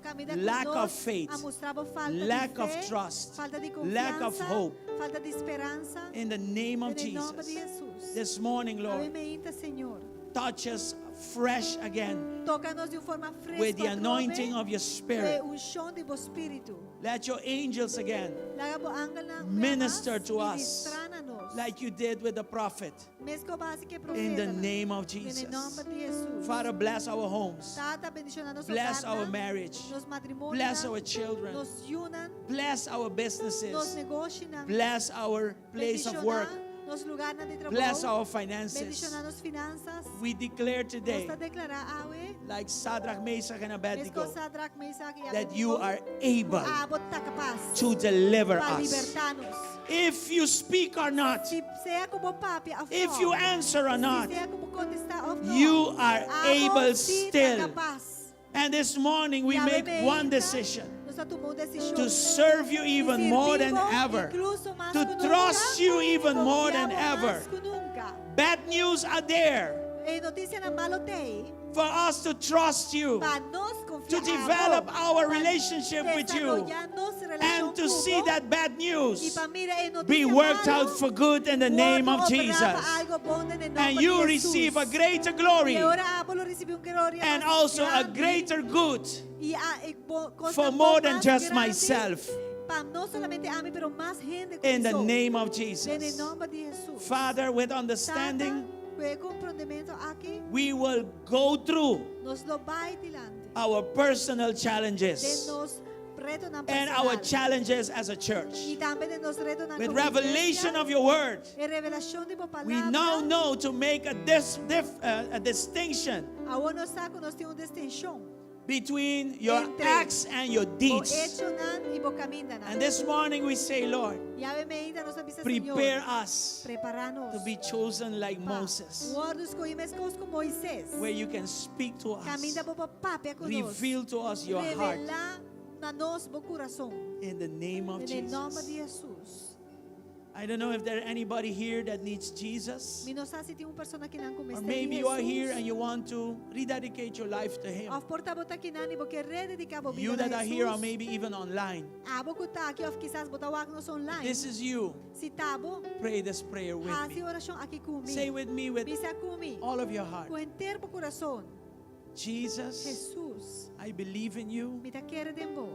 Kaminda ku lack nos of faith, a mustra bo falta lack di of fe, trust, falta di lack of konfiansa, hope. falta di speransa. In the name of Den nòmber di Jesus. Hesus. This morning, Awe Lord, mainta, Señor. touch us fresh again Toka nos di un forma fresku with the anointing of your E Spirit. unshon di bo spiritu. Let your angels again Laga bo angelnan minister to us Ministrá na nos. like you did with the prophet. Meskos b'a hasi ku In the profeta. name of Den Jesus. nòmber di Hesus. Father, bless our homes. Tata, bendishoná nos Bless our hogarnan, marriage. Nos matrimonio. Bless our children. Nos yunan. Bless our Nos businesses. negoshinan. Bless our place of work. Bendishoná Nos lugánan di trabou. Bless our finances. Bendishoná nos finansa. We declare today, Nos ta deklará awe. like Shadrach, Meshach, and Meskos Abednego, Shadrach, Meshach i that you Abednego, are able Abo ta kapas. to deliver Pa us. libertá nos. If you speak or not, Si sea ku bo papia òf if no. you answer or not, Si sea ku bo kontestá òf no. you are Abo able si ta still. kapas. And this morning we I awe make one mainta, decision Nos ta tuma un desishon. to serve you even more than Sirbi bo ever, inkluso mas to ku nunka, trust you even more than konfia bo ever. mas ku nunka. Bad news are there E notisianan malu t'ei for us to trust you, pa nos konfia to develop our pa relationship with you, desaroyá nos relashon and to ku see bo, that bad i news pa mira e be notisia worked malu, out for good in the name of wòrdu obrá pa Jesus. algu bon den And nòmber you di Hesus. receive a greater glory I ora abo lo risibí un gloria and mas also a grandi greater good i I a, e bo, for kosnan more bon than mas just grandi myself. Pa no solamente ami, pero mas hende In the ku mi so. name of Den e Jesus. nòmber di Hesus. Father, with Tata, understanding, ku e komprondementu aki, we will go through nos lo bai dilanti. our personal Den challenges nos retonan and our personal. challenges as a I church. tambe den nos retonan With komo revelation iglesia. of your word, E revelashon di bo we palabra. now know to make a distinction Awor nos sa ku nos tin un distinshon. between your Entre acts and your Bo deeds. echonan i bo kamindanan. And this morning we say, Lord, I awe mainta nos ta bisa prepare Señor, us prepará nos to be chosen like pa Moses, wòrdu skohí meskos ku Moises. where you can speak to us, Kaminda bo por papia ku nos. reveal to us your heart. Revelá na nos bo kurason. In the name of Den nòmber Jesus. di Hesus. I don't know if there anybody here that needs Jesus. Mi no sa si tin un persona akinan ku Or mester maybe you are here Hesus. and you want to rededicate your life to Him. Òf por ta bo ta akinan i bo ke redediká bo You bida that na are here or Hesus. maybe even online. Abo ku ta aki òf kisas bo ta wak nos online. This is you. Si ta bo, Pray this prayer with hasi me. orashon aki ku mi. Say with me with Bisa ku mi. all of your heart. Ku henter bo kurason. Jesus, Hesus, I believe in you. mi ta kere den bo.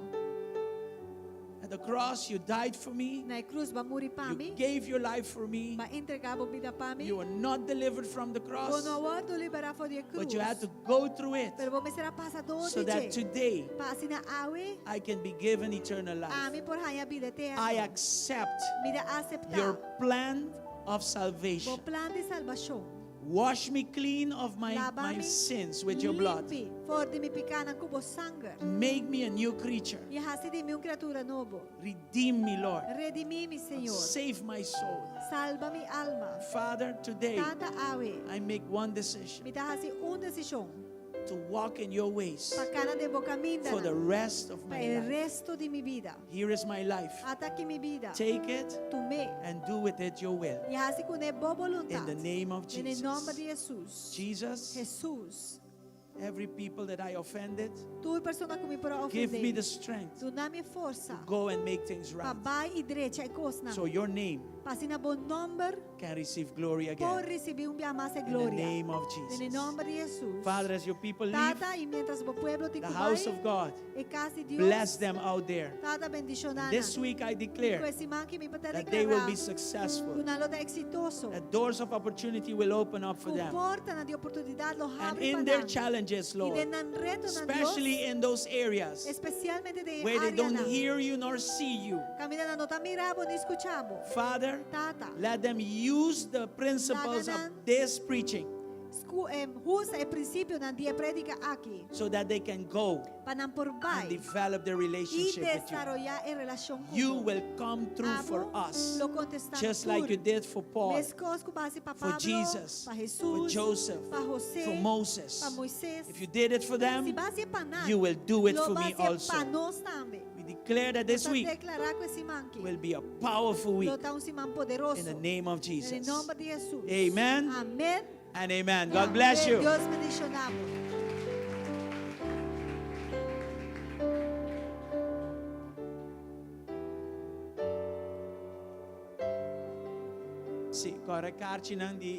At the cross, you died for me. Na e krus b'a muri pa You mi. gave your life for me. B'a entregá bo bida pa mi. You were not delivered from the cross, Bo no a wòrdu liberá for di e krus. but you had to go through it Pero bo mester a pasa dor so di that dje. today Pa asina awe, I can be given eternal life. ami por haña bida eterno. I accept Mi ta aseptá your plan of bo salvation. plan di salbashon. Wash me clean of Laba my mi sins with your blood. limpi for di mi pikánan ku bo sanger. Make me a new creature. I hasi di mi un kriatura nobo. Redeem me, Lord. Redimí mi, Señor. Save my soul. Salba mi alma. Father, today Tata awe, I make one decision mi ta hasi un desishon to walk in your ways pa kana den bo kaminda for the rest of pa my e life. resto di mi bida. Here is my life. Ata aki mi bida. Take it Tum'é and do with it your will. I hasi kuné bo boluntat. In the name of Den nòmber Jesus. di Hesus. Jesus, Hesus, every people that I offended, tur persona ku mi por a give me ofendé. the strength Duna mi forsa to go and make things pa right bai i drecha e kosnan. so your name Pa asina bo nòmber can receive glory por again. risibí un bia mas e In the gloria. name of Den Jesus. nòmber di Hesus. Father, as your people leave Tata, i mientras bo pueblo the tin ku house bai, of God, e kas di Dios, bless them out there. Tata bendishoná nan. This week I declare Ku e siman aki mi ta that they will deklará be successful, ku nan lo ta eksitoso. that doors of opportunity will open up for Ku them. portanan di oportunidat lo And habri in pa their nan. challenges, I Lord, den nan retonan especially Dios, in those areas espesialmente den where they don't áreanan. hear you nor see you, Kaminda nan no ta mira bo ni skucha bo. Father, Tata, let them use the principles of Laga nan this preaching usa e prinsipionan di e prédika aki so that they can go pa nan por and bai develop their i relationship with you. desaroyá e relashon ku You bo. will come through for Abo us, lo kontestá just like tur. you did for Paul, Meskos ku b'a hasi pa for Pablo, Jesus, pa for Hesus, Joseph, pa José, for Moses. pa Moises. If you did it for them, Si b'a hasié pa nan, you will do it lo for me b'a hasié also. pa nos tambe. We declare that this Nos ta week deklará ku e siman aki will be a powerful week lo ta un siman poderoso. in the name of Den Jesus. nòmber di Hesus. Amen. Amèn. And amen. God bless you. Dios bendishoná bo. Si, kòrda karchinan di